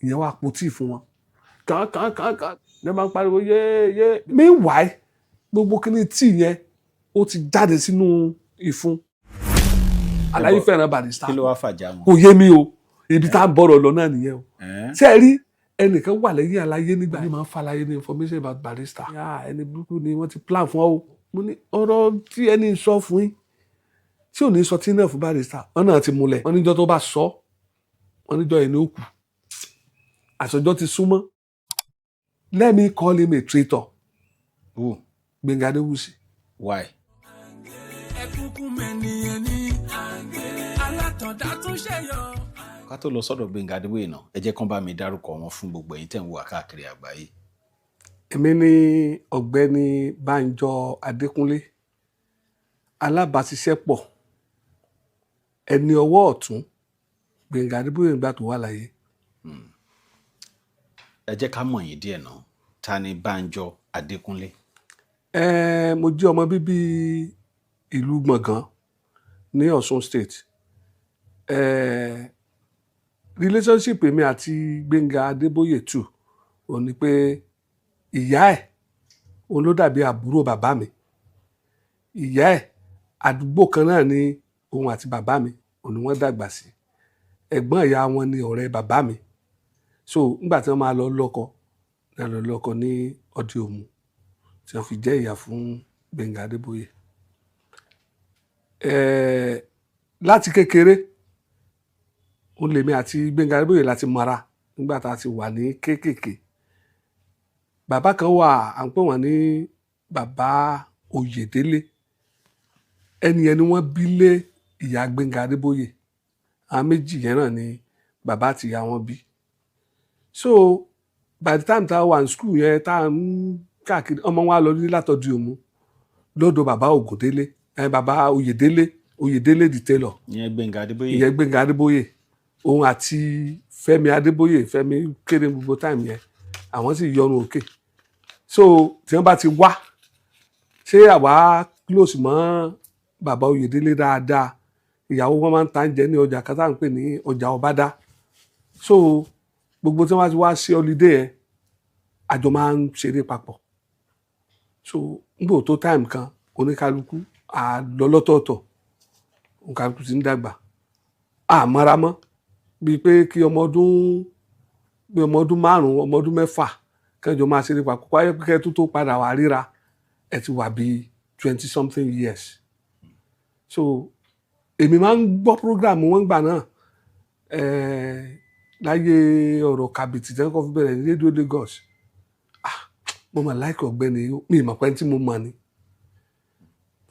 Ìyẹn wà po tíì fún wọn kàn kàn kàn kàn ní wọ́n máa ń pariwo yé yé. Meanwhile, gbogbo kíní tíì yẹn, ó ti jáde sínú ìfun. Àlàyé fẹ́ràn Barrister. Kí ló wá fàjà wọn? Kò yé mi o. Ibi tá a bọ̀rọ̀ lọ náà nìyẹn o. Ẹ́n? Ṣé ẹ rí ẹnìkan wà lẹ́yìn àlàyé nígbà yẹn, máa ń fàlàyé ní information about Barrister. Yá, ẹni burúkú ni, wọ́n ti plan fún ọ o. Mo ní ọ̀rọ̀ tí ẹni sọ fún yín tí ò ní sọ tí náà fún Barrister, wọn náà ti múlẹ̀. Wọn níjọ́ tó bá sọ, wọn níjọ́ yẹn ní ó kù. Àsọjọ́ ti súnmọ́. Let me call him a traitor. Who? Gbẹ̀ngà Adéwùsì. Why? Ẹkúnkún mẹ́ni ẹni alátọ̀dá tún ṣẹ̀yọ. Ká tó lọ sọ́dọ̀ Gbẹ́ngà Adébóyè náà, ẹ jẹ́ kán bá mi dárúkọ wọn fún gbogbo ẹ̀yin tẹ̀ ń wò wá káàkiri àgbáyé. Èmi ní Ọ̀gbẹ́ni Bánjọ Adékúnlé, alábàáṣiṣẹ́pọ̀, ẹni ọwọ́ ọ̀tún Gbẹ̀ngà Adébóyè nígbà tó wà láyé. Ẹ jẹ́ ká mọ̀ yín díẹ̀ náà. Ta ni Bánjọ Adékúnlé? Mo jẹ́ ọmọ bíbí ìlú Gbọ̀ngàn ní Ọ̀ṣun State. Relationship èmi àti Gbẹ̀ngà Adébóyè tù ò ní pé ìyá ẹ̀, òun ló dàbí àbúrò bàbá mi. Ìyá ẹ̀, àdúgbò kan náà ni òun àti bàbá mi, òun ni wọ́n dàgbà sí. Ẹ̀gbọ́n ìyá wọn ni ọ̀rẹ́ bàbá mi. So nígbà tí wọ́n máa lọ lọ́kọ náà, lọ lọ́kọ ní Ọdẹ Òmu, tí wọ́n fi jẹ́ ìyá fún Gbẹ̀ngà Adébóyè. Láti kékeré òun lèmi àti Gbẹ̀ngà Adébóyè láti mọra nígbà tá a ti wà ní kéékèèké. Bàbá kan wà, à ń pè wọ́n ní Bàbá Oyèdélé. Ẹni yẹn ni wọ́n bí lé ìyá Gbẹ̀ngà Adébóyè. Àwọn méjì yẹn náà ni bàbá àti ìyá wọn bí. So by the time tá a wà ní school yẹn, tá a ń káàkiri, ọmọ wa lọ ní látọ̀dí Òmu lọ́dọ̀ Bàbá Ògúndélé, ẹ, Bàbá Oyèdélé, Oyèdélé the tailor. Ìyẹn Gbẹ̀ngà Adébóyè. Ìyẹn Gbẹ̀ngà Adébóyè. Òun àti Fẹ́mi Adébóyè, Fẹ́mi kéré gbogbo time yẹn, àwọn sì yọrun òkè. So tí wọ́n bá ti wá, ṣé àwa close mọ́ Bàbá Oyèdélé dáadáa. Ìyàwó wọn máa ń ta oúnjẹ ní ọjà kan tá à ń pè ní ọjà Ọbádá. So gbogbo tí wọ́n bá ti wá sí holiday yẹn, àjọ máa ń ṣeré papọ̀. So nígbà tó time kan, oníkálukú à lọ lọ́tọ̀ọ̀tọ̀, oníkálukú ti ń dàgbà, àmọ́ra mọ́ bíi pé kí ọmọ ọdún, bí ọmọ ọdún 5, ọmọ ọdún 6 kẹjọ máa ṣeré papọ̀. Wáyé pé kẹ́ tó padà wà ríra, ẹ ti wà bíi 20 something years. So èmi máa ń gbọ́ program wọn gbà náà, láyé ọ̀rọ̀ kàbìtì tí wọ́n kọ́ fi bẹ̀rẹ̀ ní rédíò Lagos. Ah, mo mà like ọ̀gbẹ́ni yìí. Mi ì mọ̀ pé tí mo mọ̀ ni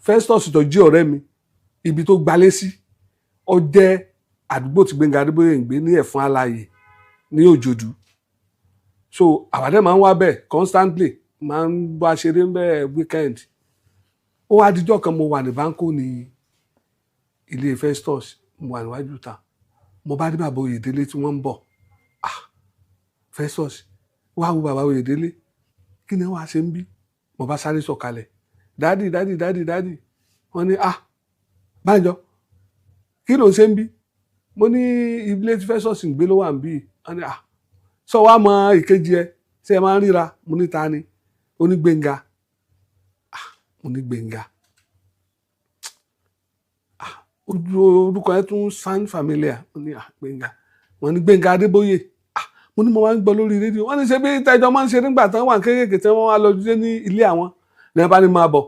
Festus tó jí ọ̀rẹ́ mi. Ibi tó gbalé sí, ó jẹ́ àdúgbò tí Gbẹ́ngà Adébóyè ń gbé ní Ẹ̀fọn Alààyè ní Òjòdú. So àwa dẹ̀ máa ń wá bẹ́ẹ̀ constantly, máa ń bá ṣeré ń bẹ́ẹ̀ weekend. Ó wá dijọ́ kan, mo wà ní báńkò ní ilé Festus, mo wà níwájú ta, mo bá rí Bàbá Oyèdélé tí wọ́n ń bọ̀. Ah, Festus, wá wo Bàbá Oyèdélé, kí ni wàá ṣe ń bí? Mo bá sáré sọ̀kalẹ̀, "Daddy, daddy, daddy, daddy." Wọ́n ní, "Ah, Bánjọ, kí ló ń ṣe ń bí?" Mo ní ilé tí Festus ń gbé ló wà ń bí. Wọ́n ní, "Ah, sọ wá mọ ìkejì ẹ, ṣé ẹ máa ń ríra?" Mo ní, "Ta ni?" Ó ní, "Gbénga." Ah, mo ní, "Gbénga? Ah, ojú orúkọ yẹn tún sound familiar." Mo ní, "Ah, Gbénga." Wọ́n ní, "Gbénga Adébóyè." Ah, mo ní mo máa ń gbọ́ lórí rédíò. Wọ́n ní ṣe bí tẹjọ máa ń ṣe nígbà tán wà kéékèèké tí wọ́n wá lọ dé ní ilé àwọn ní wọ́n bá ní máa bọ̀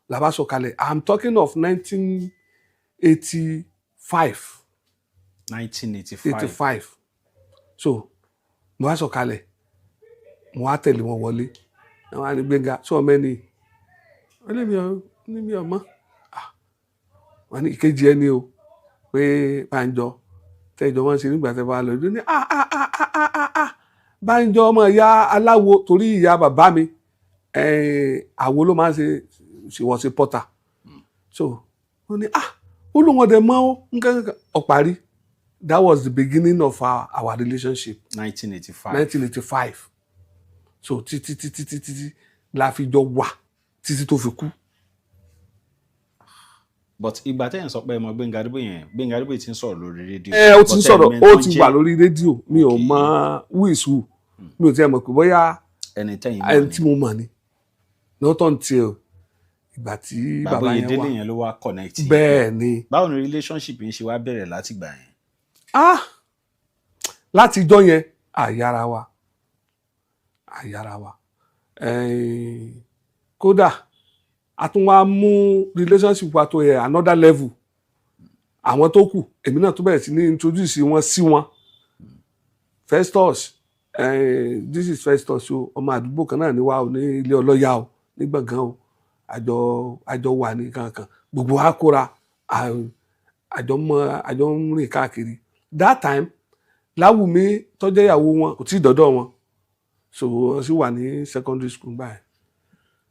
làbá sọ̀kalẹ̀. I'm talking of 1985. 1985. 85. So mo wá sọ̀kalẹ̀, mo wá tẹ̀lé wọn wọlé. Àwọn àni, "Gbénga, sọ mẹ́ni?" Wọ́n lé mi ò ní mi ò mọ̀. Ah, wọ́n ní ìkejì ẹni o, pé Bánjọ tẹ́jọ wọ́n ṣe nígbà tẹ́ bá lọ ní. Ah ah ah ah ah ah ah, Bánjọ ọmọ ìyá aláwo, torí ìyá bàbá mi, àwo ló máa ń ṣe. She was a potter. So wọ́n ní, ah, ó lóun ọdẹ mọ́ ó nǹkan kan ọ̀parí. That was the beginning of our relationship. 1985. 1985. So títí títí títí la fi jọ wà títí tó fi kú. But ìgbà tẹ́yìn sọ pé ẹ mọ Gbẹ́ngà Adébóyè yẹn, Gbẹ́ngà Adébóyè ti ń sọ̀rọ̀ lórí rédíò. Ẹ ó ti ń But sọ̀rọ̀ ẹni ó tó ti jẹ́ wà lórí rédíò. Mi ò mọ who is who, mi ò tiẹ̀ mọ̀ pé bóyá ẹni tẹ́yìn mọ̀ ẹni ni. tí mo mọ̀ ni, not until ìgbà tí Bàbá bàbá yẹn Oyèdélé wà. yẹn ló wá connect yín. Bẹ́ẹ̀ ni. Báwo ni relationship yín ṣe wá bẹ̀rẹ̀ látìgbà yẹn? Ah, láti ijọ́ yẹn, àyàrá wa, àyàrá wa. Kódà a tún wá mú relationship wa tó yẹ another level. Àwọn tó kù, èmi náà tún bẹ̀rẹ̀ sí ní introduce wọn sí wọn. Festus, this is Festus o, ọmọ àdúgbò kan náà ní wa o, ní ilé ọlọ́yà o, ní gbọ̀ngàn o, àjọ wà ní kankan, gbogbo wa kóra àjọ mọ, àjọ ń rìn káàkiri. That time, Láwùmí tó jẹ́ ìyàwó wọn kò tí ì dọ́dọ̀ wọn, so wọ́n sì wà ní secondary school báyìí.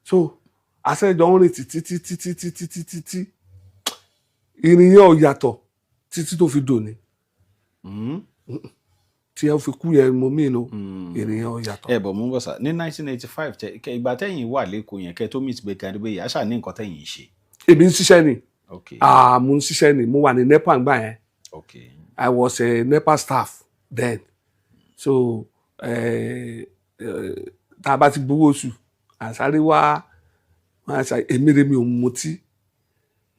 So àṣẹjọ ń rìn títí títí títí títí títí, ìrìn yẹn ò yàtọ̀ títí tó fi dòní tí ẹ fi kú yẹn, mo mí o, ìrìn yẹn ò yàtọ̀. Ẹ bọ̀ mú bọ̀ sá, ní 1985 tẹ ìgbà tẹ́yìn wà lẹ́kọ̀ọ́ yẹn, kẹ́ tó meet Gbẹ́ngà Adébóyè, àṣà ní nǹkan tẹ́yìn ń ṣe. Èmi ń ṣiṣẹ́ ni. Ah, mo ń ṣiṣẹ́ ni, mo wà ní NEPA ngbà yẹn. I was a NEPA staff then, so tá a bá ti gbowó oṣù, àsáré wá máa ṣe. Èmi rè, mi ò mutí,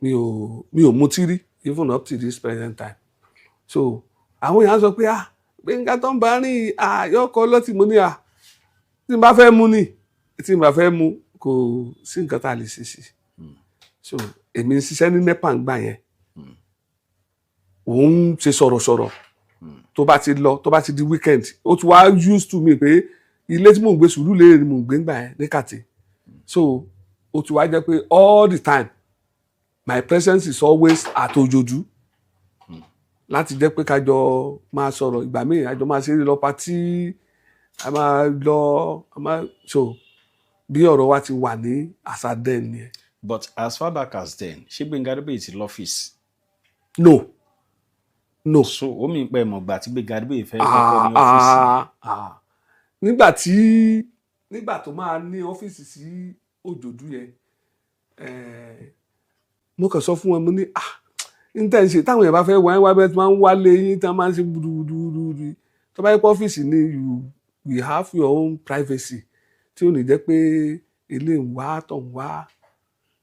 mi ò mutí rí, even up to this present time. So àwọn èèyàn sọ pé, "Ah, Gbẹ́ngà tó ń bá rìn, ah, yọkọ lọ́tì." Mo ní, "Ah, tí n bá fẹ́ mu ni, tí n bá fẹ́ mu, kò sí nǹkan tá a lè ṣe sí." So èmi ń ṣiṣẹ́ ní NEPA ngbà yẹn, òun ń ṣe sọ̀rọ̀sọ̀rọ̀. Tó bá ti lọ, tó bá ti di weekend, ó ti wá used to me pé ilé tí mò ń gbé, Sùúrùlérè ni mò ń gbé ńgbà yẹn ní Kàtẹ́. So ó ti wá jẹ́ pé all the time my presence is always at Òjòdú, láti jẹ́ pé kájọ máa sọ̀rọ̀. Ìgbà míì, àjọ máa ṣeré lọ party, a máa lọ, a máa, so bí ọ̀rọ̀ wa ti wà ní àṣà then nìyẹn. But as far back as then, ṣé Gbẹ́ngà Adébóyè ti lọ́fíìsì? No, no. So ó mì pẹ́ mọ̀ gbà tí Gbẹ́ngà Adébóyè fẹ́ kọ́kọ́ ní ọ́fíìsì. Ah, ah. Nígbà tó máa ní ọ́fíìsì sí Òjòdú yẹn, mo kàn sọ fún wọn, mo ní, "Ah, n tẹ́ ń ṣe, táwọn èèyàn bá fẹ́ wá wá bẹ́ẹ̀ tí wọ́n máa ń wálé yín, tí wọ́n máa ń ṣe gbùdùgbùdù. Tó bá yẹ pé ọ́fíìsì ni, you will have your own privacy, tí ò ní jẹ́ pé ilé ń wá tọ̀ ń wá."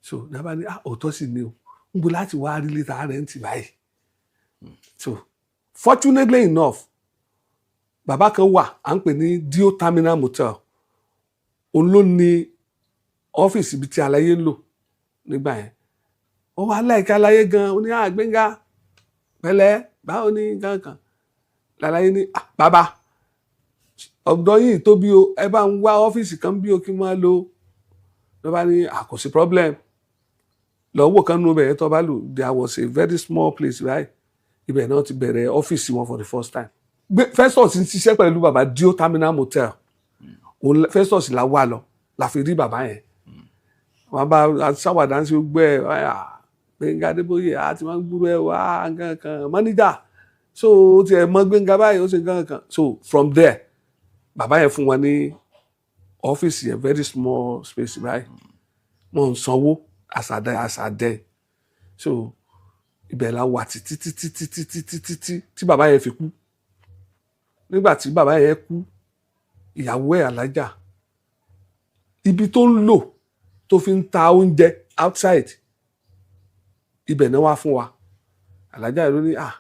So dábàá ní, "Ah, òótọ́ sì ni o, ń bo láti wá rí lítà rent báyìí?" So fortunately enough, bàbá kan wà à ń pè ní Dio Terminal Motel, òun ló ní ọ́fíìsì ibi tí aláyé ń lò nígbà yẹn. Ó wá láìka aláyé gan, ó ní, "Ah, Gbénga, pẹ̀lẹ́, báwo ni?" Kankan láláyé ní, "Ah, bàbá, ọ̀dọ̀ yìí tóbi o, ẹ bá ń wá ọ́fíìsì kan bí o kí n máa lò." Ló bá ní, "Ah, kò sí problem, lọ́wọ́ kan nínú ibẹ̀ yẹn tó bá lò." There was a very small place, right? Ibẹ̀ náà ti bẹ̀rẹ̀ ọ́fíìsì wọn for the first time. Festus ń ṣiṣẹ́ pẹ̀lú bàbá Dio Terminal Motel. Òun Festus la wà lọ la fi rí bàbá yẹn. Wọn bá sáwàdà ń ṣe gbẹ ẹ, "Gbẹ́ngà Adébóyè, a ti máa ń gbúrò ẹ wá nǹkan kan, manager." So ó ti ẹ̀ mọ Gbẹ́ngà báyìí, ó ṣe nǹkan kan. So from there, bàbá yẹn fún wọn ní ọ́fíìsì yẹn, very small space báyìí. Wọ́n ń sanwó àṣàdẹ àṣàdẹ. So ibẹ̀ la wà títí títí títí títí títí tí bàbá yẹn fi kú. Nígbà tí bàbá yẹn kú, ìyàwó ẹ̀ alájà, ibi tó ń lò tó fi ń ta oúnjẹ outside, ibẹ̀ náà wá fún wa. Alájà yẹn ló ní, "Ah,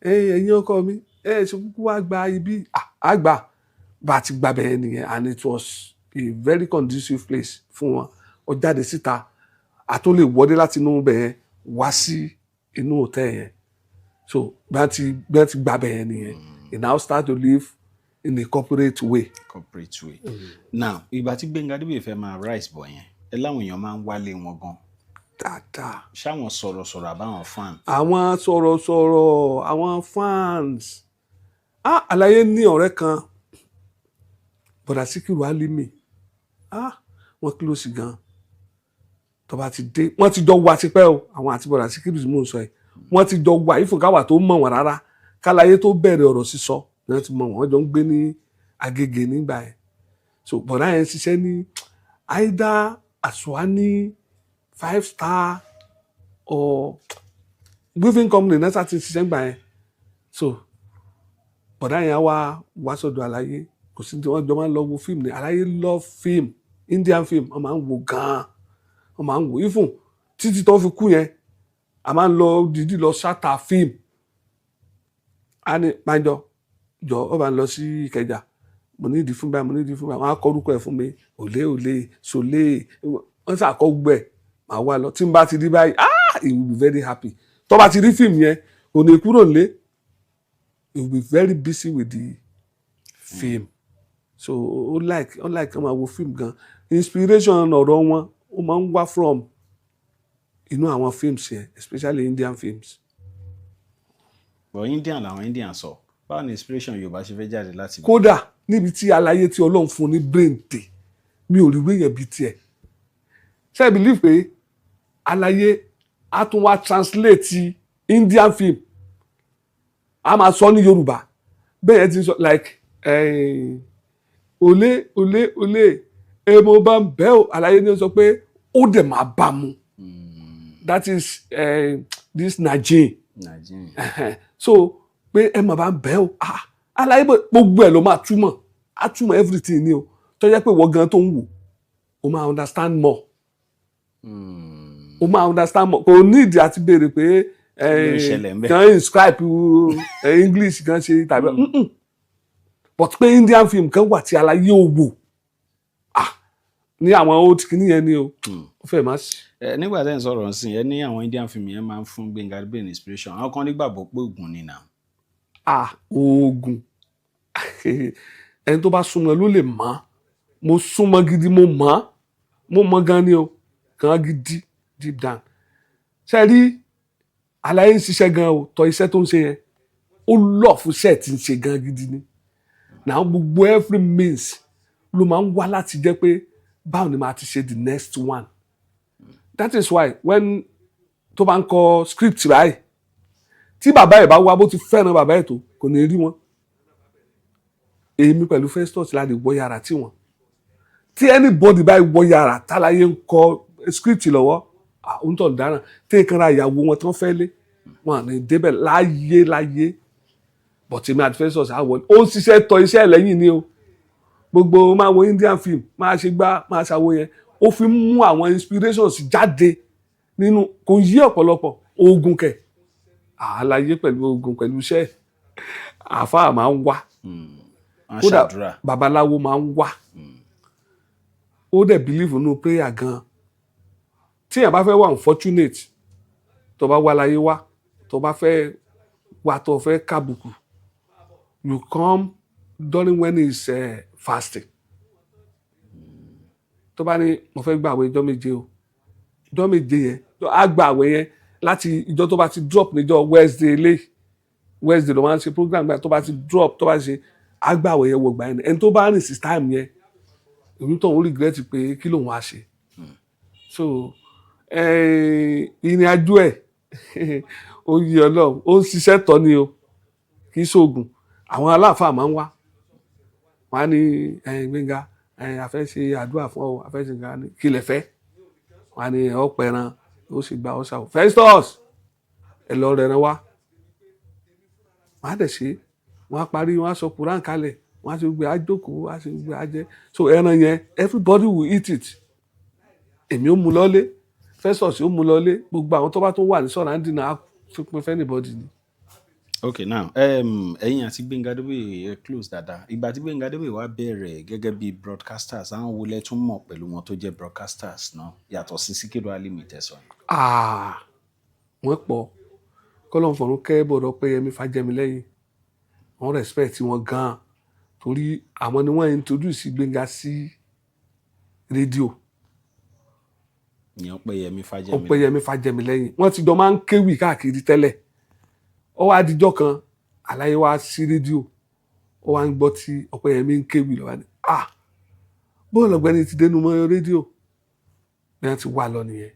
ẹ̀yin ọkọ mi, ẹ ṣe kúkú wá gba ibi." Ah, á gbà bá a ti gba bẹ́ẹ̀ nìyẹn, and it was a very conducive place fún wọn. Ó jáde síta, a tó lè wọlé láti inú bẹ̀ yẹn wá sí inú hòtẹ́ẹ̀ yẹn. So bí wọ́n ti gba bẹ̀ yẹn nìyẹn. He now start to live in a corporate way. Corporate way. Now, ìgbà tí Gbẹ́ngà Adébóyè fẹ́ máa rise bọ̀ yẹn, ẹ láwọn èèyàn máa ń wálé wọn gan. Dáadáa. Ṣáwọn sọ̀rọ̀sọ̀rọ̀ àbáwọn fan? Àwọn sọ̀rọ̀sọ̀rọ̀, àwọn fans. Ah, àlàyé ní ọ̀rẹ́ kan, bọ̀dà Síkírù Álímì. Ah, wọ́n close gan. Tó bá ti dé, wọ́n ti jọ wà tipẹ́ o, àwọn àti bọ̀dà Síkírù tí mò ń sọ yìí, wọ́n ti jọ wà ìfúnkáwà tó mọ̀ wọ́n rárá. Kálayé tó bẹ̀rẹ̀ ọ̀rọ̀ sísọ ni wọ́n ti mọ̀ wọ́n, jọ ń gbé ní Agége nígbà yẹn. So bọ̀dà yẹn ṣiṣẹ́ ní either Aswani five star. Or weaving company náà ti ṣiṣẹ́ gbà yẹn. So bọ̀dá yẹn á wá wá sọ́dọ̀ àlàyé, kò sí tí wọ́n jọ máa ń lọ wo fíìmù ní. Àlàyé love film, Indian film, wọ́n máa ń wo gan-an, wọ́n máa ń wo even títí tó fi kú yẹn. A máa ń lọ dídí lọ ṣáta fíìmù. A ní Banjọ, jọ, ó bá ń lọ sí Ìkẹjà, mo ní ìdí fún báyìí, mo ní ìdí fún báyìí. Wọ́n á kọ orúkọ ẹ̀ fún mi, òlé òlé sòlé, wọ́n sàkọ gbogbo ẹ̀, màá wá lọ. Tí n bá ti rí báyìí, ah, he will be very happy. Tó bá ti rí fíìmù yẹn, kò ní kúrò nílé. He will be very busy with the film. So ó like kí wọ́n máa wo fíìmù gan. Inspiration ọ̀rọ̀ wọn, ó máa ń wá from inú àwọn films yẹn, especially Indian films. But Indian làwọn Indian sọ, báwo ni inspiration Yorùbá ṣe fẹ́ jáde láti? Kódà níbi tí aláyé tí Ọlọ́run fún ní brain tè, mi ò rí wéyàn bíi tiẹ̀. Ṣé ẹ believe pé aláyé á tún wá translate Indian film, a máa sọ ní Yorùbá? Bẹ́ẹ̀ yẹn ti sọ like olé olé olé, èmo bá ń bẹ́ o. Aláyé ni ó sọ pé ó dẹ̀ máa bá mu. That is this Nigerian. Nàìjíríà. So pé ẹ máa bá ń bẹ́ o. Ah, aláyé, gbogbo ẹ̀ ló máa túmọ̀, á túmọ̀ everything ni o, tó jẹ́ pé ìwọ gan tó ń wò, o máa understand more, o máa understand more. Kò ní ìdí àti béèrè pé Ló ń ṣẹlẹ̀ ńbẹ̀? Kan inscribe English kan ṣe tàbí But pé Indian film kan wà tí aláyé ò wò, ah, ní àwọn old kìíní yẹn ni o, ó fẹ́ má sí. Ẹ nígbà tẹ́ ń sọ̀rọ̀ nsìn, ẹ ní àwọn Indian film yẹn máa ń fún Gbẹ́ngà Adébóyè ní inspiration. Àwọn kan nígbàgbọ́ pé oògùn ni nà. Ah, oògùn, ẹni tó bá súnmọ́ ló lè mọ̀. Mo súnmọ́ gidi, mo mọ̀, mo mọ̀ gan ni o, gan gidi, deep down. Ṣe rí, àlàyé ń ṣiṣẹ́ gan o, tọ́ iṣẹ́ tó ń ṣe yẹn, ó lọ fún iṣẹ́ tí ń ṣe gan gidi ni. Now gbogbo every means ló máa ń wá láti jẹ́ pé báwo ni màá ti ṣe the next one. That is why when tó bá ń kọ script báyìí, tí bàbá ẹ̀ bá wá, bó ti fẹ́ràn bàbá ẹ̀ tó, kò ní rí wọn. Èmi pẹ̀lú Festus la lè wọ yàrá tí wọn. Tí anybody báyìí wọ yàrá táláyé ń kọ script lọ́wọ́, àwọn tó ń dáràn tí nǹkan ra ìyàwó wọn tán fẹ́ lé wọn à ní débẹ̀ láyé láyé. But èmi àti Festus á wọlé. Ó ń ṣiṣẹ́ tọ iṣẹ́ lẹ́yìn ni o. Gbogbo máa wo Indian film, máa ṣe gbá, máa ṣàwo yẹn, ó fi ń mú àwọn inspirations jáde nínú. Kò yí ọ̀pọ̀lọpọ̀ oògùn kẹ̀. Àlàyé pẹ̀lú oògùn, pẹ̀lú iṣẹ́, àáfàá máa ń wá. Wọ́n á Kódà ṣàdúrà. babaláwo máa ń wá. Ó dẹ̀ believe nínú prayer gan. Tí èèyàn bá fẹ́ wà unfortunate, tó bá wá láyé wá, tó bá fẹ́ wá, tó fẹ́ kábùkù, you come during when he is fasting. Tó bá ní mo fẹ́ gbààwẹ̀ ijọ́ 7 o, ijọ́ 7 yẹn, á gbààwẹ̀ yẹn láti ijọ́ tó bá ti drop níjọ́ Wednesday eléyìí. Wednesday ló máa ń ṣe program gbà. Tó bá ti drop, tó bá ṣe, á gbààwẹ̀ yẹn wọ̀ gbà yẹn. Ẹni tó bá rìn sí time yẹn, èmi tó ń regret pé kí lòun á ṣe. So ìrìn àjò ẹ̀, ó yí Ọlọ́run, ó ń ṣiṣẹ́ tọ́ ni o, kì í ṣoògùn. Àwọn aláàfáà máa ń wá, wọ́n á ní, "Gbénga, a fẹ́ ṣe àdúrà fún ọ, a fẹ́ ṣe nǹkan." Ní kí lẹ fẹ́? Wọ́n á ní ọ pẹran, ó sì gba ọ̀sà o. "Festus, ẹ lọ rẹran wá." Wọ́n á dẹ̀ ṣe, wọ́n á parí, wọ́n á sọ Quran kalẹ̀, wọ́n á ṣe gbé, á jókòó, á ṣe gbé, á jẹ. So ẹran yẹn, everybody will eat it. Èmi ó mú lọ́lé, Festus ó mú lọ́lé, gbogbo àwọn tó bá tó wà ní surrounding náà á fi pín fún anybody ni. Ok, now ẹ̀yin àti Gbénga Adébóyè ẹ close dáadáa. Ìgbà tí Gbénga Adébóyè wá bẹ̀rẹ̀ gẹ́gẹ́ bí broadcasters, àwọn wo lẹ tún mọ̀ pẹ̀lú wọn tó jẹ́ broadcasters náà yàtọ̀ sí Síkírù Álímì tẹ̀sán? Ah, wọ́n pọ̀. Kọ́lọ́n fọ̀run kẹ́ bọ̀dọ̀ Péyẹmí Fájẹ́milẹ́yìn. Wọ́n respect wọn gan-an torí àwọn ni wọ́n introduce Gbénga sí rédíò. Ìyẹn Péyẹmí Fájẹ́mi. Ọpẹ́yẹmí Fájẹ́milẹ́yìn. Wọ́n ti jọ máa ń kéwì káàkiri tẹ́lẹ̀. Ó wá dijọ́ kan, àlàyé wá sí rédíò, ó wá ń gbọ́ tí Ọpẹ́yẹmí ń kéwì lọ́wọ́ ni, ah, bóòlù ọ̀gbẹ́ni ti dénú mọ́ rédíò bí wọ́n ti wà lọ nìyẹn.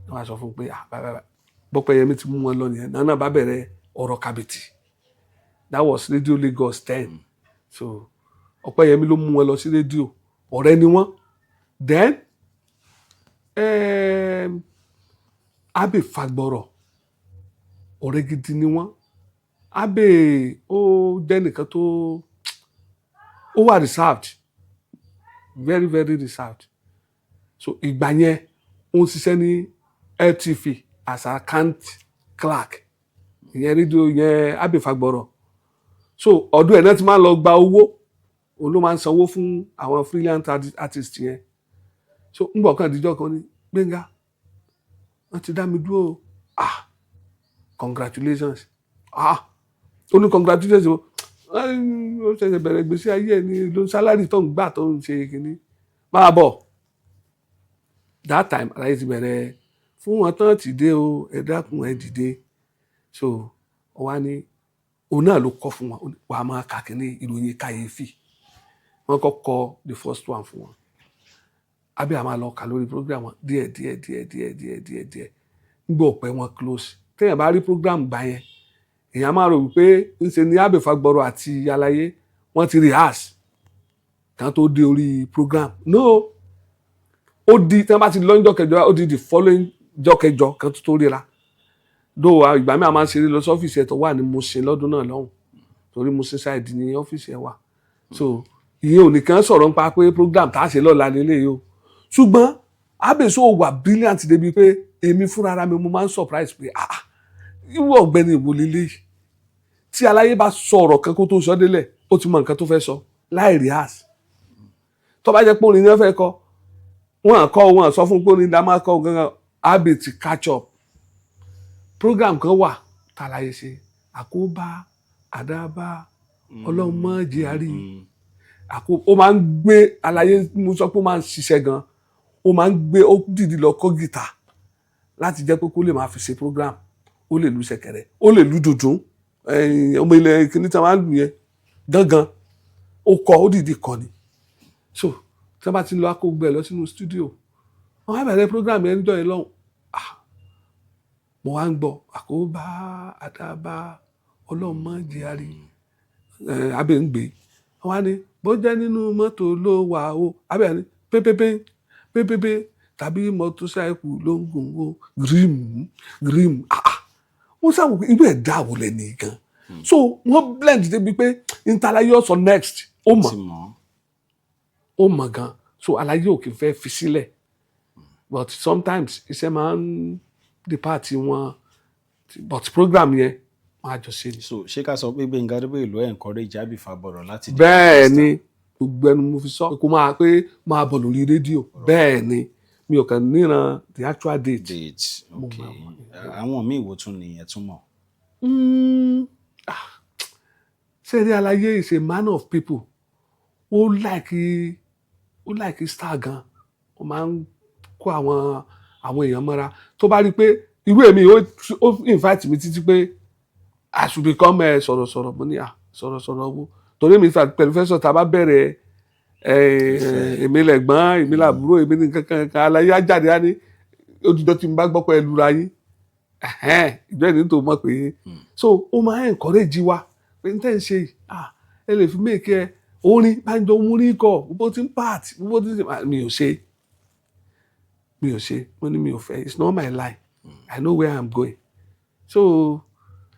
Wọ́n á sọ fún un pé, ah, bye bye bye, bọ́pẹ́yẹmí ti mú wọn lọ nìyẹn. Náà bá bẹ̀rẹ̀ ọ̀rọ̀ kàbìtì. That was Radio Lagos 10. So Ọpẹ́yẹmí ló mú wọn lọ sí rédíò. Ọ̀rẹ́ ni wọ́n. Then Abbey Fagbọrọ, ọ̀rẹ́ gidi ni wọ́n. Abbey, ó jẹ́ nìkan tó ó wà reserved, very very reserved. So ìgbà yẹn, ó ń ṣiṣẹ́ ní LTV as account clerk, ìyẹn rédíò yẹn, Abbey Fagbọrọ. So ọdún ẹ̀ náà ti máa ń lọ gba owó, òun ló máa ń sanwó fún àwọn freelance artist yẹn. So ń bọ̀ kàn díjọ́ kan ní, "Gbénga, wọ́n ti dá mi dúró o." "Ah, congratulations." "Ah," ó ní, "congratulations o." Ó ṣẹ̀ṣẹ̀ bẹ̀rẹ̀ gbèsè ayé ẹ̀ ní ló ń salary tó ń gbà tó ń ṣe kínní, máa bọ̀. That time, aláyé ti bẹ̀rẹ̀ fún wọn tán ti dé o, ẹ dákun, ẹ dìde. So ó wá ní òun náà ló kọ́ fún wọn, ó ní, wàá máa kà kínní ìròyìn kàyéfì. Wọ́n kọ́ kọ the first one fún wọn. Abbey a máa lọ kà lórí program wọn díẹ̀ díẹ̀ díẹ̀ díẹ̀ díẹ̀ díẹ̀ díẹ̀. Nígbà ọ̀pẹ wọn close. Téèyàn bá rí program gbà yẹn, èèyàn máa rò wípé ńṣe ni Abbey Fagbọrọ àti Aláyé wọ́n ti rehearse kan tó dé orí program. No, ó di tí wọ́n bá ti lọ níjọ́ kẹjọ, ó di the following jọ́ kẹjọ kan tó tó ríra dó. Ìgbà mi a máa ń ṣeré lọ sí ọ́fíìsì ẹ̀ tó wà ní Mushin lọ́dún náà lọ́hùn, torí Mushin side ní ọ́fíìsì ẹ̀ wà. So ìyẹn ò nìkan sọ̀rọ̀ nípa pé program tá a ṣe lọ́la lélẹ́yìí o. Ṣùgbọ́n Abbey so wà brilliant débi pé èmi fúnra ara mi, mo máa ń surprise pé, ah, irú ọ̀gbẹ́ni ìwò lélẹ́yìí? Tí aláyé bá sọ ọ̀rọ̀ kan, kó tó sọ délẹ̀, ó ti mọ nǹkan tó fẹ́ sọ láì rehearse. Tó bá jẹ́ pé orin ni wọ́n fẹ́ kọ, wọ́n kọ́, wọ́n sọ fún pé orin la máa kọ gangan, Abbey ti catch up. Program kan wà tàlàyé ṣe, àkóbá àdábá ọlọ́mọdé àrí àkó. Ó máa ń gbé àlàyé, mo sọ pé ó máa ń ṣiṣẹ́ gan, ó máa ń gbé, ó dìdí lọ kọ́ gìtà láti jẹ́ pé kó lè máa fi ṣe program. Ó lè lu ṣẹ̀kẹ̀rẹ̀, ó lè lu dùndún, ọmọ ilẹ̀ kìíní tí a máa ń lù yẹn gángan, ó kọ, ó dìdí kọ ni. So tí wọ́n bá ti lọ akógbẹ́ lọ sínú studio, wọ́n á bẹ̀rẹ̀ program yẹn níjọ́ yẹn lọ́hùn. Ah, mo wá ń gbọ́ àkóbá àdábá ọlọ́mọdé àrí, abẹ́ ń gbé. Wọ́n á ní bó jẹ́ nínú mọ́tò ló wà o, abẹ́ ní pépépé pépépé, tàbí mọ́tòsáìkù ló ń gùn o, gírímù gírímù. Ah ah, wọ́n sábà pé irú ẹ̀ dá wò lẹ́ nìkan. So wọ́n blend débi pé ntàlàyé ọ̀sọ̀ next, ó mọ̀. Ti mọ̀. Ó mọ̀ gan. So àlàyé ò kì í fẹ́ fi sílẹ̀, but sometimes iṣẹ́ máa ń depart wọn, but program yẹn, wọ́n á jọ ṣe ni. So ṣé ká sọ pé Gbénga Adébóyè ló encourage Abbey Fagbọrọ láti di Bẹ́ẹ̀ ni, gbogbo ẹnu mo fi sọ pé kó máa pé máa bọ̀ lórí rédíò. Bẹ́ẹ̀ ni, mi ò kàn níran the actual date. Date, ok. Àwọn míì wo tún ni ẹ tún mọ̀? Ah, ṣé rí, Aláyé is a man of people. Ó like star gan. Ó máa ń kó àwọn èèyàn mọ́ra. Tó bá rí i pé irú èmi, ó invite mi títí pé I should become sọ̀rọ̀sọ̀rọ̀. Mo ní à sọ̀rọ̀sọ̀rọ̀ wo? Torí mi pẹ̀lú fẹ́ sọ tá a bá bẹ̀rẹ̀, èmi lẹ̀gbọ́n, èmi làbúrò, èmi ní kankan kan. Aláyé á jáde, á ní ojúdọ́ tí mo bá gbọ́ pé ẹ lura yín, ìjọ ìní tó mọ̀ pé. So ó máa ń encourage wa pé n tẹ́ ń ṣe yìí, ah, ẹ lè fi make ẹ orin Bánjọ múrí kọ bó ti ń part bó ti ń ṣe. Mi ò ṣe, mi ò ṣe. Mo ní mi ò fẹ́, it's not my line, I know where I'm going. So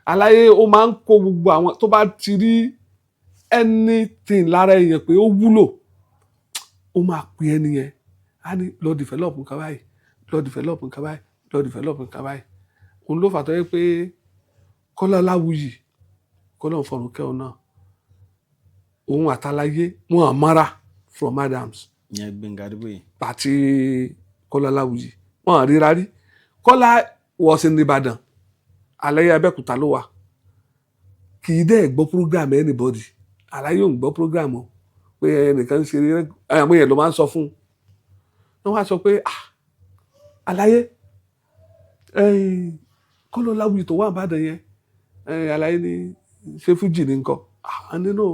aláyé, ó máa ń kó gbogbo àwọn tó bá ti rí anything lára èèyàn pé ó wúlò, ó máa pè ẹni yẹn, á ní lọ develop nǹkan báyìí, lọ develop nǹkan báyìí, lọ develop nǹkan báyìí. Òun ló fà tó yẹ pé Kọ́lá Ọláwuyì, Kọ́lá òǹfọ̀rùn kẹ́hìn náà, òun àtàláyé wọn à mọ́ra from Adams. Ìyẹn Gbénga Adébóyè. Àti Kọ́lá Ọláwuyì, wọn à ríra rí. Kọ́lá was in Ìbàdàn, Àlàyé Abẹ́òkúta ló wà. Kì í dẹ́ gbọ́ program anybody. Àlàyé ò ń gbọ́ program o pé ẹnìkan ń ṣe àwọn èèyàn ló máa ń sọ fún un. Wọ́n wá sọ pé, ah, Àlàyé, Kọ́lá Ọláwuyì tó wà Ìbàdàn yẹn. Àlàyé ní ṣé fújì ní nǹkan? Ah, nínú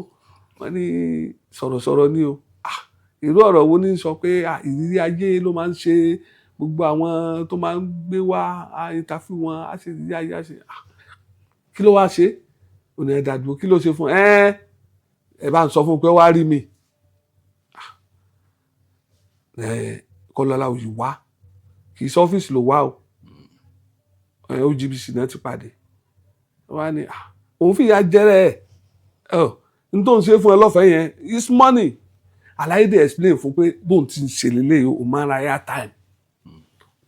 wọ́n ní sọ̀rọ̀sọ̀rọ̀ ni o. Ah, irú ọ̀rọ̀ wo ní sọ pé, ah, ìrírí ayé ló máa ń ṣe gbogbo àwọn tó máa ń gbé wá interview wọn, á ṣe ìrírí ayé, á ṣe. Ah, kí ló wá ṣe? Ò ní ẹ̀dá dúró, kí ló ṣe fún ẹ? Ẹ bá ń sọ fún un pé wá rí mi. Ẹ Kọ́lá Ọláwuyì wá, kì í ṣe ọ́fíìsì ló wá o. OGBC náà ti pàdé. Wọ́n á ní, "Ah, òun fìyà jẹrẹ ẹ̀ ẹ̀ n tó ń ṣe fún ẹ lọ́fẹ̀ẹ́ yẹn is money." Àlàyé dẹ̀ explain fún pé bóun ti ń ṣe lélẹ́yìí, òun máa ń ra airtime,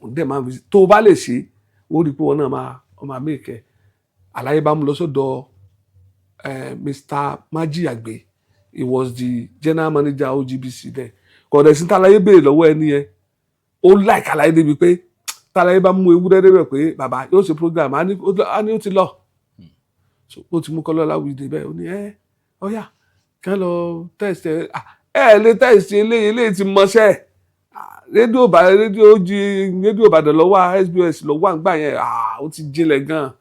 òun dẹ̀ máa ń fi tó o bá lè ṣe, ó rí i pé wọn náà máa wọn máa make ẹ. Àlàyé bá mú lọ sọ́dọ̀ Mr. Majiyagbe. He was the general manager OGBC there. Kò dẹ̀ sí tàlàyé béèrè lọ́wọ́ ẹni yẹn, ó like àlàyé débi pé tàlàyé bá mú ewúrẹ́ débẹ̀ pé bàbá yóò ṣe program, á ní ó ti lọ. So ó ti mú Kọ́lá Ọláwuyì débẹ̀, ó ní ẹ ọ̀yà kí wọ́n lọ test ẹ. Ẹ lè test eléyìí, eléyìí ti mọṣẹ́ rédíò bá rédíò jí, rédíò Ìbàdàn lọ́wọ́, SBS lọ́wọ́ àgbà yẹn. Ó ti jinlẹ̀ gan-an.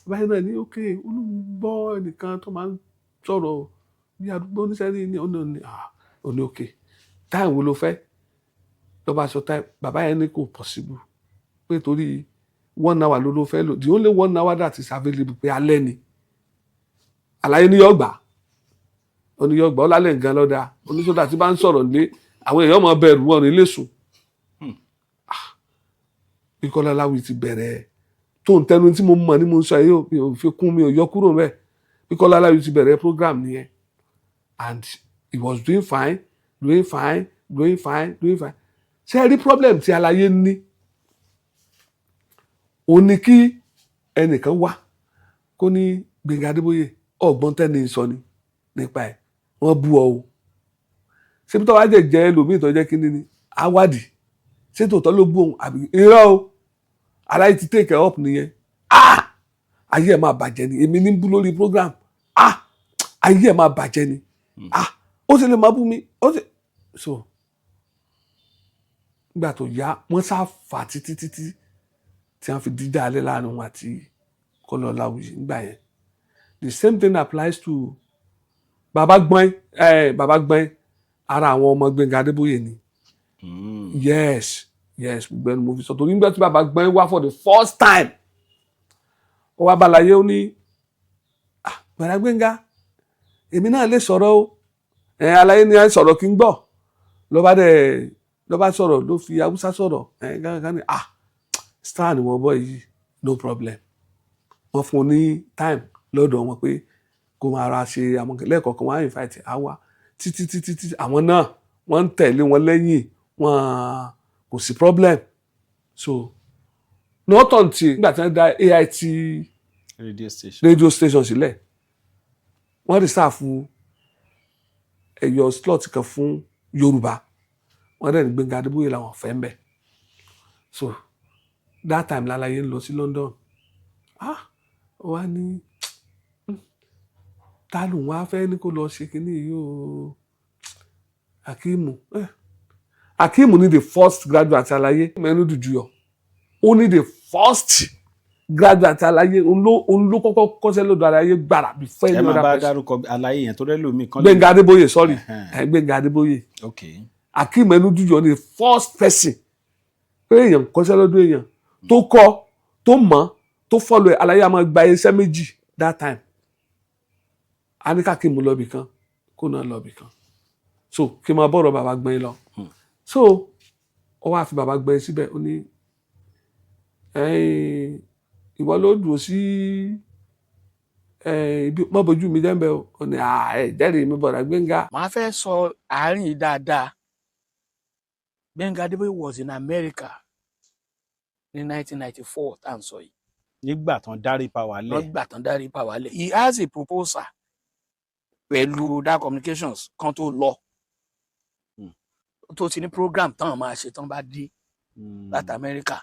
Báyìí náà ní ok, olùgbọ́ ẹnìkan tó máa ń sọ̀rọ̀ bí àdúgbò oníṣẹ́ ní ọ̀nà ní ó ní ok, time wo ló fẹ́? Ló bá sọ time. Bàbá yẹn ní kò possible, pé torí one hour ló fẹ́ lò, the only one hour that is available, pé alẹ́ ni. Àlàyé ní yọ̀gbà, ó ní yọ̀gbà, ó lálẹ́ nǹkan lọ́dà oníṣòdà tí bá ń sọ̀rọ̀ lé àwọn èèyàn máa bẹ̀rù wọn ní lè sùn. Bí Kọ́lá Ọláwuyì ti bẹ̀rẹ̀ tó ń tẹnu tí mo mọ̀ ní mo ń sọ yìí, mi ò fi kún, mi ò yọ kúrò mẹ́. Bí Kọ́lá Ọláwuyì ti bẹ̀rẹ̀ program nìyẹn, and he was doing fine, doing fine, doing fine, doing fine. Ṣé ẹ rí problem tí aláyé ní? Òun ni kí ẹnìkan wá kó ní, "Gbẹ̀ngà Adébóyè, ọgbọ́n tẹ́ni sọ ni nípa ẹ̀, wọ́n bú ọ o." Ṣé bí tó wá jẹ́ jẹ́ ẹlòmíì tó jẹ́ kí ni awádìí, ṣé tòótọ́ ló bú òun àbí irọ́ o? Aláyé ti take it up nìyẹn. Ah, ayé ẹ̀ máa bàjẹ́ ni, èmi ní bú lórí program. Ah, ayé ẹ̀ máa bàjẹ́ ni. Ah, ó sì lè máa bú mi, ó sì so. Nígbà tó yá, wọ́n sá fà títí títí tí wọ́n fi díjà alẹ́ láàrin wọn àti Kọ́lá Ọláwuyì nígbà yẹn. The same thing applies to Baba Gbọ́n. Baba Gbọ́n, ara àwọn ọmọ Gbẹ́ngà Adébóyè ni. Yes, gbogbo ẹnu mo fi sọ, torí nígbà tí Baba Gbọ́n wá for the first time, ó wá balaye, ó ní, "Ah, Bàrà Gbẹ́ngà, èmi náà lè sọ̀rọ̀ o." Ẹ aláyé ni ẹ sọ̀rọ̀ kí n gbọ́. Ló bá dẹ̀ ló bá sọ̀rọ̀, ló fi Haúsá sọ̀rọ̀. Ẹ gángan ni, ah, star ni wọ́n bọ́ yìí, no problem. Wọ́n fún un ní time lọ́dọ̀ wọn pé kó máa ra ṣe àwọn lẹ́ẹ̀kọ̀ọ̀kan, wọ́n á invite á wá títí títí títí. Àwọn náà wọ́n ń tẹ̀lé wọn lẹ́yìn wọn, kò sí problem. So not until nígbà tí wọ́n dá AIT radio station. Radio station sílẹ̀, wọ́n reserve ẹ̀yọ slot kan fún Yorùbá, wọ́n dẹ̀ ní Gbẹ́ngà Adébóyè làwọn fẹ́ ń bẹ̀. So that time lálàyé ń lọ sí London. Ah, ó wá ní, ta ló wá fẹ́ ní kó lọ ṣe kínní yìí o? Akimu, Akimu ní the first graduate àlàyé mẹ́nu dùjú yọ. Ó ní the first graduate àlàyé, òun ló kọ́kọ́ kọ́ṣẹ́ lọ́dọ̀ àlàyé gbàrà before Ẹ any máa other bá person. dárúkọ àlàyé yẹn tó rẹ́ lómi kan. Gbẹ́ngà Adébóyè, sorry. Gbẹ́ngà Adébóyè. Akeem Ẹnudúyọ ni the first person pé èèyàn kọ́ṣẹ́ lọ́dọ̀ èèyàn tó kọ́, tó mọ̀, tó follow ẹ̀. Àlàyé a máa gba iṣẹ́ méjì that time. A ní káàkiri lọ ibì kan, kó náà lọ ibì kan. So kí n máa bọ̀rọ̀ bàbá gbẹ́yìn lọ. So ó wá fi bàbá gbẹ́yìn síbẹ̀, ó ní, "Ẹ̀yin, ìwọ ló dùn sí ibi mọ́ bójú mi jẹ́ ń bẹ́ o." Ó ní, "Ẹ jẹ́rìí mi, bọ̀dà Gbénga." Màá fẹ́ sọ àárín yìí dáadáa. Gbẹ́ngà Adébóyè was in America ní 1994 tá à ń sọ yìí. Nígbà tán dárí power lẹ̀. Wọ́n gbà tán dárí power lẹ̀. He has a proposal pẹ̀lú that communications kan tó lọ, tó ti ní program táwọn máa ṣe tán bá dé láti America.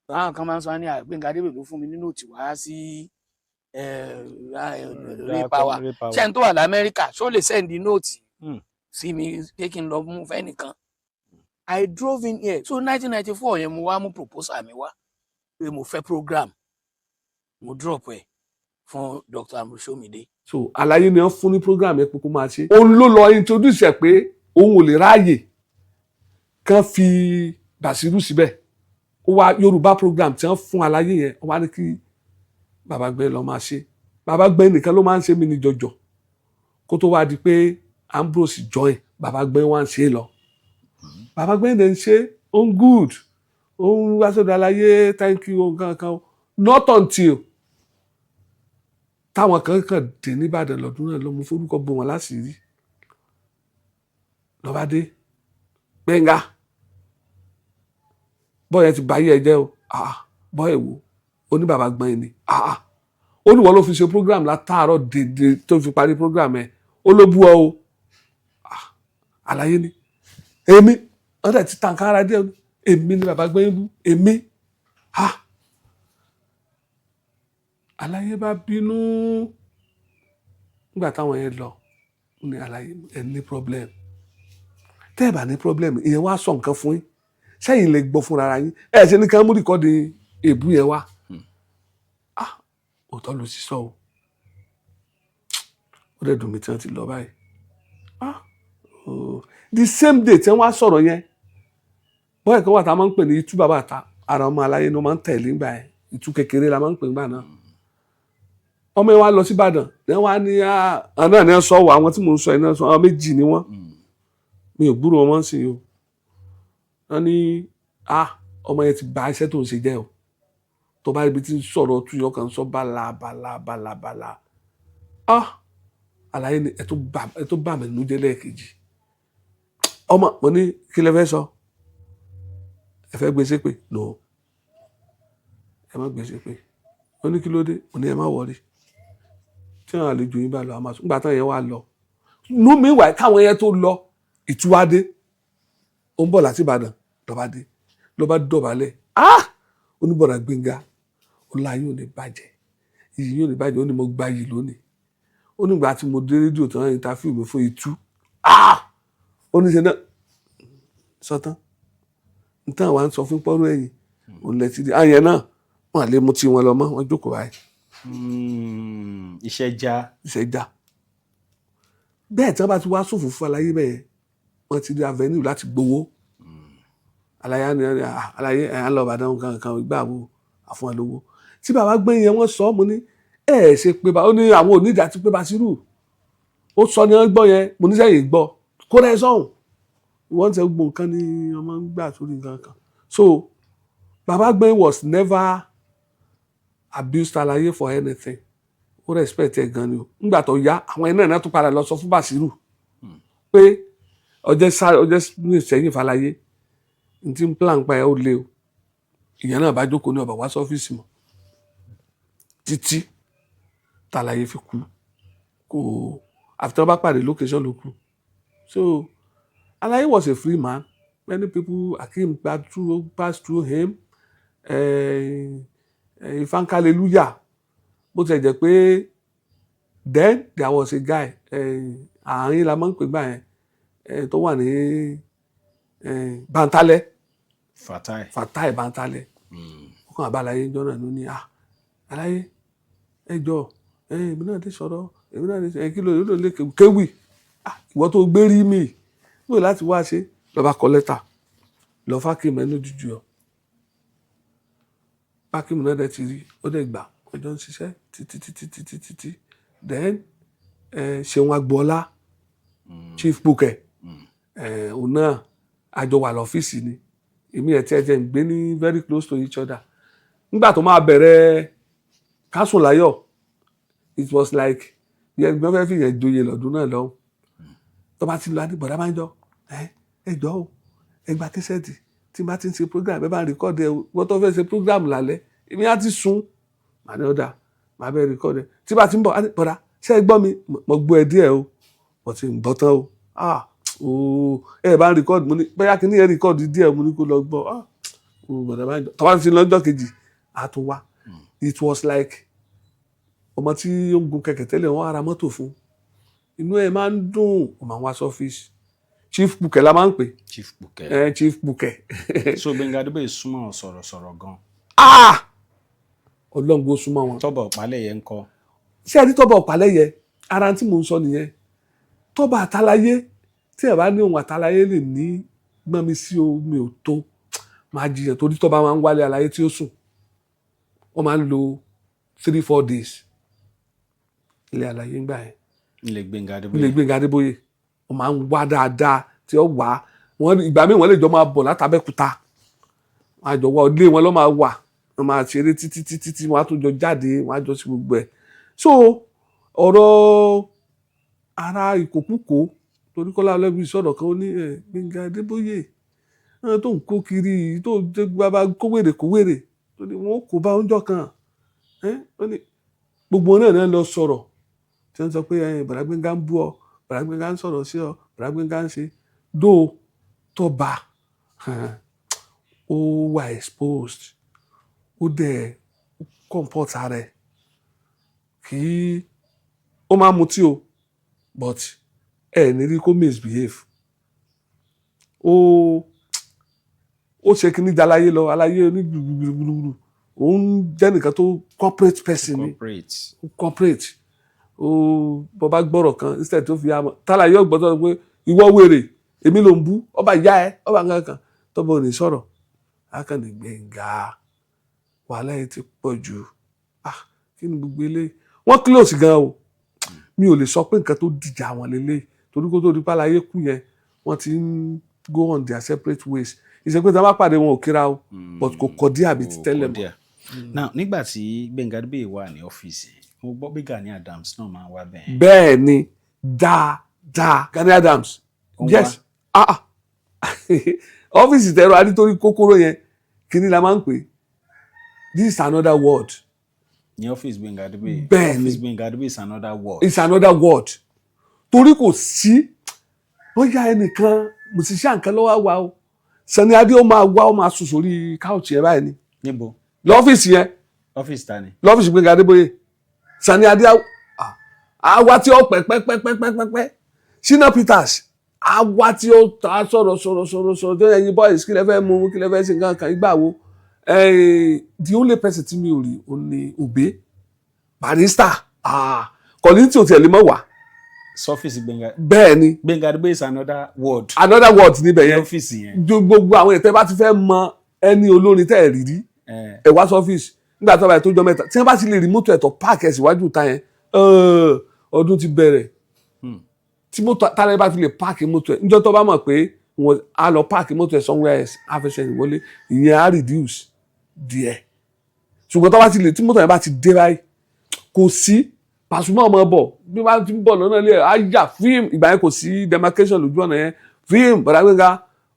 Àwọn kan máa ń sọ ní Gbẹ́ngà Adébóyè ló fún mi ní note wá sí Ray Power. Ray Power. Ṣé n tó wà lamẹ́ríkà, ṣó lè send note sí mi pé kí n lọ mú fẹ́nìkan? I drove in here. So 1994 yẹn, mo wá mú proposal mi wá pé mo fẹ́ program. Mo drop ẹ̀ fún Dr. Ambrose Somide. So àlàyé ni wọ́n fún ní program yẹn pé kó máa ṣe. Òun ló lọ introduce ẹ pé òun ò lè ráàyè kán fi Bàṣírù síbẹ̀. Ó wá Yorùbá program tí wọ́n fún àlàyé yẹn, wọ́n wá ní kí bàbá gbẹ lọ máa ṣe. Bàbá gbẹ nìkan ló máa ń ṣe mí ní jọjọ kó tó wá di pé Ambrose join. Bàbá gbẹ wá ń ṣe lọ, bàbá gbẹ dẹ̀ ń ṣe, ó ń good. Ó ń wá sọ́dọ̀ aláyé, thank you, nǹkan kan. Not until táwọn kan kàn dé nìbàdàn lọ́dún náà ló mú forúkọ bò wọ́n láṣìírí. Lọ́ba dé, "Gbẹ̀ngà, bọ́ọ̀ yẹn ti báyé ẹ jẹ́ o." Ah, bọ́ọ̀ ẹ̀ wò ó ní bàbá gbọ́n yẹn ni. Ah, ó ní wọ́n ló fi ṣe program látàárọ̀ dèdè tó fi parí program ẹ̀, ó ló bú ọ o. Ah, àlàyé ni èmi wọ́n dẹ̀ ti tàn kára díẹ̀. Èmi ni bàbá gbọ́n yẹn bú èmi? Ah, àlàyé bá bínú. Nígbà táwọn yẹn lọ ní, àlàyé, ẹ ní problem. Tẹ́ ẹ bá ní problem, ìyẹn wá sọ nǹkan fún yín, sẹ́yìn lè gbọ́ fúnra ara yín. Ẹ ṣe ní ká mú record èébú yẹn wá. Ah, òótọ́ ló sì sọ o. Ó dẹ̀ dùn mí tí wọ́n ti lọ báyìí. Ah, oh. The same day tí wọ́n wá sọ̀rọ̀ yẹn, bọ́ọ̀ kan wà tá a máa ń pè ní Itú bàbá ta ara ọmọ aláyé ni wọ́n máa ń tẹ̀lé ńgbà yẹn. Itú kékeré la máa ń pè ńgbà náà. Ọmọ yẹn wá lọ sí Ìbàdàn ní wọ́n á ní àwọn náà ní wọ́n sọ wọ àwọn tí mò ń sọ yẹn náà sọ. Àwọn méjì ni wọ́n, mi ò gbúrò wọn sí o. Wọ́n ní, ah, ọmọ yẹn ti bà iṣẹ́ tó ń ṣe jẹ́ o. Tó bá ibi tí ń sọ̀rọ̀ tú yọ kàn sọ bala bala bala bala. Ah, àlàyé ni ẹ tó bà mí nínú jẹ́ lẹ́ẹ̀kejì. Ọmọ mo ní, kí lẹ fẹ́ sọ? Ẹ fẹ́ gbé ṣépè? No, ẹ má gbé ṣépè. Ó ní kí ló dé? Mo ní ẹ má worry, tí àwọn àlejò yín bá lọ, àmọ́ nígbà táwọn yẹn wá lọ nú mi wà, káwọn yẹn tó lọ, ìtúwádé ó ń bọ̀ láti Ìbàdàn. Lọ́ba dé, lọ́ba dọ̀bálẹ̀. Ah, oníbọ̀dà Gbénga, ọlá yóò ní bàjẹ́, iyì yóò ní bàjẹ́. Ó ní mo gba yìí lónìí. Ó nígbà tí mo dé rédíò tí wọ́n interview mi fún Itú. Ah, ó ní ṣe náà sọtán nítorí àwọn à ń sọ fún pọ́nrọ́ ẹ̀yìn òun lẹ ti di àyẹn náà, wọn à lè mú tí wọn lọ mọ́. Wọn jókòó báyìí. Iṣẹ́ já. Iṣẹ́ já bẹ́ẹ̀. Tí wọ́n bá ti wá sófò fún aláyé bẹ́ẹ̀, wọ́n ti rí avenue láti gbowó. Aláyé ni aláyé ẹ̀ á lọ Ìbàdàn kankan ìgbà wo àfún ẹ lówó tí bàbá gbé yẹn. Wọ́n sọ, mo ní ẹ ṣe pé bá ó ní àwọn onídàá ti pé Basiru ó sọ ní wọ́n gbọ́ yẹn. Mo ní sẹ́yìn gbọ́ kó rẹ́ sọ̀hún. Wọ́n ti gbọ́ nǹkan ní ọmọ ń gbà sórí nǹkan kan. So bàbá gbé was never abused aláyé for anything. Ó respect ẹ gan ni o. Nígbà tó yá, àwọn ẹ̀ náà tún padà lọ sọ fún Basiru pé ọjọ́ sáré ọjọ́ ní ìsẹ́yìn fàlàyé n ti ń plan pa ẹ̀, ó lé o. Ìyẹn náà bá jókòó ní ọba wá sọ́fíìsì mọ́ títí tàlàyé fi kú. Kò àfi tí wọ́n bá pàdé location ló kù. So Alaye was a free man. Many people, Akeem pass through him. Ifankaleluya, bó ti jẹ́ pé then there was a guy, àárín la máa ń pè gbà yẹn, tó wà ní Bantálẹ̀. Fatai. Fatai Bantálẹ̀. Ó kàn bá Aláyé jọ náà ló ní, ah, Aláyé, ẹ jọ ẹ, èmi náà lè sọ̀rọ̀, èmi náà lè sọ̀rọ̀. Kí ló lè kéwì? Ah, ìwọ tó gbé rí mi wò láti wá ṣe. Lọ́ba kọ lẹ́tà lọ fákìmù ẹnu jújù ọ. Fákìmù náà dẹ̀ ti rí, ó dẹ̀ gbà. Ọjọ́ ń ṣiṣẹ́ títí títí títí títí. Then Ṣeun Agboola, Chief Bukẹ, òun náà àjọ wà lọ́fíìsì ni. Èmi ẹ̀ tí ẹ jẹ́ ń gbé ní very close to each other. Nígbà tó máa bẹ̀rẹ̀ Kásùnláyọ̀, it was like bí ẹgbẹ́ fẹ́ fìyẹn joyè lọ́dún náà lọ́hùn. Tó bá ti lọ, adé bọ̀dá máa ń jọ ẹ jọ o, ẹ gba cassette tí n bá ti ń ṣe program, ẹ bá ń record ẹ. Wọ́n tó fẹ́ ṣe program lálẹ́, èmi á ti sùn, màá ní ọ̀dà, màá bẹ́ẹ̀ record ẹ. Tí bá ti ń bọ̀, adé bọ̀dá, ṣé ẹ gbọ́ mi? Mo gbọ́ ẹ díẹ̀ o, mo ti ń gbọ́ tán o. Ah ooo, ẹ bá ń record. Mo ní bóyá kí ni ẹ record díẹ̀, mo ní kó lọ gbọ́. Ah ooo, bọ̀dá máa ń jọ tó bá ti lọ́jọ́ kejì, á tún wá. It was like ọmọ tí ó ń gun kẹ̀kẹ́ tẹ́lẹ̀, wọ́n á ra mọ́tò fún, inú ẹ̀ máa ń dùn. Ó máa ń wá sọ́fíìsì. Chief Bukẹ la máa ń pè. Chief Bukẹ. Ẹ Chief Bukẹ. So Gbẹ́ngà Adébóyè súnmọ́ sọ̀rọ̀sọ̀rọ̀ gan. Ah, ọlọ́ngbó súnmọ́ wọn. Tọ́bọ̀ Ọ̀pálẹ̀yẹ ń kọ́? Ṣé ẹni tọ́ba Ọ̀pálẹ̀yẹ, ara tí mò ń sọ nìyẹn. Tọ́ba àtàláyé, tí ẹ bá ní ohun àtàláyé lè ní gbọ́n mi sí omi ò tó máa jiyàn, torí tọ́ba máa ń wálé aláyé tí ó sùn, wọ́n máa ń lo 3-4 days ilé aláyé ń gbà yẹn. Nílé Gbẹ́ngà Nílé Adébóyè. Gbẹ́ngà Adébóyè, wọ́n máa ń wá dáadáa tí ó wà wọ́n. Ìgbà míì wọ́n lè jọ máa bọ̀ látàbẹ́kúta. Wọ́n á jọ wá ilé wọn lọ́ máa wà, wọ́n máa ṣeré títí títí tí wọ́n á tún jọ jáde, wọ́n á jọ sí gbogbo ẹ̀. So ọ̀rọ̀ ara ìkókúkó, torí Kọ́lá Ọlẹ́bí sọ̀rọ̀ kan, ó ní ẹ̀ Gbẹ́ngà Adébóyè náà tó ń kó kiri yìí, tó ń jẹ́ bàbá kówèrè kówèrè, tó ní wọn kò bá oúnjẹ kan ẹ́. Ó ní gbogbo wọn náà lọ sọ̀rọ̀ tí wọ́n sọ pé ẹ bàrà Gbẹ́ngà ń bú ọ, bàrà Gbẹ́ngà ń sọ̀rọ̀ sí ọ, bàrà Gbẹ́ngà ń ṣe dó tọ́ba. Ó wà exposed, ó dẹ̀ comport ara ẹ̀, kì í ó máa mutí o, but ẹ ní rí kó misbehave. Ó ṣe kíní jalayé lọ, aláyé ní gbùgbùgbùgbùgbù. Òun jẹ́ nìkan tó corporate person ni. Corporate. Ó corporate. Ó bọ́ bá gbọ́rọ̀ kan, instead tó fi àmọ́ tálà yóò gbọ́dọ̀ pé ìwọ wèrè, èmi ló ń bú ọba ìyá ẹ, ọba nǹkan kan tọ́bọ̀ ò ní sọ̀rọ̀ akànnì. Gbẹ̀ngà, wàhálà yìí ti pọ̀ jù. Ah, kí ni gbogbo eléyìí? Wọ́n close gan o. Mi ò lè sọ pé nǹkan tó dìjà wọn lélẹ̀, torí kó tó di pálayé kú yẹn, wọ́n ti ń go on their separate ways. Ìṣe pé tí wọ́n bá pàdé, wọn ò kíra o, but kò kọ́ dí àbí ti tẹ́lẹ̀ mọ́. Now, nígbà tí Gbẹ́ngà Adébóyè wà ní ọ́fíìsì, mo gbọ́ pé Gani Adams náà máa ń wá bẹ́ẹ̀. Bẹ́ẹ̀ ni, dáadáa. Gani Adams. Ó ń Yes, ah ah, ọ́fíìsì tẹ̀rọ adítorí kókóró yẹn, kíní la máa ń pè, this is another world. Ní ọ́fíìsì Gbẹ́ngà Adébóyè? Bẹ́ẹ̀ ni. Ọ́fíìsì Gbẹ́ngà Adébóyè is another world. It's another world, torí kò sí bóyá ẹnìkan musician kan lọ́wọ́ wa o, Sunny Adé ó máa wá, ó máa sùn sórí couch yẹn báyìí ni. Níbo? Lọ́fíìsì yẹn. Ọ́fíìsì ta ni? Lọ́fíìsì Gbẹ́ngà Adébóyè. Sunny Adé àwa tí ó pẹ́ pẹ́ pẹ́ pẹ́ pẹ́ pẹ́ pẹ́. Shina Peters àwa tí ó ta sọ̀rọ̀ sọ̀rọ̀ sọ̀rọ̀ sọ̀rọ̀ tó yẹ, boys, kí lẹ fẹ́ mú, kí lẹ fẹ́ ṣe, nǹkan kan ìgbà wo. The only person tí mi ò rí òun ni Obey, Barrister. Ah, Kollington ò tiẹ̀ lè mọ̀ wá. Sọ́fíìsì Gbẹ́ngà? Bẹ́ẹ̀ ni. Gbẹ́ngà Adébóyè is another world. Another world níbẹ̀ ní yẹn. ọ́fíìsì yẹn. Gbogbo àwọn ètò ẹ bá ti fẹ́ mọ ẹni olórin tẹ́ ẹ̀ rí rí, ẹ wá sọ́fíìsì nígbà tó bá yẹ tó jọ mẹ́ta, tí wọ́n bá ti lè rí mọ́tò ẹ̀tọ́ park ẹ̀ síwájú ta yẹn, ọdún ti bẹ̀rẹ̀. Tí mọ́tò tálẹ́ bá fi lè park mọ́tò ẹ̀ níjọ́ tó bá mọ̀ pé wọ́n á lọ park mọ́tò ẹ̀ somewhere else, á fẹsẹ̀ ìwọlé, ìyẹn á reduce díẹ̀. Ṣùgbọ́n tó bá ti lè tí mọ́tò yẹn bá ti dé báyìí, kò sí. Pasuma ọmọ bọ̀, bí wọ́n ti ń bọ̀ lọ́nà ilé ẹ̀ á yà fíìmù. Ìgbà yẹn kò sí demarcation lójú ọ̀nà yẹn. Fíìmù, bọ̀dá Gbẹ́ngà,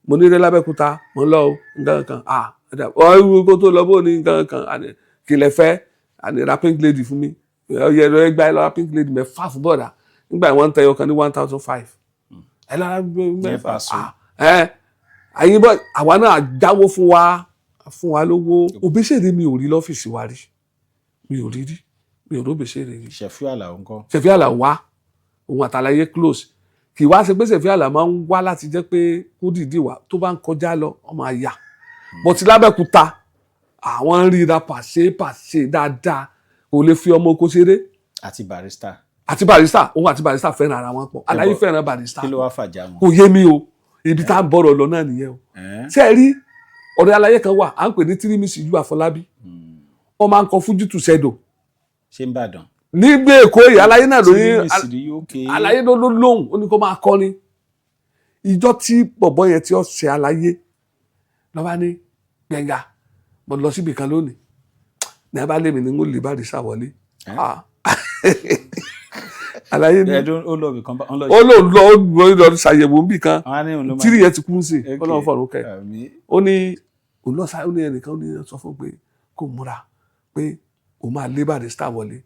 mo ní eré lábẹ́kúta, mo ń lọ o, nǹkan kan. Ah, ọ̀ kó tó lọ bó ní nǹkan kan, àní kí lẹ fẹ́? Àní ra pink lady fún mi. Ọyẹ ẹ̀rọ ẹgbà ẹ lọ ra pink lady mẹ́fà fún bọ̀dà. Nígbà yẹn wọ́n ń tẹyọ kan ní 1,500. Ẹ lọ ra mẹ́fà. Paso. Ah, ẹ àyìn bọ́ àwa náà jáwó fún wa lówó. Òbésèré mi ò rí lọ́fíìsì wa rí, mi ò rí rí, mi ò rí Òbésèré rí. Ṣẹ̀fíù Àlàó ńkọ́? Ṣẹ̀fí Àlàó wá, òun àtàlàyé close. Kì í wá ṣe pé Ṣẹ̀fí Àlàó máa ń wá láti jẹ́ pé kó dìídì wá, tó bá ń kọjá lọ, ọmọ àyà bọ̀tí lábẹ́kúta, àwọn ń ríra pàṣẹ pàṣẹ dáadáa, kò lè fi ọmọ oko ṣeré. Àti Barrister? Àti Barrister. Òun àti Barrister fẹ́ràn ara wọn pọ̀. Àlàyé fẹ́ràn Barrister. Kí ló wá fàjà wọn? Kò yé mi o. Ibi tá à ń bọ̀rọ̀ lọ náà nìyẹn o. Ṣé ẹ rí ọ̀rẹ́ aláyé kan wà, à ń pè ní Tírímìsì Ìjú Àfọlábí, wọ́n máa ń kọ fújì tù sẹ́dọ̀. Ṣé ń bàdàn? Nígbè Èkó yìí, aláyé náà lóyún. Tírímìsì rí, ókè. Aláyé ló lóhùn, ó ní kó máa kọ́ ni. Ìjọ tí bọ̀bọ̀ yẹn tí ó ṣe aláyé lọ́ba ní, Gbẹ̀ngà, mo lọ síbi kan lónìí ní abá lèmi ní ń lè Barrister wọlé. Ah. Aláyé ní Ẹdún ó lọ ibìkan ó lọ. Ó lóun lọ, ó lọ ṣàyẹ̀wò níbì kan. Àwọn á ní òun ló máa. Tírì yẹn ti kú sí. Ọlọ́run fọ̀rọ̀ kẹ́. Àmín. Ó ní òun lọ sáré, ó ní ẹnìkan, ó ní sọ fún pé kó múra pé òun máa lé Barrister wọlé.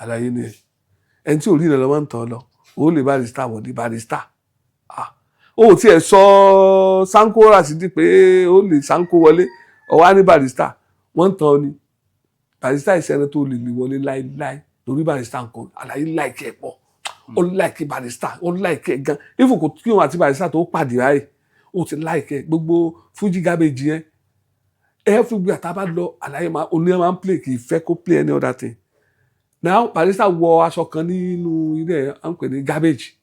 Àlàyé ni ẹ, ẹni tí ò rí ìrànlọ́wọ́ ń tàn lọ, ó lè Barrister wọlé. Barrister, ah, ó tiẹ̀ sọ Sanko Rasidi pé ó lè Sanko wọlé, ọwọ́ á ní Barrister wọ́n ń tàn ọ́ ni. Barrister ìṣẹ́ni tó lè lè wọlé láéláé, torí Barrister nǹkan àlàyé like ẹ̀ pọ̀. Ó like Barrister, ó like ẹ̀ gan. Ifo kò kí òun àti Barrister tó pàdé báyìí, ó ti like ẹ̀. Gbogbo Fuji garbage yẹn, everywhere tá a bá lọ, àlàyé máa oní máa ń play, kì í fẹ́ kó play any other thing. Now Barrister wọ aṣọ kan nínú ilé ẹ̀, à ń pè ní garbage.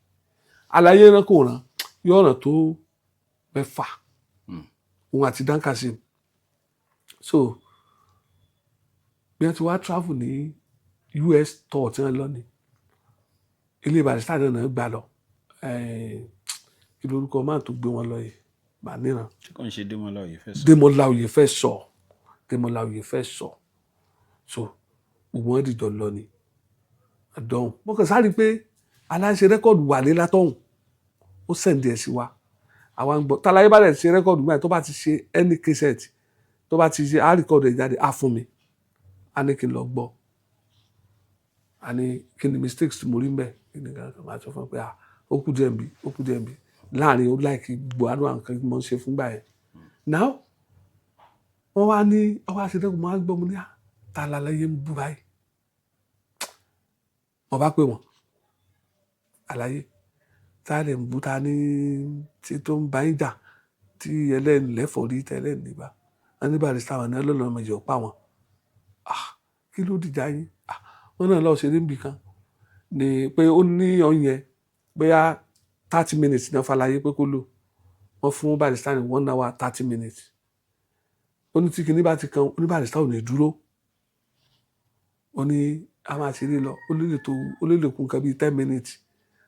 Àlàyé rán kò rán, yóò ràn tó mẹ́fà, òun àti Dan Kasim. So bí wọ́n ti wá travel ní US tour tí wọ́n lọ ní ilé Barrister náà gbà lọ. Kí lorúkọ máa tó gbé wọn lọ yìí? Màá níran. Tí kò ń ṣe Démọ́lá Oyèfẹ́sọ? Démọ́lá Oyèfẹ́sọ, Démọ́lá Oyèfẹ́sọ. So gbogbo wọn dìjọ lọ ni àdọ́hùn. Mo kàn sáré pé aláṣẹ record wà ní látọ̀hún, ó send ẹ̀ sí wa, àwa ń gbọ́. Tàlàyé bá dẹ̀ ṣe record gbà, tó bá ti ṣe any cassette, tó bá ti ṣe, á record ẹ̀ jáde, á fún mi, á ní kí n lọ gbọ́, á ní kí ni mistakes tí mo rí ń bẹ̀, kí ni kankan. Máa sọ fún un pé, ah, ó kù díẹ̀ ń bí, ó kù díẹ̀ ń bí láàrin. Ó like gbọ́ àdúrà nǹkan tí mo ń ṣe fúngbà yẹn. Now wọ́n wá ní wọ́n wá ṣe record, mo wá gbọ́, mo ní, ah, ta làlàyé ń bú báyìí? Mo bá pè wọ́n, àlàyé tá a lè ń bú, ta ní tí tó ń bá yín jà, tí ẹlẹ́ni lẹ́fọ̀ọ́ rí tẹ́lẹ̀ nígbà wọ́n ní Barrister wọn ní ọlọ́run ọmọ ìjọ pa wọn. Ah, kí ló dìjà yín? Ah, wọn náà lọ ṣe níbì kan ní pé ó ní ọyẹn bóyá 30 minutes náà fàlàyé pé kó lò. Wọ́n fún Barrister ní 1 hour 30 minutes. Ó ní tí kinní bá ti kan, ó ní Barrister ò ní dúró, ó ní a máa ṣeré lọ, ó lè tó, ó lè lè kún nǹkan bíi 10 minutes,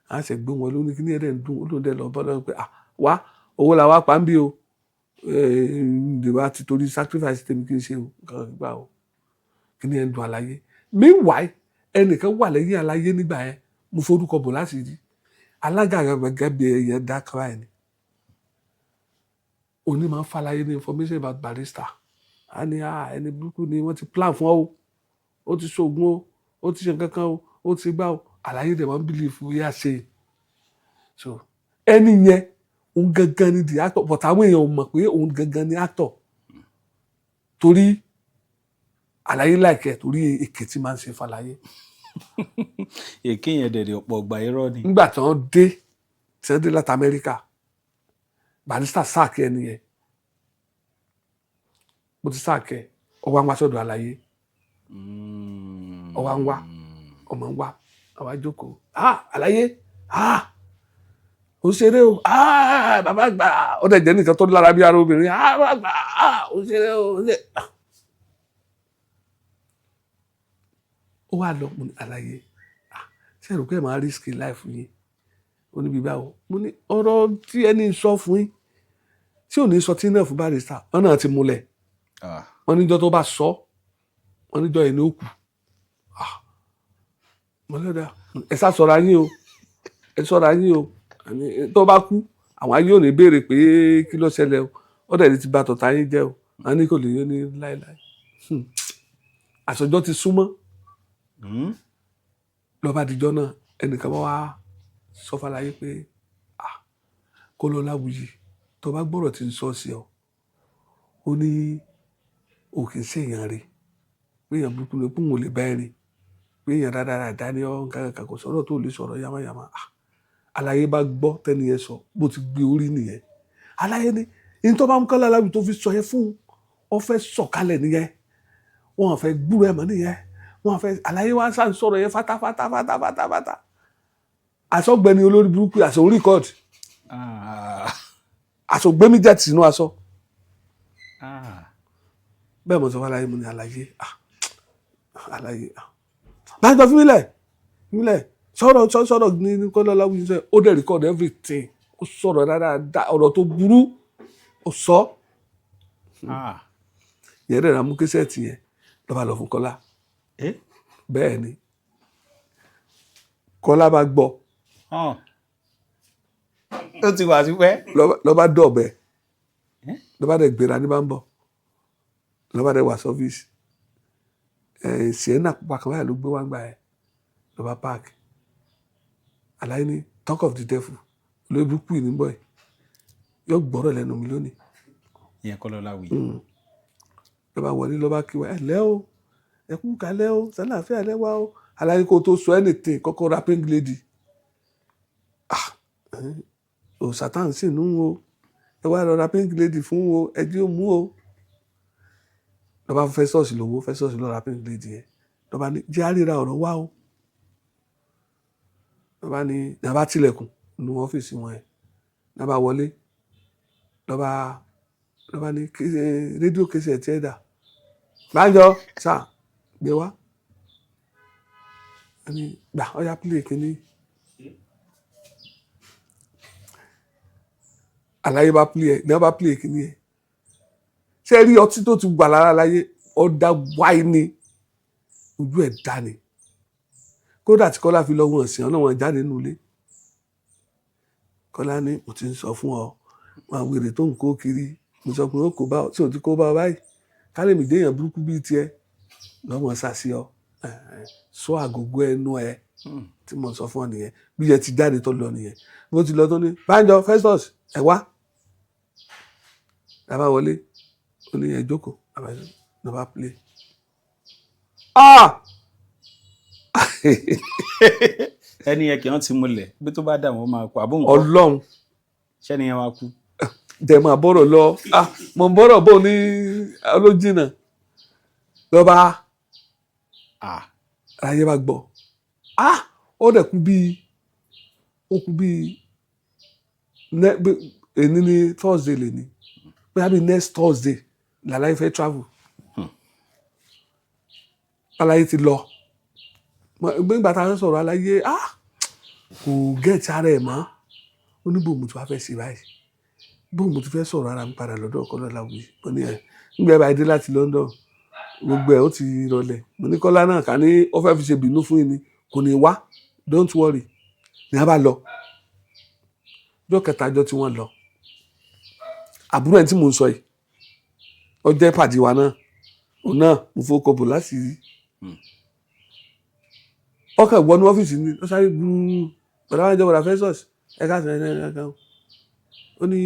a ṣe gbé wọn lóní kíní ẹ̀rẹ̀ ń dùn. Ó lóun dẹ̀ lọ bọ́ lọ́wọ́ pé, ah, wá owó la wá pa ń bí o, ìdìbò àti torí sacrifice tèmi kì í ṣe o, nǹkan gbà o, kíní ẹ̀ ń dùn àlàyé. Meanwhile, ẹnìkan wà lẹ́yìn àlàyé nígbà yẹn, mo forúkọ bò láti rí alága gẹ́gẹ́ bí ẹ̀yẹ dákàrà ẹ̀ ni òní máa ń fàlàyé ní information about Barrister. A ní, ah, ẹni burúkú ni, wọ́n ti plan fún ọ o, ó ti ṣoògùn o, ó ti ṣe nǹkan kan o, ó ti gbá o. Àlàyé dẹ̀ máa ń believe yà ṣe. So ẹni yẹn, òun gangan ni the actor, but àwọn èèyàn ò mọ̀ pé òun gangan ni actor, torí àlàyé láìkẹ́, torí èké tí máa ń ṣe fàlàyé. Èké yẹn dẹ̀dẹ̀ ọ̀pọ̀ ọgbà irọ́ ni. Nígbà tí wọ́n dé, tí wọ́n dé láti Amẹ́ríkà, Barrister sack ẹni yẹn. Mo ti sack ẹ, ọwọ́ àwọn aṣọ́dọ̀ àlàyé, ọwọ́ ń wá, ọmọ ń wá, àwa jókòó. Ah, àlàyé, ah, ó ṣeré o, ah, bàbá àgbà. Ó dẹ̀ jẹ́ nìkan tó lára bí ara obìnrin. Ah, bàbá àgbà, ah, ó ṣeré o, ó ṣe. Ó wá lọ, mo ní, àlàyé, ah, ṣé ẹ rò pé ẹ máa risk life yín? Ó ní, bíbá o. Mo ní ọ̀rọ̀ tí ẹni sọ fún yín, tí ò ní sọ tí náà fún Barrister, wọn náà ti múlẹ̀. Wọn níjọ́ tó bá sọ, wọn níjọ́ yẹn ní ó kù. Ah, mo lọ́dà, ẹ sá sọ̀rọ̀ ayín o, ẹ sọ̀rọ̀ ayín o. Tó bá kú, àwọn ayé ò ní béèrè pé kí ló ṣẹlẹ̀ o. Ó dẹ̀ ti bà tọ̀tà yín jẹ́ o. Wọn ní kò lè yé ní láéláé. Àsọjọ́ ti súnmọ́. Lọ́ba àdìjọ́ náà, ẹnìkan bá wá sọ fàlàyé pé, ah, kó lọ láwùyí, tó bá gbọ́rọ̀ tí ń sọ sí ọ, ó ní o kì í ṣèyàn rí, pé èèyàn burúkú ni, pé òun ò lè bá ẹ rìn, pé èèyàn dáadáa ní ọ, nǹkan kan kò sọ̀rọ̀ tó lè sọ̀rọ̀ yamayama. Ah, àlàyé bá gbọ́ tẹ́ni yẹn sọ, bó ti gbé orí nìyẹn. Àlàyé ni ní tó bá ń kọ́ lálábì tó fi sọ yẹn fún ọ, fẹ́ sọ̀kalẹ̀ nìyẹn, wọn fẹ́ gbúrò ẹ̀ mọ́ nìyẹn, wọn fẹ́. Àlàyé wa sá ń sọ̀rọ̀ yẹn fatafata fatafata fata. Àsọgbẹni olórí burúkú, àṣọ record, àṣọ gbẹmí jẹ sínú aṣọ. Bẹ́ẹ̀ mo sọ fún àlàyé, mo ní, àlàyé, ah, àlàyé, ah, báyìí fún mi lẹ̀, fún mi lẹ̀, sọ̀rọ̀ sọ̀rọ̀ ní kọ́lá láwùjọ sọ. Ó dẹ̀ record everything. Ó sọ̀rọ̀ dáadáa, ọ̀rọ̀ tó burú ó sọ. Yẹn dẹ̀ ra mú cassette yẹn lọ́ba lọ fún Kọ́lá. Bẹ́ẹ̀ ni Kọ́lá bá gbọ́. Ó ti wà sípẹ́. Lọ́ba dọ̀bẹ̀, lọ́ba dẹ̀ gbéra ní bá ń bọ̀, lọ́ba dẹ̀ wà sọ́fíìsì ẹ̀. Sienna pupa kan báyìí ló gbé wá gbà ẹ̀, lọ́ba park. Àlàyé ní, talk of the devil, olórí burúkú yìí ní bọ̀ yìí, yóò gbọ́rọ̀ lẹ́nu mi lónìí. Ìyẹn kọ́ lọ́la wí. Lọ́ba wọlé, lọ́ba kí wa, ẹ lẹ́ o, ẹ kú kalẹ́ o, sálàáfíà lẹ́wà o. Àlàyé, kó tó sọ anything, kọ́kọ́ ra pink lady. Ah, o satan sì nù o, ẹ wá lọ ra pink lady fún o, ẹ jí ó mú o. Lọ́ba fẹ́ sọ́ọ̀sì lówó, fẹ́ sọ́ọ̀sì lọ́ọ́ ra pink lady yẹn. Lọ́ba ní jẹ́ àríra, ọ̀rọ̀ wá o. Lọ́ba ní nàbá tilẹ̀kùn nínú ọ́fíìsì wọn yẹn, nàbá wọlé, lọ́ba ní rédíò cassette ẹ̀ dà? Bájọ́ sà gbé wá. Ẹni gbà ọ̀yá, play kínní. Àlàyé bá play ẹ̀ ní wọ́n bá play kìíní ẹ̀. Ṣé rí ọtí tó ti gbà lára láyé, ọ̀dà wáyé ni, ojú ẹ̀ dá ni. Kódà tí Kọ́lá fi lọ, wọn sí ọ̀nà wọn jáde nínú ilé. Kọ́lá ní, "Mo ti ń sọ fún ọ, wọn wèrè tó ń kó kiri, mo sọ pé ó kó bá ọ tí ò ti kó bá ọ báyìí, kálẹ̀mí déèyàn burúkú bíi tiẹ̀ lọ́mọ sá sí ọ, sọ àgógó ẹnu ẹ tí mo sọ fún ọ nìyẹn." Bí ẹ ti jáde tó lọ nìyẹn. Bó ti lọ tó ní, "Bánjọ, Festus, ẹ wá." Lábá wọlé, ó ní, "Ẹ jókòó." Ló bá play. Ah! Ẹni yẹn kì í wọ́n ti múlẹ̀ bí tó bá dà, wọ́n máa kú àbó nǹkan. Ọlọ́run. Ṣẹ́ni yẹn wá kú? Dẹ̀ máa bọ́rọ̀ lọ. Ah, mo ń bọ́rọ̀ bò ní olójìnà lọ́ba. Ah. Ayé bá gbọ́, ah, ó dẹ̀ kú bíi, ó kú bíi èní ní Thursday lè ní, bóyá bíi next Thursday làlàyé fẹ́ travel. Àlàyé ti lọ gbẹ́ngbà tá a sọ̀rọ̀. Àlàyé, ah, kò get ara ẹ̀ mọ́. Ó ní, "Bò mo ti wá fẹ́ ṣe báyìí? Bò mo ti fẹ́ sọ̀rọ̀ ara mi padà lọ́dọ̀ Kọ́lá Ọláwuyì?" Mo ní, "Ẹ̀ nígbà bá dé láti London, gbogbo ẹ̀ ó ti rọlẹ̀." Mo ní, "Kọ́lá náà kà ní ó fẹ́ fi ṣe bínú fún yín ni, kò ní wá, don't worry." Ní a bá lọ ọjọ́ kẹta, ọjọ́ tí wọ́n lọ, àbúrò ẹ̀ tí mò ń sọ yìí, ó jẹ́ pàdé wa náà, òun náà mo fowó kọ bò láti rí. Ọkọ̀ ìwọ́nú ọ́fíìsì ni ó sáré gbúrú, "Bọ̀dá wájú, bọ̀dá Festus, ẹ ká sọ ẹ ẹ ẹ." Ó ní,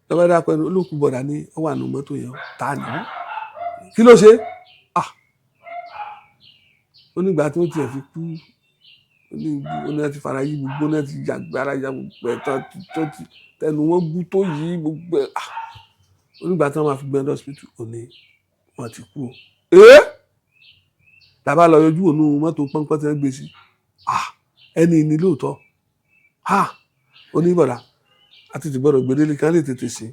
lọ́ba dá pẹ́ẹ́nu olókùú bọ̀dá ní ó wà nù mọ́tò yẹn. Ta ni? Kí ló ṣe? Ah, ó nígbà tí ó tiẹ̀ fi kú, ó ní ti fara yí gbogbo náà, ti yàgbé ara ya gbogbo ẹ̀ tó ti tẹnu wọn gún tó yí gbogbo ẹ̀. Ah, ó nígbà tí wọ́n máa fi gbé ẹ hospital, ó ní wọ́n ti kú o. Ee, làbá lọ yọjú ònú mọ́tò pọ́npọ́n tí wọ́n gbé sí. Ah, ẹni ní lóòótọ́. Ah, oníbọ̀dà àti ti gbọ́dọ̀ gbé délé kí wọ́n lè tètè sí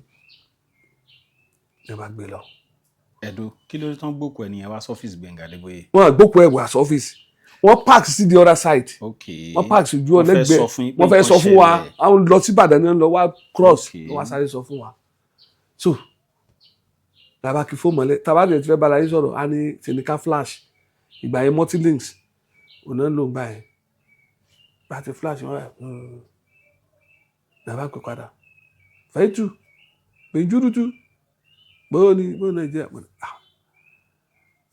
ẹ bá gbé lọ. Ẹ̀dùn kí ló dé tán gbókù ẹnìyẹn wá sọ́fíìsì Gbẹ̀ngà Adébóyè? Wọ́n gbókù ẹ̀ wá sọ́fíìsì, wọ́n park sí the other side. Wọ́n park sí ojú Wọ́n fẹ́ ọlẹ́gbẹ̀ẹ́. sọ fún yín pé Wọ́n fẹ́ nǹkan sọ fún wa. ṣẹlẹ̀. Àwọn lọ sí Ìbàdàn ní wọ́n lọ wá cross. Wọ́n wá sáré sọ fún wa. So làbá kí fóònù mọ́lẹ̀, tàbá lè ti fẹ́ bára yín sọ̀rọ̀, á ní tìǹkà flash. Ìgbà yẹn multilinks òun náà ló ń gbà yẹn. Bá ti flash wọn, làbá pè padà, "Fẹ́tù pèjúrútù, bóyá ní bóyá Nàìjíríà?" Mo ní, "Ah,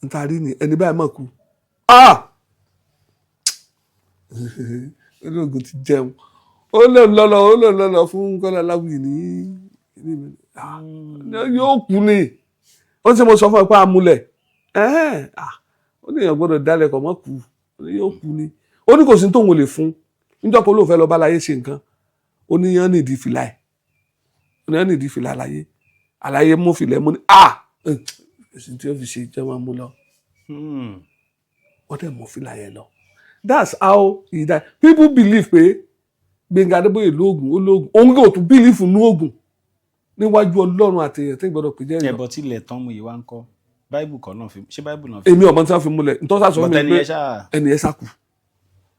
n ta rí ni ẹni báyìí mọ̀ kú." Ah, olóògùn ti jẹun, ó lè lọ́lọ́, ó lè lọ́lọ́ fún Kọ́lá Láwùyí ní ní. Ah, yóò kú ni. Ó ti mo sọ fún ẹ pé amúlẹ̀ ẹ̀hẹ́n. Ah, ó ní èèyàn gbọ́dọ̀ dálẹ̀ kọ̀ mọ́ kú. Ó ní yóò kú ni. Ó ní kò sí tóun ò lè fún níjọ́ pé olóòfẹ́ lọ bá láyé ṣe nǹkan. Ó ní yán nídìí fìlà ẹ̀, ó ní yán nídìí fìlà àlàyé, àlàyé mú fìlà ẹ̀. Mú ní, ah, kò sí tí ó fi ṣe jẹ́ wọn mú lọ. Wọ́n dẹ̀ mú fìlà yẹn lọ. That's how he die. People believe pé Gbẹ́ngà Adébóyè lóògùn, ó lóògùn. Òun kò tún believe nú ògùn. Níwájú Ọlọ́run àti èèyàn tí ń gbọ́dọ̀ pè jẹ́ Ẹ̀bọ̀ tilẹ̀ tán mu yìí wá ń kọ́ báìbù kan náà fi ṣé báìbù náà fi? Èmi ọmọ tí wọ́n fi múlẹ̀ ntọ́sà sọ fún mi bọ́tẹ́ni pé yẹn ṣáà ẹni yẹn sàkù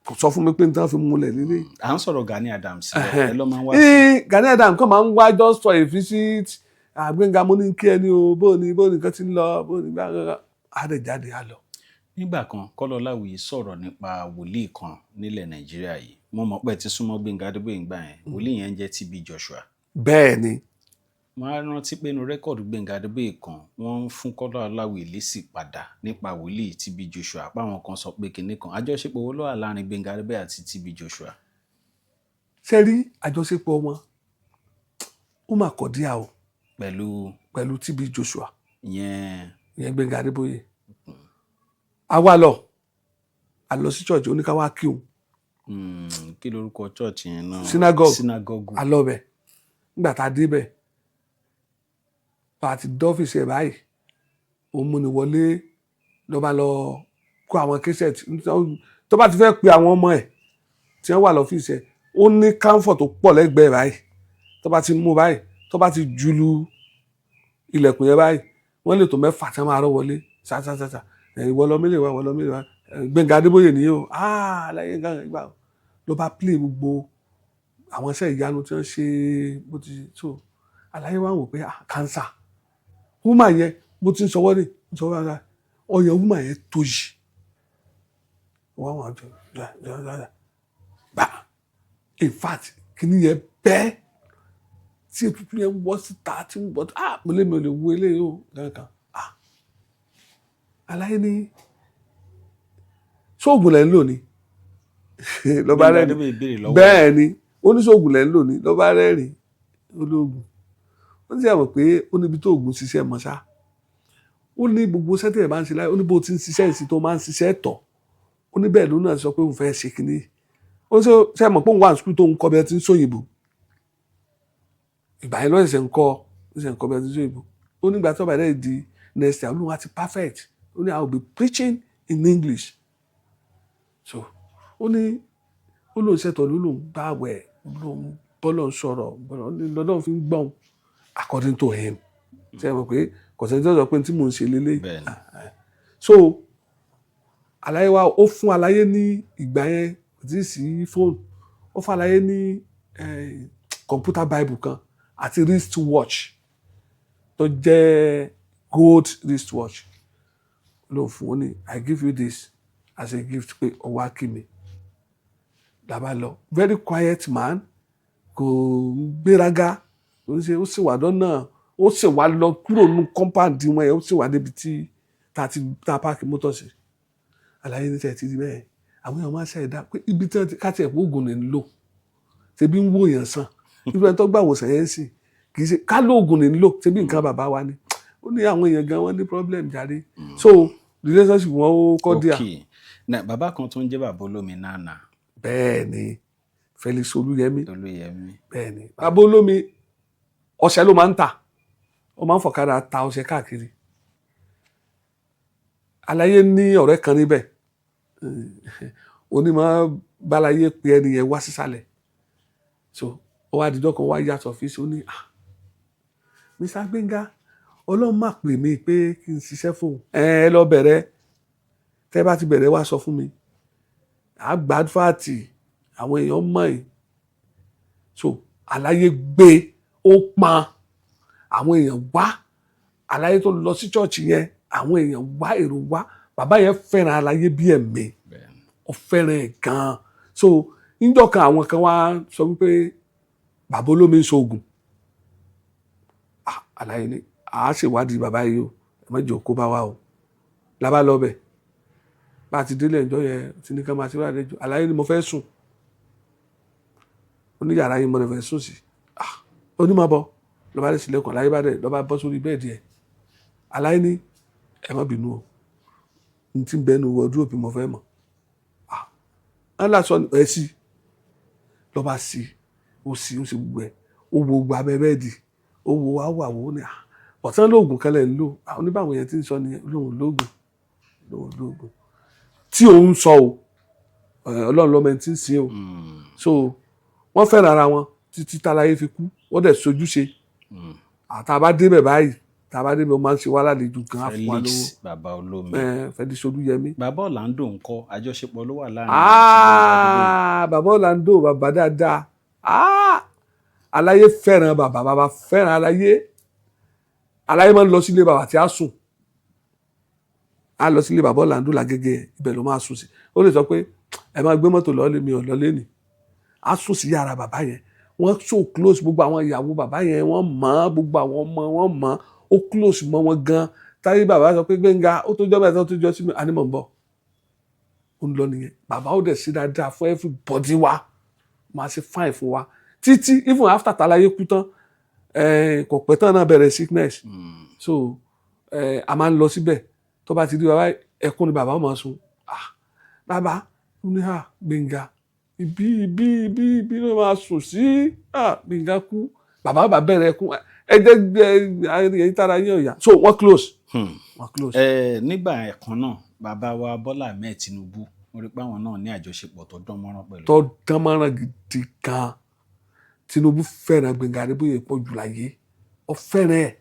kò sọ fún mi pé nítorí wọ́n fi múlẹ̀ lílé. À ń sọ̀rọ̀ Gani Adams ẹ ló máa ń wá sí. Gani Adams kàn máa ń wá just for a visit. "Àgbéǹga, mo ní kí ẹni o, bó ni bó ni nǹkan ti ń lọ, bó ni gbàgbà á dẹ̀ jáde á lọ." Nígbà kan, Kọ́lá Ọláwuyì sọ̀rọ̀ nípa wòlíì kan nílẹ̀ Nàìjíríà yìí. Mo mọ̀ pé ẹ ti súnmọ́ Gbẹ́ngà Adébóyè ńgbà yẹn. Wòlíì yẹn ń jẹ́ TB Joshua. Bẹ́ẹ̀ ni. Mo á rántí pé inú record Gbẹ́ngà Adébóyè kan, wọ́n ń fún Kọ́lá Ọláwuyì lésì padà nípa wòlíì TB Joshua, páwọn kan sọ pé kinní kan. Àjọṣepọ̀ wo ló wà láàrin Gbẹ́ngà Adébóyè àti TB Joshua? Ṣe rí àjọṣepọ̀ wọn, ó mà kọ̀ díà o. Pẹ̀lú? Pẹ̀lú TB Joshua. Ìyẹn? Ìyẹn Gbẹ́ngà Adébóyè. A wá lọ, a lọ sí church, ó ní ká wá kí òun. Kí lorúkọ church yẹn náà? Synagogue. Synagogue. A lọ bẹ̀. Nígbà tá a dé bẹ̀, bá a ti dọ́fíìsì ẹ̀ báyìí, ó mú ni wọlé, ló bá lọ kó àwọn cassette tó bá ti fẹ́ pe àwọn ọmọ ẹ̀ tí wọ́n wà lọ́fíìsì ẹ̀. Ó ní camphor tó pọ̀ lẹ́gbẹ̀ẹ́ báyìí. Tó bá ti mú báyìí, tó bá ti julu ilẹ̀kùn yẹn báyìí, wọ́n lè tó mẹ́fà tí wọ́n máa rọ́ wọlé ṣáṣáṣáṣá. "Ìwọ lọ mílè wá, ìwọ lọ mílè wá. Gbẹ̀ngà Adébóyè nìyí o." Ah, aláyé nǹkan ìgbà ló bá play gbogbo àwọn iṣẹ́ ìyanu tí wọ́n ṣe bó ti so. Àlàyé wa wò pé, ah, cancer. Woman yẹn, mo ti ń sọwọ́ ní ń sọwọ́ ara ọyàn woman yẹn tó yìí, wọ́n wà jọ gbà. In fact, kìíní yẹn bẹ́ẹ̀ tí ètùtù yẹn wọ́ síta tí ń bọ̀. Ah, mo lé mi ò lè wo eléyìí o kankan. Ah, àlàyé ní ṣóògùn lẹ́ ń lò ní lọ́ba Gbénga rẹ́rìn. Adébóyè béèrè lọ́wọ́. Bẹ́ẹ̀ ni, oníṣòògùn lẹ́ ń lò ní lọ́ba rẹ́rìn. Olóògùn ó sì àmọ̀ pé ó níbi tó oògùn ṣiṣẹ́ mọ́ ṣá. Ó ní gbogbo sẹ́tẹ̀ ẹ̀ bá ń ṣe láyé, ó ní bó ti ń ṣiṣẹ́ ìsìn tó máa ń ṣiṣẹ́ tọ̀. Ó ní bẹ́ẹ̀ ló náà sọ pé òun fẹ́ ṣe kínní. Ó ṣe ṣe mọ̀ pé òun wà ní school tó ń kọ́ bí ẹ ti ń sóyìnbó. Ìgbà yẹn lọ́sẹ̀ ń kọ́, lọ́sẹ̀ ń kọ́ bí ẹ ti ń sóyìnbó. Ó nígbà tó bá dẹ̀ di next year, olóhùn á ti perfect. Ó ní, "I will be preaching in English." So ó ní ó lóun ṣètò, ló lóun gbààwẹ̀, lóun bọ́lọ̀ ń sọ̀rọ̀ lọ́dọ̀ fi ń gbọ́n, according to him. Ṣe é mọ̀ pé kò sẹ́ni tó sọ pé tí mò ń ṣe lélẹ́yìí? Bẹ́ẹ̀ni. So àlàyé wa, ó fún àlàyé ní ìgbà yẹn, kò tí ì sí fóònù, ó fún àlàyé ní computer bible kan àti wrist watch tó jẹ́ gold wrist watch ló fún. Ó ní, "I give you this as a gift pé ọwọ́ á kí mi." Làbá lọ. Very quiet man, kò gbéraga, kò ń ṣe. Ó sì wà lọ́nà, ó sì wá lọ kúrò nínú compound wọn yẹn, ó sì wà débi tí tá a ti tá a park mọ́tò sí. Àlàyé ní tẹ̀ ti di bẹ́ẹ̀, àwọn èèyàn máa ń ṣàìdá pé ibi tí wọ́n ti ká tiẹ̀ pé oògùn ní ń lò, ṣebí ń wò yàn sàn. Ibi ẹni tó gbà wòsàn yẹn sì kì í ṣe ká lóògùn ní ń lò, ṣebí nǹkan bàbá wa ni. Ó ní àwọn èèyàn gan wọn ní problem jáde. So relationship wọn ó cordial. Ok, na bàbá kan tó ń jẹ́ bàbá olómi nánà. Bẹ́ẹ̀ ni, Felix Olúyẹmí. Olúyẹmí. Bẹ́ẹ̀ ni, bàbá olómi, ọṣẹ ló máa ń tà. Ó máa ń fọ̀kadà ta ọṣẹ káàkiri. Aláyé ní ọ̀rẹ́ kan níbẹ̀, onímọ̀ bálayé pé ẹni yẹn wá sísàlẹ̀. So ó wá dijọ́ kan, wá yàtọ̀ ọ́fíìsì, ó ní, "Ah, Mr. Gbénga, Ọlọ́run má pè mí pé kí n ṣiṣẹ́ fóun. Ẹ lọ bẹ̀rẹ̀, tẹ́ bá ti bẹ̀rẹ̀, wá sọ fún mi, àgbà advert, àwọn èèyàn mọ̀ ẹ́." So àlàyé gbé, ó pọn àwọn èèyàn wá. Àlàyé tó lọ sí church yẹn, àwọn èèyàn wá, èrò wá. Bàbá yẹn fẹ́ràn àlàyé bí ẹ̀mí. Ó fẹ́ràn ẹ̀ gan-an. So níjọ́ kan, àwọn kan wá sọ wípé bàbá olómi ń ṣoògùn. Ah, àlàyé ni à á ṣèwádìí bàbá yìí o, ẹ má jẹ́ kó bá wa o. Lábá lọ bẹ̀, bá a ti délé ìjọ yẹn tí ní ká máa ṣe wá àlejò, àlàyé ni mo fẹ́ sùn. Ó ní yàrá yìí mo lè fẹ́ sùn sí. Ah, ó ní máa bọ̀. Lọ́ba lè sílẹ̀kùn, àlàyé bá dẹ̀ lọ́ba bọ́ sórí bed ẹ̀. Àlàyé ní, "Ẹ má bínú o, n tí ń bẹ́ẹ̀ nu wardrobe mo fẹ́ mọ̀." Ah, ẹ̀ lásọ ẹ̀ sí lọ́ba sí, ó sì ó sì gbogbo ẹ̀, ó wo gbogbo abẹ́ bed, ó wo wá wà wò ó ní, ah, ọ̀tán lóògùn kan lẹ̀ ń lò. Àwọn oníbàwọ̀n yẹn ti ń sọ nìyẹn, lóhùn lóògùn, lóhùn lóògùn tí òun sọ o. Ọlọ́run lọ́mọ ẹni tí ń sin o. So wọ́n fẹ́ràn ara wọn títí táláyé fi kú. Wọ́n dẹ̀ sojúṣe. Àtàbá débẹ̀ báyìí, tàbá débẹ̀, ó máa ń ṣe wá lálejò gan, á fún wa lówó. Felix bàbá olómi. Felix Olúyẹmí. Bàbá Orlando ńkọ́? Àjọṣepọ̀ ló wà láàrin? Ah, bàbá Orlando, bàbá dáadáa. Ah, aláyé fẹ́ràn bàbá, bàbá fẹ́ràn aláyé. Aláyé máa ń lọ sílé bàbá tí a sùn, á lọ sílé bàbá Orlando l'Ágége, ibẹ̀ ló máa sùn sí. Ó lè sọ pé ẹ máa gbé mọ́tò lọ́ọ́lé mi ò lọ́lé nì, á sùn sí yàrá bàbá yẹn. Wọ́n so close. Gbogbo àwọn ìyàwó bàbá yẹn, wọ́n mọ̀ ọ́, gbogbo àwọn ọmọ wọn mọ̀ ọ́. Ó close mọ́ wọn gan. Táyé bàbá sọ pé, "Gbénga, ó tó jọ́ mẹ́ta, ó tó jọ́ sí mi, àní mọ̀ ń bọ̀." Ó ń lọ nìyẹn. Bàbá ó dẹ̀ sí dáadáa fún everybody wa, máa ṣe fine fún wa títí, even after táláyé kú tán. Kò pẹ́ tán náà bẹ̀rẹ̀ sickness. So a máa ń lọ síbẹ̀. Tó bá ti rí bàbá, ẹkún ni bàbá ó máa sun. "Ah, bàbá," ó ní, "ah, Gbénga, ibi ibi ibi ibi ló máa sùn sí. Ah, Gbénga kú." Bàbá bá bẹ̀rẹ̀ ẹkún. Ẹ jẹ́ ẹ̀yin tára yín ọ̀yà. So wọ́n close, wọ́n close. Ẹ nígbà ẹ̀kan náà, bàbá wa Bọ́lá Ahmed Tinubu, mo rí pé àwọn náà ní àjọṣepọ̀ tó dán mọ́rán pẹ̀lú. Tó dán mọ́rán gidi gan. Tinubu fẹ́ràn Gbénga Adébóyè pọ̀ jù láyé. Ó fẹ́ràn ẹ̀,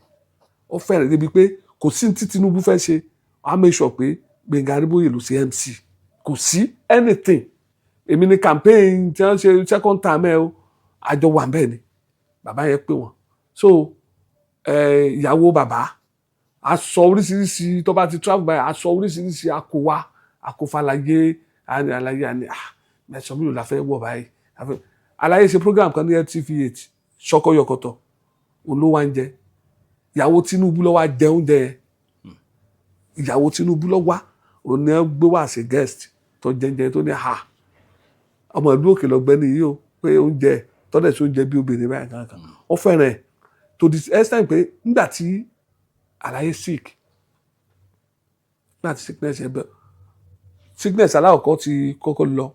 ó fẹ́ràn ẹ̀ débi pé kò sí tí Tinubu fẹ́ ṣe, á make sure pé Gbénga Adébóyè ló ṣe MC. Kò sí anything. Èmi ní campaign tí wọ́n ṣe second term ẹ o, àjọ wà bẹ́ẹ̀ ni bàbá yẹn pè wọ́n. So Ìyàwó bàbá, aṣọ oríṣiríṣi tó bá ti travel báyìí, aṣọ oríṣiríṣi akó wá, akófàlàyé àlàyé àní, ah, mẹsàn-án mélòó la fẹ́ wọ̀ báyìí? Àlàyé ṣe program kan ní LTV8, ṣọkọyọkọtọ olówó ń jẹ. Ìyàwó Tinubu ló wá jẹ oúnjẹ yẹn. Ìyàwó Tinubu ló wá, òun ni wọ́n gbé wá sí guest tó jẹjẹ, tó ní, ha, ọmọ ìlú òkè lọgbẹ́ni yìí o, pé oúnjẹ tọ́lẹ̀ sí oúnjẹ bí obìnrin báyìí kankan, ó fẹ́ràn ẹ̀ to the extent pé nígbà tí àlàyé sick, nígbà tí sickness yẹn bẹ, sickness aláwọ̀kọ́ ti kọ́kọ́ lọ,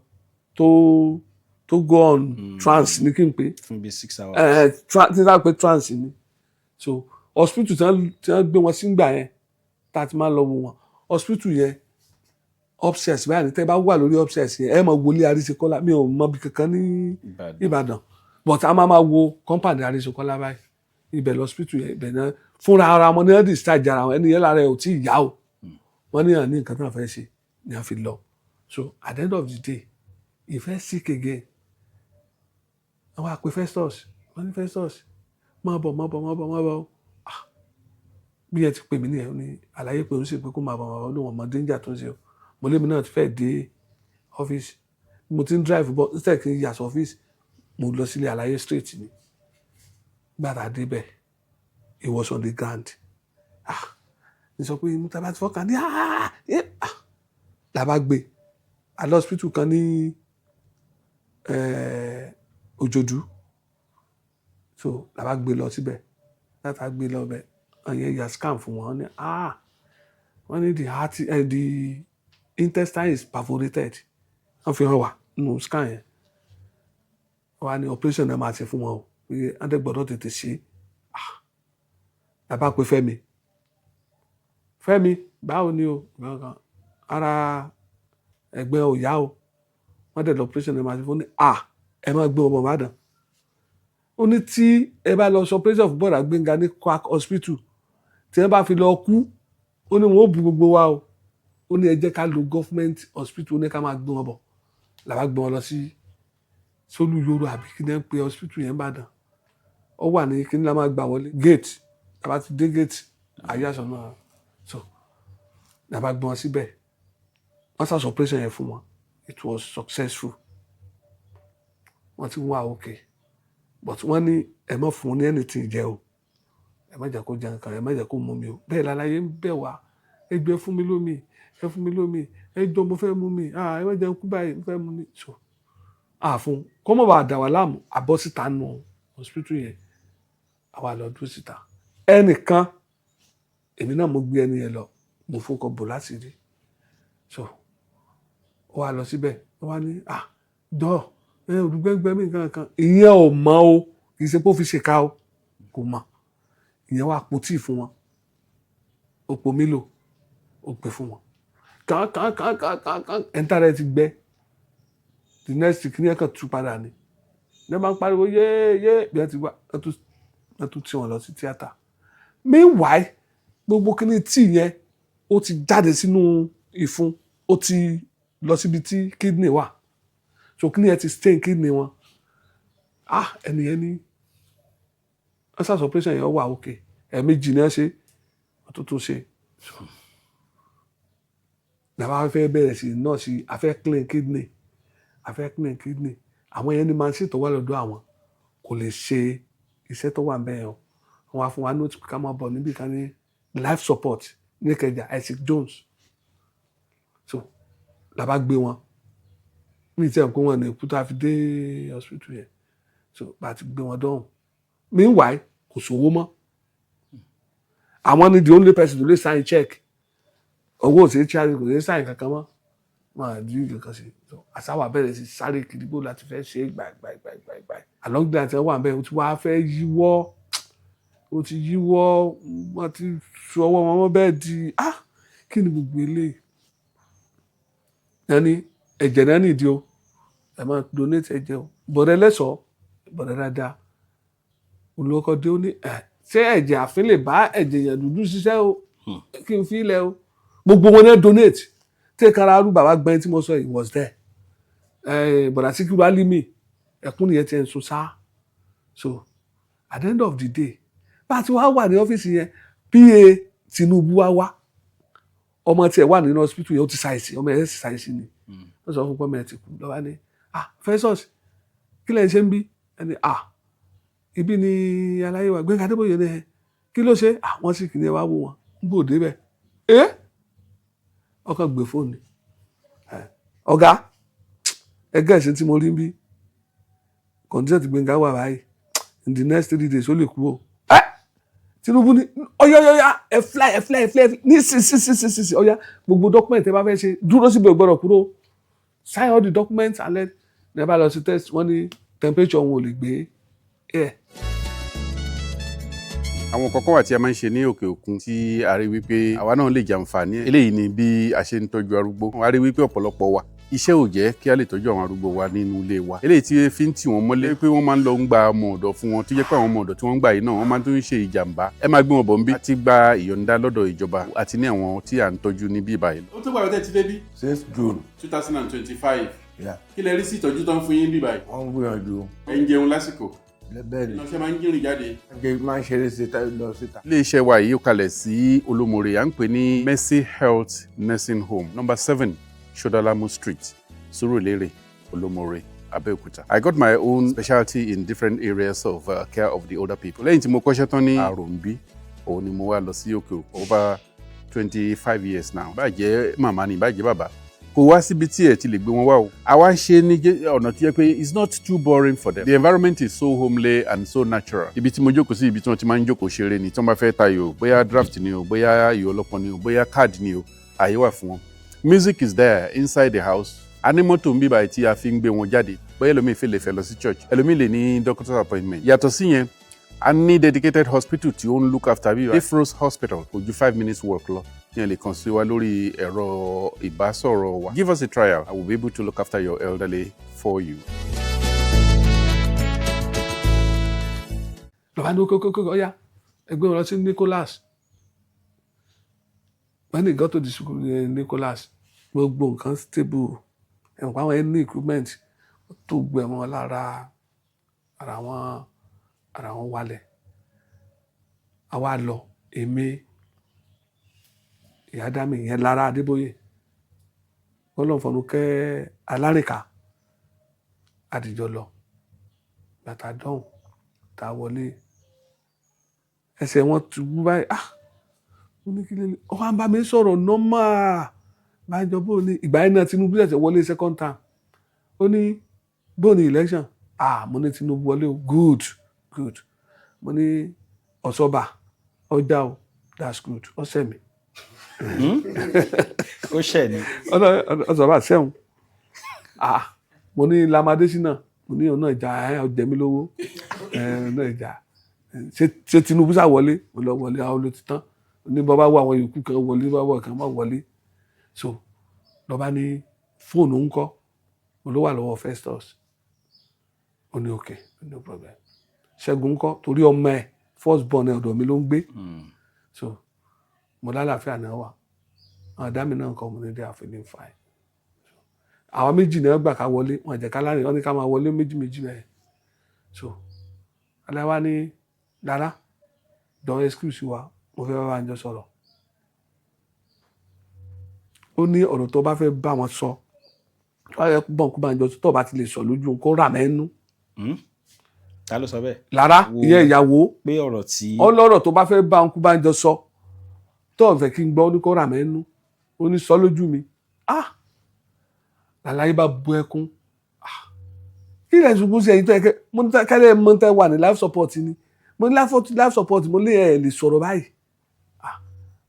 tó go on trance ní kí n pè Fún bíi 6 hours. Ẹ tí wọ́n pè trance ni. So hospital tí wọ́n gbé wọn sí ngbà yẹn, tá a ti máa ń lọ wo wọn, hospital yẹn upstairs báyìí ní. Tẹ́ bá wà lórí upstairs yẹn, ẹ máa wọlé Àríṣekọ́lá. Mi ò mọ bí kankan ní Ìbàdàn. Ìbàdàn, but a máa máa wo compound Àríṣekọ́lá báyìí. Ibẹ̀ lọ hospital yẹn, ibẹ̀ náà fúnra ara wọn ní wọ́n discharge ara wọn. Ẹni yẹn lára ẹ̀ ò tí ì yá o. Wọ́n ní àní nǹkan tí wọ́n fẹ́ ṣe ni wọ́n fi lọ. So at the end of the day, he fell sick again. Wọ́n wá pe Festus, wọ́n ní, "Festus, máa bọ̀, máa bọ̀, máa bọ̀, máa bọ̀." Ah, bí yẹn ti pè mí nìyẹn, ní àlàyé pé òun sì pé kó máa bọ̀, máa bọ̀. Lóun ọmọ danger tó ń ṣe o. Mo lémi náà ti fẹ́ dé ọ́fíìsì, mo ti ń drive bọ̀. Instead kí n yà sí ọ́fíìsì, mo lọ sílé àlàyé straight ni. Gbàtà débẹ̀, he was on the ground. Ah, ní sọ pé mo ta bá ti fọ́kàn ní, ah eh, ah, la bá gbé a lọ hospital kan ní Òjòdú. So la bá gbé lọ síbẹ̀. Láti gbé lọ bẹ̀, àyẹn ya scan fún wọn. Wọ́n ní, ah, wọ́n ní the heart, the intestine is perforated. Wọ́n fi hàn wá nínú scan yẹn. Wọ́n á ní operation náà máa ṣe fún wọn o, pé wọ́n dẹ̀ gbọ́dọ̀ tètè ṣe é. Ah, la bá pe Fẹ́mi. "Fẹ́mi, báwo ni o?" Gangan ara ẹ̀gbẹ́ ò yá o, wọ́n dẹ̀ lọ, operation náà máa ṣe fún ní. Ah, ẹ máa gbé ọmọ Ìbàdàn. Ó ní tí ẹ bá lọ sọ operation fún bọ̀dà Gbénga ní quack hospital, tí wọ́n bá fi lọ kú, ó ní wọn ó bu gbogbo wa o. Ó ní ẹ jẹ́ ká lo government hospital. Ó ní ká máa gbé wọn bọ̀. Làbá gbé wọn lọ sí Sólúyòrò, àbí kí ni ẹ ń pe hospital yẹn Ìbàdàn? Ó wà ní kí ni la máa gbà wọlé gate. Làbá ti dé gate, ayé àṣọ náà. So làbá gbé wọn síbẹ̀, wọ́n ṣàṣọ operation yẹn fún wọn. It was successful. Wọ́n ti wá okay, but wọ́n ní ẹ má fún un ní anything jẹ o, ẹ má jẹ́ kó jẹ nǹkan, ẹ má jẹ́ kó mú mi o. Bẹ́ẹ̀ lálàyé ń bẹ̀ wá, "Ẹ gbé fún mi lómi, ẹ fún mi lómi, ẹ jọ, mo fẹ́ mú mi. Ah, ẹ má jẹ́ kú báyìí, mo fẹ́ mú mi." So àfún kó mọ̀ bá dà wá láàmú, àbọ̀ síta nù hospital yẹn, àwa lọ dúró síta. Ẹnìkan, èmi náà mo gbé ẹni yẹn lọ, mo fọkọ bò láti rí. So ó wá lọ síbẹ̀, ó wá ní, "Ah, jọ ẹ, olùgbẹ́ngbẹ́ mi nǹkan kan." Ìyẹn ò mọ̀ o, kì í ṣe pé ó fi ṣèkà o, kò mọ̀. Ìyẹn wá po tíì fún wọn, ó po Milo, ó gbé fún wọn kàn kàn kàn kàn kàn kàn. Ẹ̀ńtà rẹ̀ ti gbẹ. The next kí ni ẹ̀ kàn tú padà ni ní ẹ máa ń pariwo yéé yéé. Bí wọ́n ti wá, wọ́n tún tì wọ́n lọ sí tíátà. Meanwhile, gbogbo kíní tíì yẹn, ó ti jáde sínú ìfun, ó ti lọ síbi tí kidney wà. So kíní yẹn ti stain kidney wọn. Ah, ẹni yẹn ní wọ́n ṣàṣọ operation yẹn, ó wà okay. Ẹ̀ẹ̀mejì ni wọ́n ṣe, wọ́n tún tún ṣe. So làwọn fẹ́ bẹ̀rẹ̀ sí nọ́ọ̀sì, a fẹ́ clean kidney, a fẹ́ clean kidney. Àwọn yẹn ní machine tó wà lọ́dọ̀ àwọn kò lè ṣe iṣẹ́ tó wà bẹ́ẹ̀ o. Wọ́n á fún wa note ká máa bọ̀ níbi kan ní life support ní Ìkẹjà, Isaac Jones. So làbá gbé wọn ní ìtẹ̀ pé wọn ní ikú tá a fi dé hospital yẹn. So bá a ti gbé wọn dọ́hùn, meanwhile kò sówó mọ́. Àwọn ni the only person tó lè sign check. Owó ò sí charge, kò sí sign kankan mọ́, máa di kankan sí. So àsáwà bẹ̀rẹ̀ sí sáré kiri bó láti fẹ́ ṣe gbà gbà gbà gbà gbà. Along the line tí wọ́n wà bẹ́ẹ̀, ó ti wá fẹ́ yíwọ́, ó ti yíwọ́. Wọ́n ti fi ọwọ́ wọn mọ́ bẹ́ẹ̀ di, ah, kí ni gbogbo eléyìí? Ẹni ẹ̀jẹ̀ náà nìdí o, ẹ máa donate ẹ̀jẹ̀ o. Bọ̀dẹ̀ lẹ́sọ̀ọ́, bọ̀dẹ̀ dáadáa olùkọ́ dé, ó ní ẹ̀ ṣé ẹ̀jẹ̀ àfin lè bá ẹ̀jẹ̀ yẹn dúdú ṣiṣẹ́ o, kí n fi ilẹ̀ o. Gbogbo wọn náà donate tí kára arú. Bàbá gbẹ́yìn tí mo sọ yìí was there. Bọ̀dà Síkírù Álímì, ẹkún nìyẹn ti ẹ̀ ń sun sáá. So at the end of the day, Bá a ti wá wà ní ọ́fíìsì yẹn, PA Tinubu wá wá. Ọmọ tiẹ̀ wà nínú hospital yẹn, ó ti ṣàìsí, ọmọ ẹ̀ sì ṣàìsí ni. Wọ́n sọ fún pé ọmọ ẹ̀ ti kú. Lọ́wọ́ ní, "Ah, Festus, kí lẹ̀ ń ṣe ń bí?" Ẹni, "Ah, ibi ni aláyé wa, Gbẹ́ngà Adébóyè ni." Ẹ kí ló ṣe? Ah, wọ́n sì kì ní ẹ wá wò wọ́n ń bò débẹ̀. Ẹ ọkàn gbé fóònù, "Ọ̀gá, ẹgẹ́ ẹ̀sìn tí mo rí ń bí, condition tí Gbẹ́ngà wà báyìí, in the next 3 days ó lè kú o." Ẹ Tinubu ní, "Ọyọyọya, ẹ fly, ẹ fly, ẹ fly ní sí sí sí sí sí sí. Ọyá, gbogbo document ẹ bá fẹ́ ṣe, dúró síbi, ò gbọ́dọ̀ kúrò. Sign all the documents and let." Ní ẹ bá lọ sí test, wọ́n ní temperature wọn ò lè gbé ẹ. Àwọn kọ̀ọ̀kan wà tí a máa ń ṣe ní òkè òkun tí a rí wípé àwa náà lè jàǹfààní ẹ̀. Eléyìí ni bí a ṣe ń tọ́jú arúgbó. A rí wípé ọ̀pọ̀lọpọ̀ wa, iṣẹ́ ò jẹ́ kí a lè tọ́jú àwọn arúgbó wa nínú ilé wa. Eléyìí tí fi ń tì wọ́n mọ́lé pé wọ́n máa ń lọ ń gba ọmọ ọ̀dọ̀ fún wọn, tó jẹ́ pé àwọn ọmọ ọ̀dọ̀ tí wọ́n ń gbà yìí náà, wọ́n máa tún ń ṣe ìjàmbá. Ẹ máa gbé wọn bọ̀ ń bí. Àti gba ìyọ̀ǹda lọ́dọ̀ ìjọba àti ní àwọn tí à ń tọ́jú níbí báyìí. Ó tó gbàgbọ́ tẹ́ ti débí. Since June. 2025. Yeah. Kí lẹ rí sí ìtọ́jú tó ń fún yín bí báyìí? Wọ́n ń gbìyànjú. Ẹ ń jẹun lásìkò? Bẹ́ẹ̀ ni. Ṣé máa ń jìnrìn jáde? Ṣe máa ń ṣeré síta, lọ síta. Iléeṣẹ́ wa yìí ó kalẹ̀ sí Olómore, à ń pè ní Mercy Health Nursing Home, number 7 Shodalamu Street, Surulere, Olómore, Abẹ́òkúta. I got my own specialty in different areas of care of the older people. Lẹ́yìn tí mo kọ́ṣẹ́ tán ní Àròǹbí, òun ni mo wá lọ sí òkè òkun, over 25 years now. Bá jẹ́ màmá ni, bá jẹ́ bàbá, kò wá síbi tí ẹ ti lè gbé wọn wá o. Àwa ṣe ní ọ̀nà tí yẹ pé it's not too boring for them. The environment is so homely and so natural. Ibi tí mo jókòó sí, ibi tí wọ́n ti máa ń jókòó ṣeré ni. Tí wọ́n bá fẹ́ tayò, bóyá draft ni o, bóyá ayò ọlọ́pọ́n ni o, bóyá card ni o, àyè wà fún wọn. Music is there inside the house. A ní mọ́tò ń bíbáyìí tí a fi ń gbé wọn jáde. Bóyá ẹlòmíì fẹ́ lè fẹ́ lọ sí church, ẹlòmíì lè ní doctor's appointment. Yàtọ̀ sí yẹn, a ní dedicated hospital tí ó ń look after bí Ifros Hospital, kò ju 5 minutes walk lọ. Yẹn lè kàn sí wa lórí ẹ̀rọ ìbásọ̀rọ̀ wa. Give us a trial. I will be able to look after your elderly for you. Lọ́ba ní kókókó, ọ̀yá, ẹgbẹ́ wọn lọ sí Nicholas. When they got to the school, Nicholas, gbogbo nǹkan stable. Ẹ̀wọ̀n àwọn ẹni equipment tó gbẹ wọn lára, ara wọn wálẹ̀. Àwa lọ, èmi, ìyá dá mi ìyẹn lára Adébóyè, Ọlọ́run fọ̀nù kẹ́ alárìnká, àdìjọ lọ. Bàtà dọ́hùn tá a wọlé, ẹsẹ̀ wọn ti wú báyìí. Ah, mo ní kí lè ọ wá ń bá mi sọ̀rọ̀ normal bájọ. Bó ní ìgbà yẹn náà, Tinubu ṣẹ̀ṣẹ̀ wọlé second term. Ó ní, "Bó ní election?" Ah, mo ní, "Tinubu wọlé o." "Good, good." Mo ní, "Ọ̀ṣọ́bà ọjà o." "That's good." Ọ̀sẹ̀ mi. Ó ṣẹ̀ ni. Ọ̀ṣọ́bà sẹ́wọ̀n. Ah, mo ní Lamadésínà, mo ní ọ̀nà ìjà ẹ̀ ọ̀jẹ̀ mi lówó ẹ̀ ọ̀nà ìjà. Ṣé Tinubu sá wọlé? Mo lọ wọlé, àwọn olóòtú tán ní bọ́ bá wọ àwọn yòókù kan wọlé, bá wọ kan má wọlé. So lọ́ba ní fóònù ń kọ́, mo ló wà lọ́wọ́ Festus. Ó ní, "Okay, no problem." Ṣẹ́gun ń kọ́, torí ọmọ ẹ̀, first born ẹ̀, ọ̀dọ̀ mi ló ń gbé. So mo lálàáfíà náà wà. Àwọn àdá mi náà ń kọ́? Mo ní, "They are feeling fine." Àwọn méjì náà gbà ká wọlé, wọn jẹ́ ká láàrin wọn ní ká máa wọlé méjì méjì bẹ́ẹ̀. So aláwa ní rárá, don excuse wa, mo fẹ́ bá Bánjọ sọ̀rọ̀. Ó ní ọ̀rọ̀ tó bá fẹ́ bá wọn sọ, tó bá yẹ bọ́n kó Bánjọ, tó bá ti lè sọ lójú, kó rà mẹ́nu. Ta ló sọ bẹ́ẹ̀? Lára ìyẹn ìyàwó. Pé ọ̀rọ̀ tí. Ọlọ́rọ̀ tó bá fẹ́ bá òun kú Bánjọ sọ, tó ọ̀fẹ́ kí n gbọ́, ó ní kó rà mẹ́nu, ó ní sọ lójú mi. Ah, làlàyé bá bu ẹkún. Ah, kí lẹ̀ ń sunkún sí? Ẹ̀yin tó yẹ kẹ́ mo ní kẹ́lẹ́ mọ́ tẹ́ wà ní life support ni. Mo ní life support, mo ní ẹ̀ lè sọ̀rọ̀ báyìí. Ah,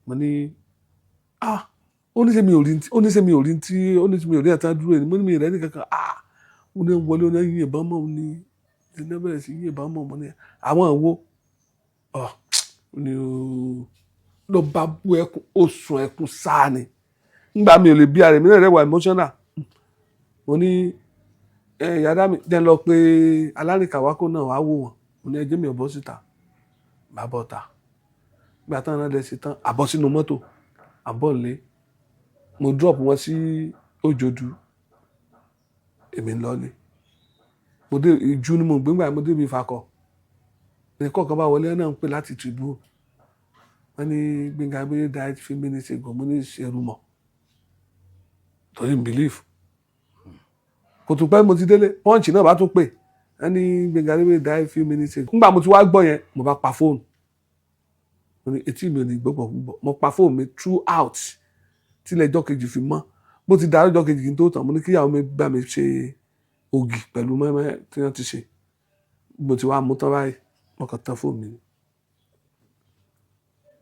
mo ní, ah, ó ní ṣe mi ò rí, ó ní ṣe mi ò rí tí, ó ní ṣe mi ò rí ẹ̀tàn dúró ni. Mo ní mi rẹ̀ ní kankan. Ah, ó ní wọlé, ó ní yìnbọn mọ́, ó ní ní bẹ̀rẹ̀ sí yìnbọn mọ́. Mo ní àwọn wo? Ọ ní ló bá bú ẹkún, ó sun ẹkún sáà ni. Ngbà mi ò lè bí ara mi náà rẹ̀ wà emotional. Mo ní ẹ yàrá mi jẹ́ lọ pé alárìnkàwákò náà wàá wò wọ́n. Mo ní ẹjẹ́ mi ò bọ́ síta, bá bọ́ ta. Gbà tán náà lẹ́sìn tán, àbọ̀ sínú mọ́tò, àbọ̀ nílé. Mo drop wọn sí Òjòdú, èmi ń lọlé. Mo dé Ìjú ni mo gbé ńgbà, mo débi Ìfakọ̀ ní Ní kọ̀ọ̀kan bá wọlé náà ń pè láti Tribune, wọ́n ní Gbẹ́ngà Adébóyè died few minutes ago. Mo ní ṣerú mọ̀ torí n believe. Kò tún pẹ́ mo ti délé, Punch náà bá tún pè, wọ́n ní Gbẹ́ngà Adébóyè died few minutes ago. Nígbà mo ti wá gbọ́ yẹn, mo bá pa fóònù. Mo ní etí mi ò ní gbọ́pọ̀ púpọ̀. Mo pa fóònù mi throughout tílẹ̀ ọjọ́ kejì fi mọ́. Bó ti darí ọjọ́ kejì kí n tó tàn, mo ní kíyàwó mi bá mi ṣe ògì pẹ̀lú mọ́ẹ́mọ́ tí wọ́n ti ṣe. Mo ti wá mú tán báyìí, mo kàn tán fóònù mi ni.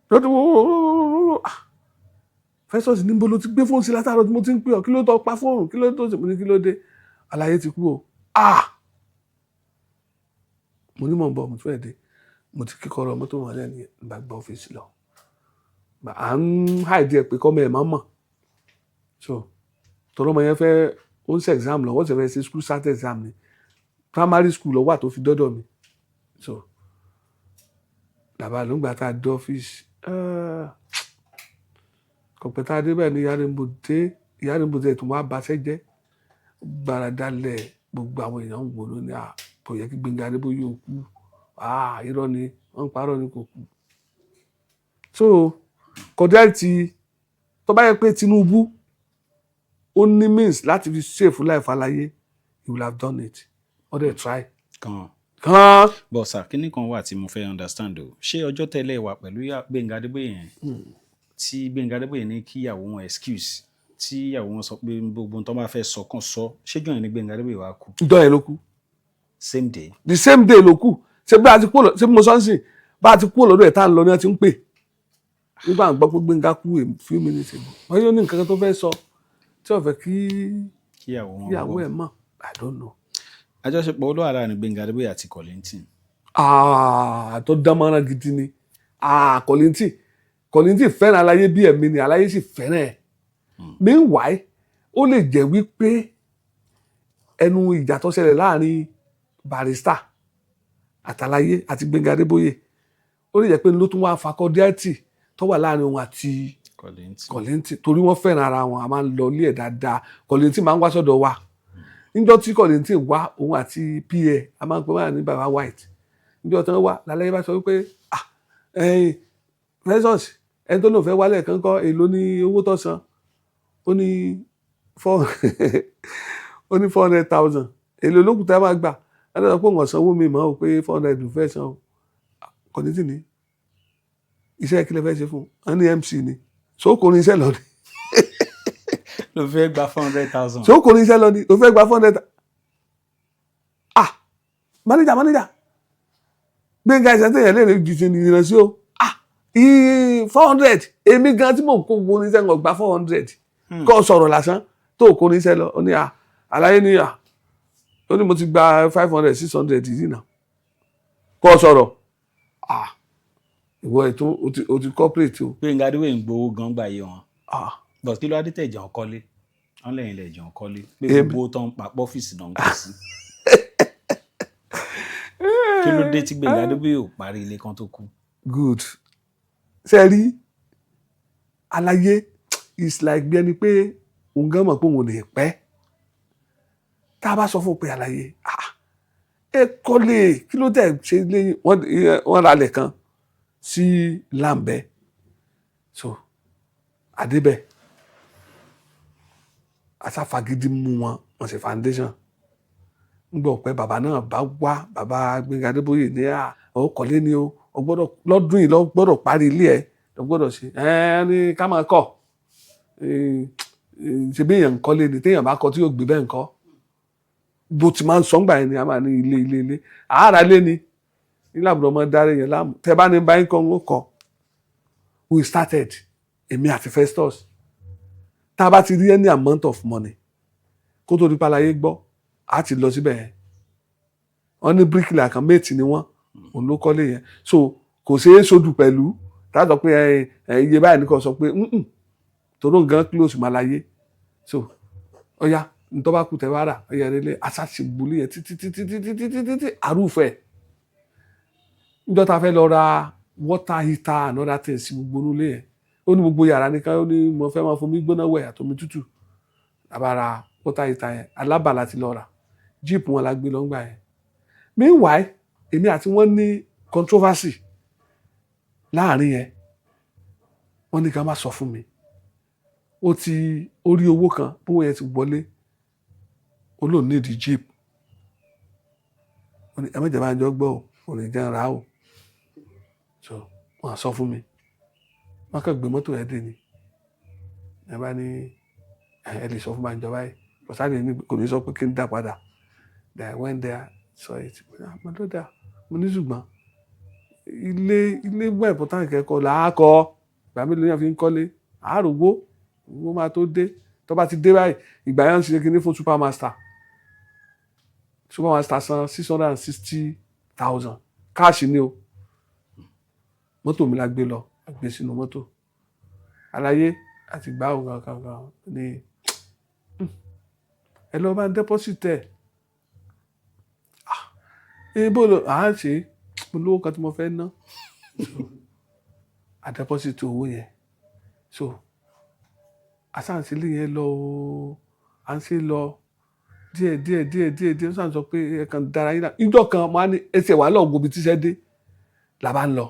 Lọ́dún wo Festus, níbo ló ti gbé fóònù sí látàárọ̀ tí mo ti ń pè ọ́? Kí ló tó pa fóònù? Kí ló tó ṣe? Mo ní kí ló dé? Àlàyé ti kú o. Ah, mo ní mò ń bọ̀, mo ti fẹ́ dé. Mo ti kíkọ́rọ̀ mọ́tò wọn lẹ́nu yẹn bá gba ọ́fíìsì lọ. À ń hide ẹ̀ pé kọ́mọ ẹ̀ má mọ̀. So tọ́lọ́mọ yẹn fẹ́ ó ń ṣe exam lọ, wọ́n sì fẹ́ ṣe school start exam ni. Primary school lọ wà tó fi dọ́dọ̀ mi. So làbá ló ń gbà tá a dé ọ́fíìsì, kọ̀pẹ́ tá a dé bẹ́ẹ̀ ni ìyá Rainbow dé. Ìyá Rainbow dé tó wá baṣẹ́ jẹ́ gbáradálẹ̀. Gbogbo àwọn èèyàn ń wò ló ní à kò yẹ kí Gbẹ́ngà Adébóyè ó kú. Ah, irọ́ ni wọ́n ń parọ́ ni, kò kú. So cordiality, tó bá yẹ pé Tinubu ó ní means láti fi save life aláyé, he will have done it. Ó dẹ̀ try Kan. Kan. But sir, kíní kan wà tí mo fẹ́ understand o. Ṣé ọjọ́ tẹ́lẹ̀ wà pẹ̀lú Gbẹ́ngà Adébóyè yẹn tí Gbẹ́ngà Adébóyè ní kí ìyàwó wọn excuse, tí ìyàwó wọn sọ pé gbogbo ohun tó bá fẹ́ sọ kàn sọ, ṣéjọ́ yẹn ni Gbẹ́ngà Adébóyè wá kú? Ìjọ yẹn ló kú. Same day? The same day ló kú. Ṣé bí a ti kú lọ, ṣé bí mo sọ ń sìn, bá a ti kú lọ́dọ̀ ẹ̀ tá à ń lọ ní wọ́n ti ń pè nígbà gbọ́ pé Gbẹ́ngà kú a few minutes ago. Wọ́n yóò ní nǹkan kan tó fẹ́ sọ tí wọ́n fẹ́ kí kí ìyàwó wọn ìyàwó gbọ́. Ẹ̀ mọ̀, I don't know. Àjọṣepọ̀ olówó láàrin Gbẹ́ngà Adébóyè àti Kollington? Ah, tó dán mọ́rán gidi ni. Ah, Kollington, Kollington fẹ́ràn aláyé bí ẹ̀mí ni, aláyé sì fẹ́ràn ẹ̀. Meanwhile, ó lè jẹ́ wípé ẹnu ìjà tó ṣẹlẹ̀ láàrin Barrister àtàláyé àti Gbẹ́ngà Adébóyè, ó lè jẹ́ pé ló tún wá fa cordiality tó wà láàrin òun àti Kollington. Kollington, torí wọ́n fẹ́ràn ara wọn. A máa ń lọ ilé ẹ̀ dáadáa. Kollington máa ń wá sọ́dọ̀ wa. Níjọ́ tí Kollington wá, òun àti pa, a máa ń pè wọ́n ní Baba White. Níjọ́ tí wọ́n wá lálẹ́ yìí, bá sọ wípé, ah, ẹ̀yin Festus, ẹni tó lóun fẹ́ wálẹ̀ kan kọ́, èló ní owó tó san? Ó ní 400,000. Èló lókùn tá a máa gbà? Ẹni tó sọ pé òun ọ̀sánwó mi mọ́ o, pé 400 ló fẹ́ san o. Kollington ní iṣẹ́ kí lè fẹ́ ṣe fún un? Wọ́n ní MC ni. So kò ní iṣẹ́ lọ ni. Ló fẹ́ gba 400,000? So kò ní iṣẹ́ lọ ni ló fẹ́ gba 400. Ah, manager, manager Gbẹ́ngà, ìṣẹ́ tẹ̀yẹ̀ lè ju ṣe nìyẹn sí o. Ah, 400, èmi gan tí mò ń kó gbogbo oníṣẹ́ ń gba 400 kọ́ sọ̀rọ̀ lásán tó kó oníṣẹ́ lọ. Ó ní à àlàyé ní à ó ní mo ti gba 500, 600 yìí náà kọ́ sọ̀rọ̀. Ah, ìwọ ètò o ti corporate o. Gbẹ́ngà Adébóyè ń gbowó gan gbà yé wọn. Ah. But kí ló wá dé tẹ̀ jẹun kọ́lé? Wọ́n lẹ́yìn lẹ̀ jẹun kọ́lé pé Èmi- gbogbo tó ń pa ọ́fíìsì náà ń kó sí. Kí ló dé tí Gbẹ́ngà Adébóyè ò parí ilé kan tó kú? Good. Ṣe rí aláyé is like bí ẹni pé òun gan mọ̀ pé òun ò lè pẹ́. Tá a bá sọ fún un pé aláyé, ah, ẹ kọ́lé, kí ló tẹ̀ ṣe lẹ́yìn? Wọ́n ra ilẹ̀ kan sí Lambẹ́. So àdébẹ̀ asáfagídí mú wọn, wọ́n ṣe foundation. Ngbọ̀ pé bàbá náà bá wá, bàbá Gbẹ́ngà Adébóyè ní à ó kọ́lé ni o, ó gbọ́dọ̀ lọ́dún yìí lọ gbọ́dọ̀ parí ilé ẹ̀ lọ gbọ́dọ̀ ṣe ẹ ní ká máa kọ́. Ṣe bí èèyàn ń kọ́lé ni, téèyàn bá kọ́ tí yóò gbé bẹ́ẹ̀ ń kọ́. Bó ti máa ń sọ ńgbà yẹn ni a máa ní ilé, ilé, ilé àárà lé ni nílẹ̀. Àbúrò ọmọ darí yẹn láàmú tẹ bá ní báyìí kọ́ ń kọ́. We started, èmi àti Festus. Tá a bá ti rí any amount of money, kó tó di palaye gbọ́, a ti lọ síbẹ̀ yẹn. Wọ́n ní bíríkìlà kan, méètì ni wọ́n, òun ló kọ́lé yẹn. So kò ṣeé sódù pẹ̀lú tá a sọ pé ẹ iye báyìí ní kò sọ pé toró nǹkan close máa láyé. So ọ̀ya ntọ́ bá kú tẹ wá rà, ọ̀ya rẹlẹ̀ aṣáṣe yẹn títí títí títí títí títí àrùfẹ́. Níjọ́ ta fẹ́ lọ ra water heater and other things sí gbogbo inú ilé yẹn, ó ní gbogbo yàrá nìkan, ó ní mo fẹ́ máa fomi gbóná wẹ̀ àtomi tútù. Àbára water heater yẹn, Alábà láti lọ rà. Jíìpù wọn la gbé lọ́ngbà yẹn. Meanwhile, èmi àti wọn ní Controversy láàrin yẹn, wọ́n ní ká má sọ fún mi. Ó ti ó rí owó kan, bówó yẹn ti wọlé, ó lóun need jeep. Ó ní ẹ má jẹ́ bá ń jọ gbọ́ o, ò ní jẹ́ ń ra o. So wọ́n á sọ fún mi, wọ́n kàn gbé mọ́tò yẹn dé ni. Ẹ bá ní ẹ lè sọ fún Bánjọ báyìí, kò ní kò ní sọ pé kí n dá padà. Then I went there, saw it. Mo ló dà, mo ní ṣùgbọ́n ilé ilé wà important, kẹ́kọ̀ọ́ làákọ́. Ìgbà mélòó yẹn fi ń kọ́lé àárògbó, owó máa tó dé. Tó bá ti dé báyìí, ìgbà yẹn ń ṣe kinní fún Supermaster. Supermaster san 660,000 cash ni o. Mọ́tò mi la gbé lọ, a gbé sínú mọ́tò àlàyé àti gbà ó kankan kan ní ẹ lọ bá ń deposit ẹ. Ẹ bó lọ à ń ṣe, mo lówó kan tí mo fẹ́ ná. A deposit owó yẹn. So àsáǹsílẹ̀ yẹn lọ o, à ń ṣe lọ díẹ̀ díẹ̀ díẹ̀ díẹ̀ díẹ̀. Ó sàn sọ pé ẹ kàn dára yín náà. Ìjọ kan mo á ní ẹsẹ̀ wàhálà ògbó bíi tíṣẹ́ dé la bá ń lọ,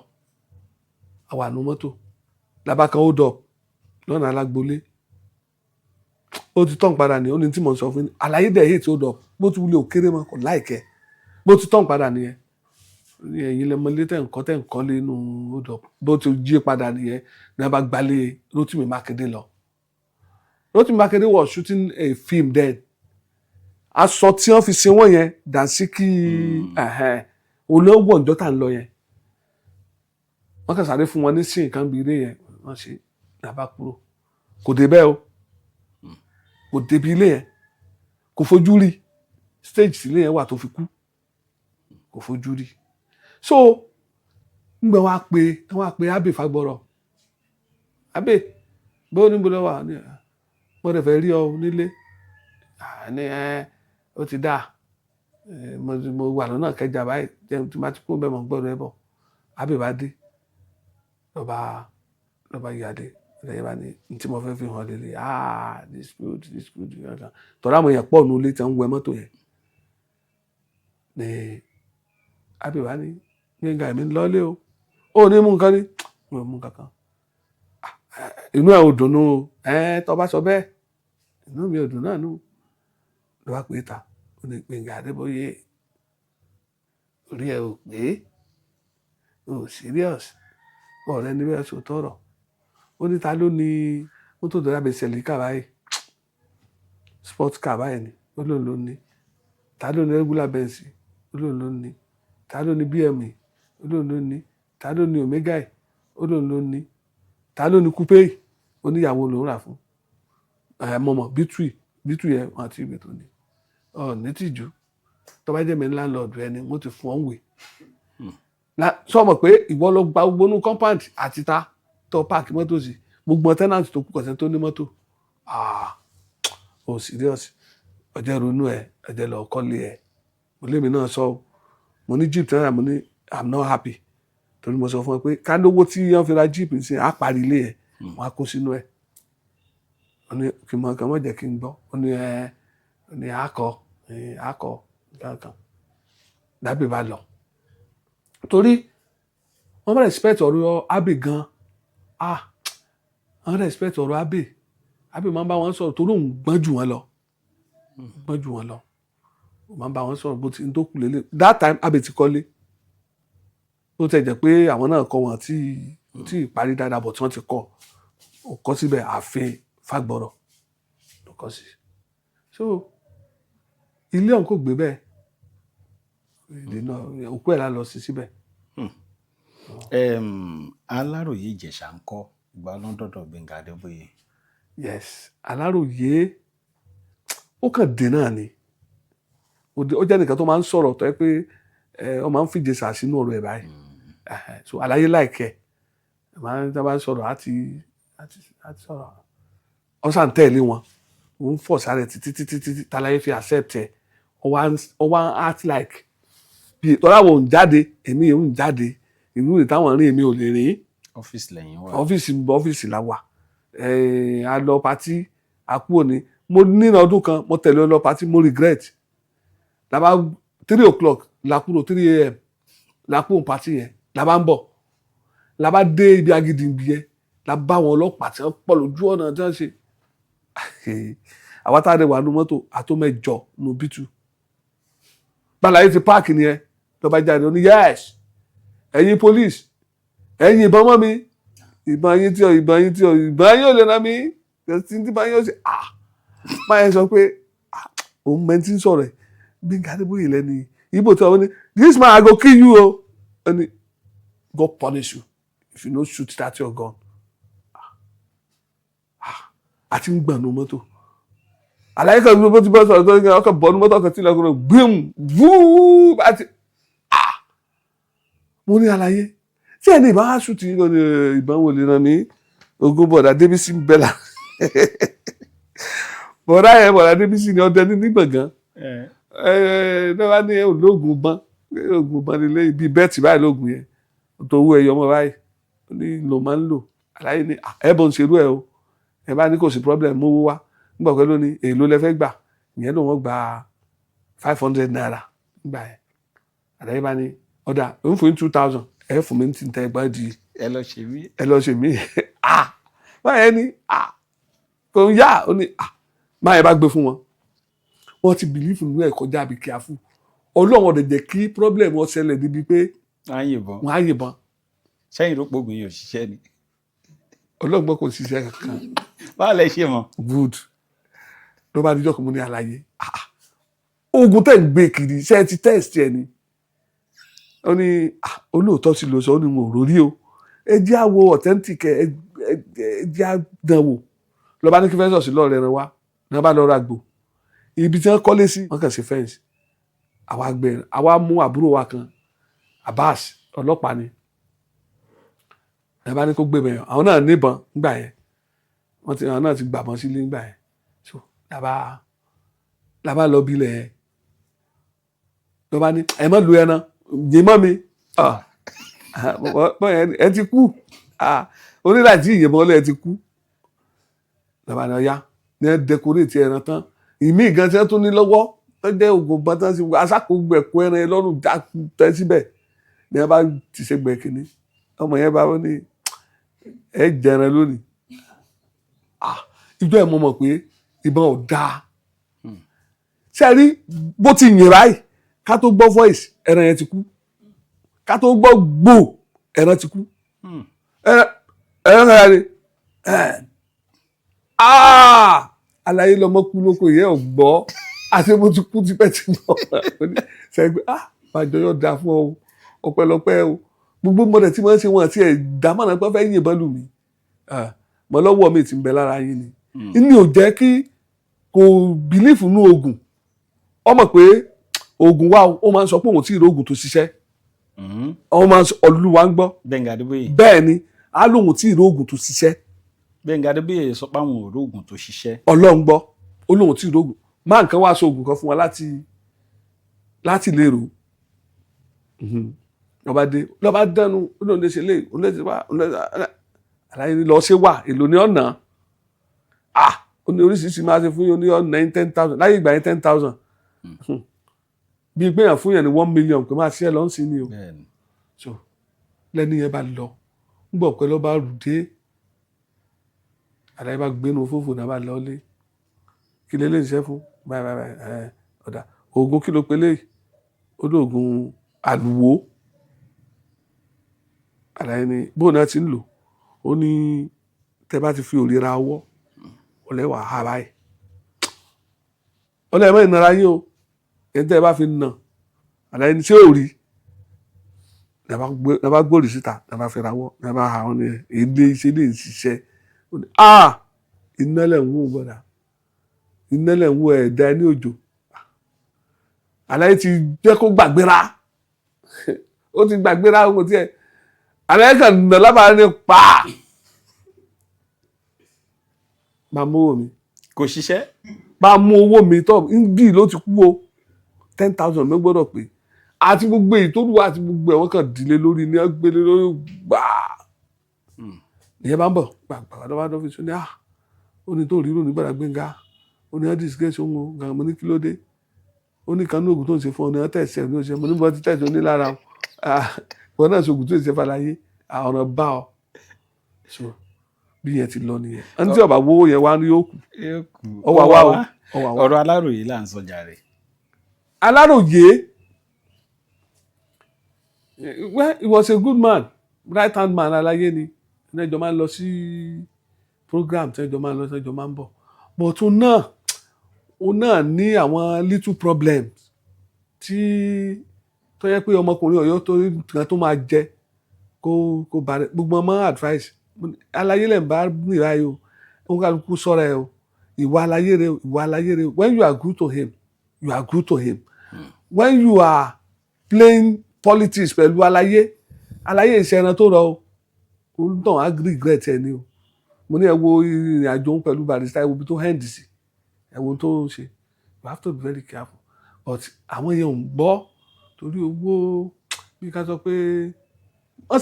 àwa nù mọ́tò làbá kan hold up lọ́nà alágbolé. Ó ti tán padà ní, ó ní tí mò ń sọ fún yín. Àlàyé dẹ̀ hate hold up, bó ti wúlò kéré mọ́, kò láìkẹ́. Bó ti tán padà nìyẹn. Ẹ̀yin lẹ mọ ilé tẹ̀ ń kọ́, tẹ̀ ń kọ́ lé inú hold up. Bó ti jí padà nìyẹn ní wọ́n bá gbalé Rótìmí Mákindé lọ. Rótìmí Mákindé was shooting a film then. Aṣọ tí wọ́n fi sin wọ́n yẹn, dànsíkì olówó ọ̀njọ́ tá à ń lọ yẹn, wọ́n kàn sáré fún wọn ní sí nǹkan bí ilé yẹn wọ́n ṣe nàbà kúrò. Kò dé bẹ́ẹ̀ o, kò débi ilé yẹn, kò fojú rí stage tí ilé yẹn wà tó fi kú, kò fojú rí. So ngbẹ wọn á pe Abbey Fagbọrọ. Abbey, bó ní bó wà ní, mo rẹ̀ fẹ́ rí ọ nílé ní. Ẹ ó ti dáa, mo wà lọ́nà kẹjà báyìí tí má ti kú bẹ́ẹ̀, mọ̀ gbọ́dọ̀ ẹ bọ̀. Abbey bá dé, lọ́ba yàdé lẹ́yìn bá ní ní tí mo fẹ́ fi hàn lélẹ̀. Ah, this good, this good. Tọ́lá àwọn èèyàn pọ̀ nù ilé tí wọ́n ń wẹ mọ́tò yẹn ní. Abbey bá ní, "Gbẹ̀ngà, èmi ń lọ́lé o." Ó ní mú nǹkan ní mi ò mú nǹkan kan. Inú ẹ̀ ò dùn nù. Ẹ tó bá sọ bẹ́ẹ̀, inú mi ò dùn náà nù. Ló bá pè é ta, ó ní, "Gbẹ̀ngà Adébóyè, orí ẹ ò pé o, serious ọ̀rẹ́ níbẹ̀ sọ tọrọ." Ó ní, "Ta ló ní mọ́tò tó dábẹ́ Celica báyìí, sport car báyìí ni?" Ó lóun ló ní. "Ta ló ní regular Benz?" Ó lóun ló ní. "Ta ló ní BM?" Ó lóun ló ní. "Ta ló ní Omega?" Ó lóun ló ní. "Ta ló ní coupe?" Ó níyàwó lòún rà fún ẹ mọ̀mọ́ bítúì bítúì yẹn wọn àti ìgbè tó ní ọ ní tìjú. Tó bá jẹ́ mi landlord ẹni wọ́n ti fún ọ ń wè sọmọ pé ìwọ ló gba gbogbo inú compound àti ta tó park mọ́tò sí, gbogbo tenant tó kù kọ̀sẹ́ tó ní mọ́tò. Ah, oh, serious, ọjọ́ ronú ẹ, ọjọ́ lọ kọ́lé ẹ. Mo lémi náà sọ, mo ní jeep tẹ́lẹ̀, mo ní I'm not happy torí mo sọ fún ẹ pé ká lówó tí wọ́n fi ra jeep ní á parí ilé ẹ, wọ́n á kó sínú ẹ. Ó ní kí n mọ kí n mọ jẹ́ kí n gbọ́. Ó ní ẹ, ó ní akọ akọ kankan dábì bá lọ torí wọ́n bá respect ọ̀rọ̀ Abbey gan. Ah, wọ́n respect ọ̀rọ̀ Abbey. Abbey máa ń bá wọn sọ̀rọ̀ torí òun gbọ́n jù wọ́n lọ, gbọ́n jù wọ́n lọ. Ó máa ń bá wọn sọ̀rọ̀ bó ti ń tó kù lélẹ̀. That time Abbey ti kọ́lé, ó tẹ̀ jẹ́ pé àwọn náà kọ́ wọn tí tí ì parí dáadáa bọ̀ tí wọ́n ti kọ́, ó kọ́ síbẹ̀, ààfin Fágbọ̀rọ̀ ló kọ́ sí. So ilé ọ̀hún kò gbé bẹ́ẹ̀, ìdè náà òkú ẹ̀ la lọ sí síbẹ̀. Aláròyé Ìjẹ̀ṣà ń kọ́, ìgbà lọ́dọ̀dọ̀ Gbẹ̀ngà Adébóyè? Yes, Aláròyé ó kàn dé náà ni. Ó jẹ́ nìkan tó máa ń sọ̀rọ̀ tó yẹ pé ó máa ń fìjẹsà sínú ọ̀rọ̀ ẹ̀ báyìí. So àlàyé láìkẹ́ máa ń tá bá ń sọ̀rọ̀ àti sọ̀rọ̀, ó sàn tẹ̀lé wọn, ó ń fọ̀ sáré títí títí títí tàlàyé fi accept ẹ̀. Ó wá ń act like bí tọ́lá wo ń jáde, èmi ò ń jáde ìlú rẹ̀ táwọn rìn, èmi ò lè rìn. Ọ́fíìsì lẹ́yìn wà. Ọ́fíìsì, ọ́fíìsì la wà. A lọ party, a kúrò ní. Mo ní ọdún kan mo tẹ̀lé ọ lọ party, mo regret. Làbá 3 o'clock la kúrò, 3 a.m. Lápò party yẹn la bá ń bọ̀, la bá dé ibi Agídìgbì yẹn, la bá àwọn ọlọ́pàá tí wọ́n pọ̀ lójú ọ̀nà tí wọ́n ṣe. Àwa tá a lè wà nù mọ́tò àtó 8 nù bítú. Bàlàyé ti park nìyẹn, lọ́ba jáde, ó ní, "Yes, ẹ̀yin police, ẹ̀yin ìbọn mọ́ mi, ìbọn yín tí ọ, ìbọn yín tí ọ, ìbọn yín ò lè nà mí, tí tí bá yín ó ṣe." Ah, máa yẹn sọ pé, ah, òun mẹ́tí ń sọ̀rọ̀ ẹ̀, Gbẹ́ngà Adébóyè lẹ́ni ibo tí wọ́n ní, "This man, I go kill you o." Ó ní, "God punish you if you no shoot that your gun." Ah, àti ń gbọ̀n nu mọ́tò. Àlàyé kan bó ti bọ́ sọ̀rọ̀ tó ń gbé ọkọ̀ bọ́nu mọ́tò, ọkọ̀ tí ìlọkùnrin gbìm vúú bá ti. Ah, mo ní, "Àlàyé tí ẹni ìbá wá shoot yín kan ní ìbọn wò lè ràn mí?" Ogun bọ̀dà Débísí ń bẹ̀ là, bọ̀dà yẹn, bọ̀dà Débísí ni ọdẹ ní gbọ̀ngàn ẹ ẹ bá ní ológun bán, oògùn bán nílé ibi bẹ́ẹ̀tì báyìí, lóògùn yẹn tó owó ẹyọ ọmọ báyìí, ó ní ló máa ń lò. Àlàyé ní ẹ bọ̀ ń ṣerú ẹ o. Ẹ bá ní kò sí problem, mówó wá nígbà pẹ́ lónìí. Èló lẹ fẹ́ gbà? Ìyẹn ló wọ́n gba ₦500 nígbà yẹn. Àlàyé bá ní ọ̀dà òun fún yín 2,000, ẹ fún mi ní tí ń tẹ ẹgbẹ́ di. Ẹ lọ ṣe mí. Ẹ lọ ṣe mí. Ah, báyẹn ni, ah, kò ń yá. Ó ní, ah, báyẹn bá gbé fún wọn, wọ́n ti believe nínú ẹ̀ kọjá àbí kíáfù. Ọlọ́run ọ̀dẹ̀ jẹ́ kí problem wọn ṣẹlẹ̀ níbi pé á yìnbọn. Wọ́n á yìnbọn. Sẹ́yìn ló pògùn yìí ò ṣiṣẹ́ ni. Ọlọ́run gbọ́, kò ṣiṣẹ́ kankan. Báwo lẹ ṣe mọ̀? Good. Ló bá díjọ́ kan, mo ní, "Àlàyé, ah, ah, oògùn tẹ̀ ń gbé kiri, ṣé ẹ ti test ẹ ni?" Ó ní, "Ah, olóòótọ́ sí ló sọ." Ó ní, "Mo rò rí o, ẹ jẹ́ àwọ authentic, ẹ ẹ jẹ́ àdánwò." Lọ́ba ní kí fẹ́ sọ̀sí lọ́ọ̀rẹ́ rẹ wá ní wọ́n bá lọ ra gbò ibi tí wọ́n kọ́lé sí, wọ́n kàn sí fence. Àwa gbẹ, àwa mú àbúrò wa kan, Abbas, ọlọ́pàá ni. Ẹ bá ní kó gbé bẹ̀yàn, àwọn náà níbọn nígbà yẹn, wọ́n ti, àwọn náà ti gbàbọn sílé nígbà yẹn. So làbá lọ bilẹ̀ yẹn, ló bá ní, "Ẹ má lu ẹran yìí mọ́ mi." Ah, ẹ ti kú onílàjì ìyẹ̀bọn lẹ́, ẹ ti kú. Làbá ní ọ̀yá ní ẹ decorate ẹran tán, ìmí gan tí wọ́n tún ní lọ́wọ́ tó jẹ́ oògùn bọ́n tán sí asákòógbò ẹ̀kọ́ ẹran yẹn lọ́rùn já tẹ́ síbẹ̀ ní ẹ bá ti ṣe gbẹ̀ kínní. Ọmọ yẹn bá wọ́n ní, "Ẹ jẹran lónìí." Ah, ìjọ ẹ̀ mo mọ̀ pé ìbọn ò dáa. Ṣé ẹ rí bó ti yìn báyìí, ká tó gbọ́ voice, ẹran yẹn ti kú. Ká tó gbọ́ gbò, ẹran ti kú. Ẹran ẹran kan ni ẹ. Ah, àlàyé lọmọ kú lóko yẹn ò gbọ́ àti mo ti kú tipẹ́ tí mo sẹ́gbẹ́. Ah, bàjọ́ yóò dáa fún ọ, ọpẹ́lọpẹ́ o. Gbogbo mọ̀dẹ̀ tí wọ́n ń ṣe wọn àti ẹ̀ dámọ̀nà pé wọ́n fẹ́ yìnbọn lù mí mọ lọ́wọ́ mi ti ń bẹ lára yín ni ní ò jẹ́ kí kò believe nú oògùn. Ọ mọ̀ pé oògùn wa ó máa ń sọ pé òun tí ì rí oògùn tó ṣiṣẹ́. Ọ máa ń sọ, Olúwa ń gbọ́. Gbẹ̀ngà Adébóyè. Bẹ́ẹ̀ ni, á lóun tí ì rí oògùn tó ṣiṣẹ́. Gbẹ̀ngà Adébóyè sọ pé àwọn ò róògùn tó ṣiṣẹ́. Ọlọ́run gbọ́, ó lóun tí ì róògùn. Máa nǹkan wá sọ oògùn kan fún wa láti lè rò. Lọ́ba dé, lọ́ba dánu, ó lóun lè ṣe lé, ó lè ṣe wá, ó lè ṣe àlàyé ni lọ́ọ́ ṣe wà èlò ní ọ̀nà. Ah, ó ní oríṣiríṣi máa ṣe fún yín, ó ní ọ̀nà yín 10,000. Láyé ìgbà yẹn, 10,000 bíi pé yàn fún yàn ní 1 million pé máa ṣe é lọ́n sí ni o. So lẹ́ni yẹn bá lọ ń bọ̀ pé lọ́ba rù dé, àlàyé bá gbénu fófò náà bá lọ lé. Kí lè lè ṣiṣẹ́ fún báyìí báyìí báyìí? Ẹ ọ̀dà oògùn kí ló pe léyìí? Ó ní oògùn àlùwò. Àlàyé ni bóun náà ti ń lò. Ó ní tẹ bá ti fi òrìra ọwọ́ ọlẹ́wà ha báyìí, ọlẹ́wà ìnara yín o, ẹni tẹ́ ẹ bá fi nà. Àlàyé ni ṣé ò rí ní bá gbòòrì síta ní bá fi ra wọ́ ní bá ha wọn ní ilé iṣẹ́ lè ṣiṣẹ́. Ó ní, ah, iná lẹ̀ ń wò gbọ́dà, iná lẹ̀ ń wò ẹ̀dá ní òjò. Àlàyé ti jẹ́ kó gbàgbéra, ó ti gbàgbéra kò tiẹ̀. Àlàyé kan nà lábàá ní pa máa mú owó mi. Kò ṣiṣẹ́. Máa mú owó mi tọ́ bí ló ti kú o, 10,000 ló gbọ́dọ̀ pé àti gbogbo èyí tó lù wá àti gbogbo ẹ̀ wọ́n kàn dìlé lórí ní gbélé lórí gbàá. Ìyẹn bá ń bọ̀ gbàgbà lọ́wọ́ lọ́fíìsì, ó ní, ah, ó ní tó rí lónìí gbàdá Gbénga, ó ní ẹ́ disgrace òun o. Gàmọ́ ní kí ló dé? Ó ní kanú oògùn tó ń ṣe fún ọ ní ọ́ tẹ̀sí ẹ̀ ní oṣù. Mo ní bọ́ ti tẹ̀sí ó ní lára o. Ah, wọn náà sọgùn tó ṣe fàlàyé ọ̀ràn bá ọ. So bí yẹn ti lọ nìyẹn. Ẹni tí ọba wo yẹn wá ní yóò kù. Ọwà wá o, ọwà wá. Ọ̀rọ̀ Aláròyé là ń sọ jàre. Aláròyé, well, he was a good man, right hand man aláyé ni. Ẹjọ́ máa ń lọ sí program, tí ẹjọ́ máa ń lọ sí, ẹjọ́ máa ń bọ̀, but òun náà ní àwọn little problems tí tó yẹ pé ọmọkùnrin Ọ̀yọ́ tó nǹkan tó máa jẹ kó bá rẹ. Gbogbo ọmọ advice aláyé lẹ̀ ń bá nìra yìí o, òun kálukú sọ̀rọ̀ ẹ o. Ìwà aláyé rẹ o, ìwà aláyé rẹ o. When you are good to him, you are good to him. When you are playing politics pẹ̀lú aláyé, aláyé ìṣẹ̀ran tó rọ o, òun tàn á regret ẹ ni o. Mo ní ẹ wo ìrìn àjò òun pẹ̀lú Barrister, ẹ wo ibi tó end sí, ẹ wo ohun tó ń ṣe. You have to be very careful, but àwọn yẹn ò ń gbọ́ torí owó. Bí ká sọ pé wọ́n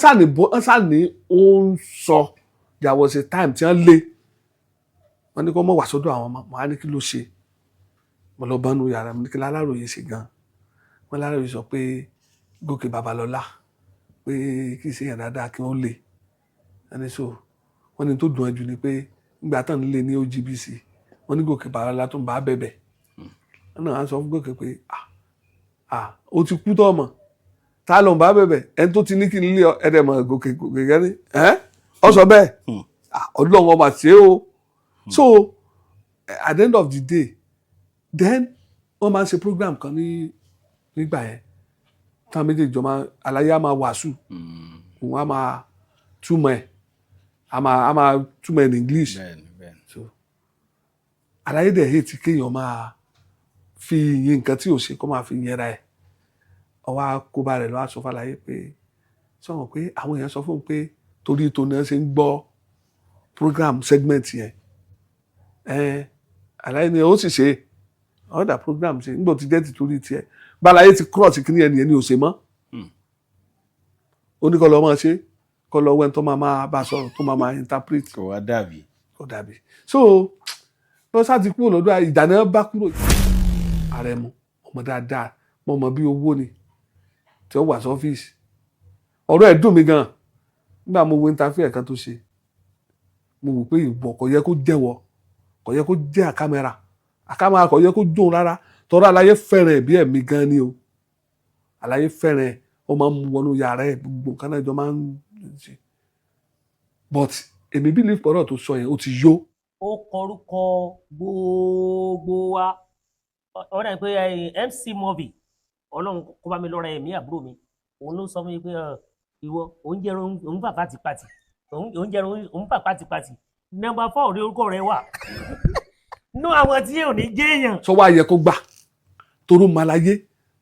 sàní ó ń sọ, there was a time tí wọ́n lé wọ́n ní kó mọ̀ wá sọ́dọ̀ àwọn ọmọ. Mo á ní kí ló ṣe? Mo lọ bá nu yàrá mi, ní kí láláròyé ṣe gan. Wọ́n láròyé sọ pé Gòkè Babalọ́lá pé kì í ṣe yàn dáadáa, kí wọ́n lé ẹni. So wọ́n ní tó dùn ẹ́ jù ni pé nígbà tán lé ní OGBC, wọ́n ní Gòkè Babalọ́lá tó ń bá bẹ̀bẹ̀. Wọ́n náà á sọ fún Gòkè pé, "Ah ah, o ti kú tọ́ ọmọ tá ló ń bá bẹ̀bẹ̀? Ẹni tó ti ní kí n lé ọ ẹ̀rẹ̀ mọ̀." Gòkè Gòkè gẹ́ni ẹ́ ọ sọ bẹ́ẹ̀. Ah, Ọlọ́run ọmọ àti o. So at the end of the day then, wọ́n máa ń ṣe program kan ní nígbà yẹn táwọn méjèèjì jọ máa, àlàyé á máa wàásù, òun á máa túmọ̀ ẹ̀, á máa túmọ̀ ẹ̀ ní English. bẹ́ẹ̀ni bẹ́ẹ̀ni. So àlàyé dẹ̀ hate kéèyàn máa fi yin nǹkan tí ò ṣe, kó máa fi yẹra ẹ̀. Ọwọ́ àkóbá rẹ̀ lọ́wọ́ sọ fàlàyé pé sọ̀rọ̀ pé àwọn èèyàn sọ fún un pé torí tó náà ṣe ń gbọ́ program segment yẹn ẹ̀. Àlàyé ni ó sì ṣe ọ̀dà program ṣe nígbà tí jẹ́ ti torí tiẹ̀ bàlàyé ti cross kí ni ẹnìyẹn ni ò ṣe mọ́. Ó ní kọ́ lọ́ máa ṣe, kọ́ lọ́ wẹ́n tó máa máa bá sọ̀rọ̀, tó máa máa interpret. Kò wá dàbí. Kò dàbí. So lọ sá ti kúrò lọ́dọ̀, ìjà náà bá kúrò. Àrẹ̀mú ọmọ dáadáa, mo mọ̀ bí owó ni tí ó wà sọ́fíìsì. Ọ̀rọ̀ ẹ̀ dùn mí gan nígbà mo wo interview ẹ̀ kan tó ṣe. Mo wò pé ìwọ kò yẹ kó jẹ́wọ́, kò yẹ kó jẹ́ àkàmẹ́rà, àkàmẹ́rà kò yẹ kó jóun rárá. Tọ́rọ aláyé fẹ́ràn ẹ̀ bí ẹ̀mí gan ni o. Aláyé fẹ́ràn ẹ̀, ó máa ń mú wọnú yàrá ẹ̀, gbogbo nǹkan náà jọ máa ń ṣe, but èmi believe pọ̀rọ̀ tó sọ yẹn, ó ti yó. Ó kọrúkọ gbogbo wa. Ó dà pé MC Murphy, Ọlọ́run kó bá mi lọ́ra ẹ̀mí àbúrò mi, òun ló sọ fún mi pé ìwọ òun jẹ́ òun fà pátipátì, òun jẹ́ òun fà pátipátì, number 4 ní orúkọ rẹ wà nú àwọn tí ò ní jẹ́ èèyàn. Sọ wá yẹ kó gbà toró malaye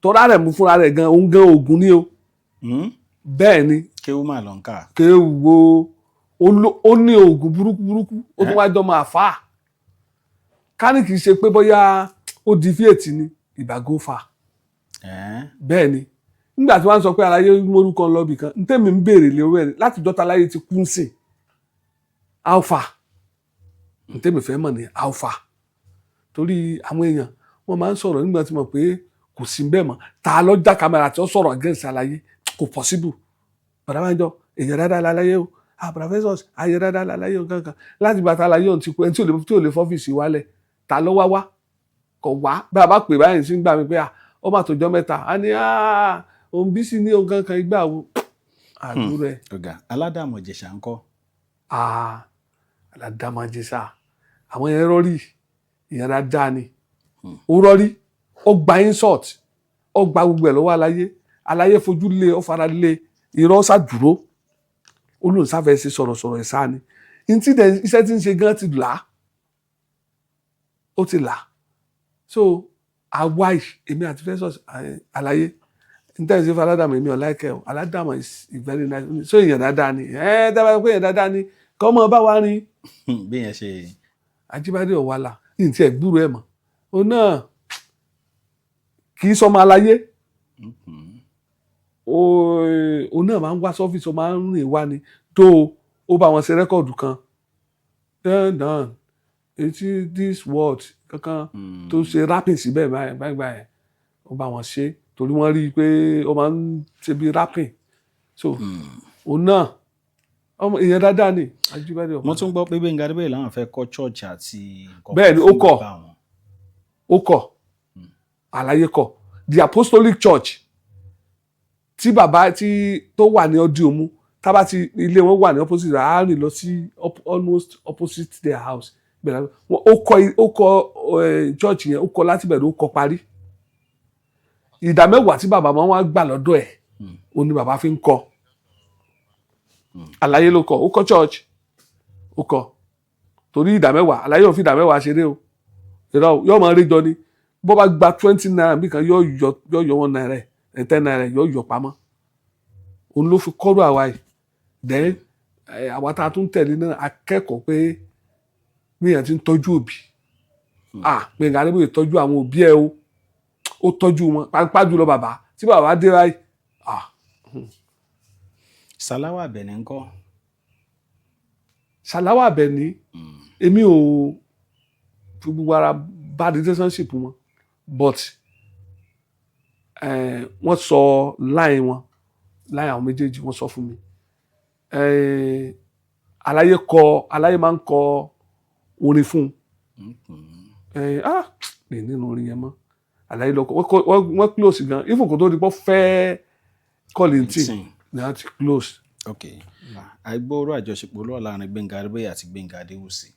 tọ́ra rẹ̀ mú fúnra rẹ̀ gan, òun gan oògùn ni o. Bẹ́ẹ̀ ni. Kéwú mà ló ń kà. Kéwò ó ní oògùn burúkú burúkú, ó tún wáá jọmọ àfáà. Ká ní kì í ṣe pé bóyá ó di fíètì ni ìbàgófà. Bẹ́ẹ̀ ni. Nígbà tí wọ́n sọ pé aláyé mórúkọ lọ́bì kan, n tẹ́mi ń béèrè lé owó ẹ̀ láti dọ́ta aláyé ti kú sí alpha, n tẹ́mi fẹ́ mọ̀ ní alpha, torí àwọn èèyàn wọ́n máa ń sọ̀rọ̀ nígbà tí mo pé kò sí bẹ́ẹ̀ mọ́. Ta ló já kámẹ́rà tí ó sọ̀rọ̀ against aláyé? Kò possible. Bàdá máa ń jọ èèyàn dáadáa láláyé o. Ah, professors ayé dáadáa láláyé o kankan láti gbàtà aláyé òun ti kú, ẹni tí ò lè fọ́fíìsì wálẹ̀, ta ló wá wá? Kọ̀ wá. Bá a bá pè báyìí sí gbà mí pé ah, ó mà tó jọ́ mẹ́ta, á ní ah, òun bí sí ní òun kankan ìgbà wo àdúrà ẹ̀. Ọ̀gá Aládàmọ̀ Ìjẹ̀ṣà ńkọ́? Ah, Aládàmọ̀-Ìjẹ̀ṣà, àwọn yẹn rọrí, ìyẹn dáadáa ni. Ó rọrí, ó gba insult, ó gba gbogbo ẹ̀ lọ́wọ́ aláyé. Aláyé fojú lé, ó fara lé, irọ́ sàdúró, ó lóun sáfẹ́ ṣe sọ̀rọ̀sọ̀rọ̀ ẹ̀ sáà ni ntí dẹ̀ iṣẹ́ tí ń ṣe gan ti là á, ó ti là á. So àwa yìí, èmi àti Festus àlàyé ntẹ́ ṣe fún Aládàmọ̀, èmi ò like ẹ́ o. Aládàmọ̀ is very nice. So èèyàn dáadáa ni ẹ dábàá pé èèyàn dáadáa ni, kọ́ mọ bá wa rin. Bí yẹn ṣe. Ajíbádé Ọ̀wálà ní ti ẹ̀ gbúrò ẹ̀ mọ̀, òun náà kì í sọmọ aláyé. Òun náà máa ń wá sọ́fíìsì, ó máa ń rìn wá ni tó ó bá wọn ṣe record kan dandan etí this word kankan tó ṣe rapping síbẹ̀ báyìí báyìí báyìí, ó bá wọn ṣe. Torí wọ́n rí i pé ó máa ń ṣe bí rapping, so òun náà ọmọ èèyàn dáadáa ni Ajíbádé Mo Ọ̀pádà. tún gbọ́ pé Gbẹ́ngà Adébóyè làwọn fẹ́ kọ́ church àti nǹkan Bẹ́ẹ̀ ni, ó fún kọ̀. bàbá wọn. Ó kọ̀, àlàyé kọ̀ the Apostolic Church tí bàbá tí tó wà ní ọdí òmu, tábà tí ilé wọn wà ní opposite, á rìn lọ sí almost opposite their house. Bẹ́ẹ̀ ni, ó kọ́ church yẹn, ó kọ́ láti bẹ̀rẹ̀, ó kọ́ parí. Ìdá 10 tí bàbá máa ń wá gbà lọ́dọ̀ ẹ̀, ó ní bàbá fi ń kọ́. Àlàyé ló kọ́, ó kọ́ church, ó kọ́ torí ìdá 10. Àlàyé ò fi ìdá 10 ṣeré o. Ìrọ̀ o, yóò máa rí jọ ni. Bó bá gba ₦20 bí kan, yóò yọ ₦1 ẹ̀, ₦10 yóò yọ pamọ́. Òun ló fi kọ́rọ̀ àwa yìí. Then àwa tá a tún tẹ̀lé náà, akẹ́kọ̀ọ́ pé míyàn ti ń tọ́jú òbí. Ah, Gbẹ̀ngà Adébóyè tọ́jú àwọn òbí ẹ o, ó tọ́jú wọn, pàápàá jùlọ bàbá. Tí bàbá dé báyìí, ah. Sàláwà Àbẹ̀ní ńkọ́? Sàláwà Àbẹ̀ní, èmi ò fi gbogbo ara bá relationship wọn, but wọ́n sọ line wọn, line àwọn méjèèjì, wọ́n sọ fún mi. Aláyé kọ, aláyé máa ń kọ orin fún un. Ah, mi nínú orin yẹn mọ́. Aláyé lọ kọ. Wọ́n close gan, even kò tó di pọ́ fẹ́ Kollington ni wọ́n ti close. Ok, àìgbọ́rọ̀ àjọṣepọ̀ ló wà láàrin Gbẹ́ngà Adébóyè àti Gbẹ́ngà Adéwùsì?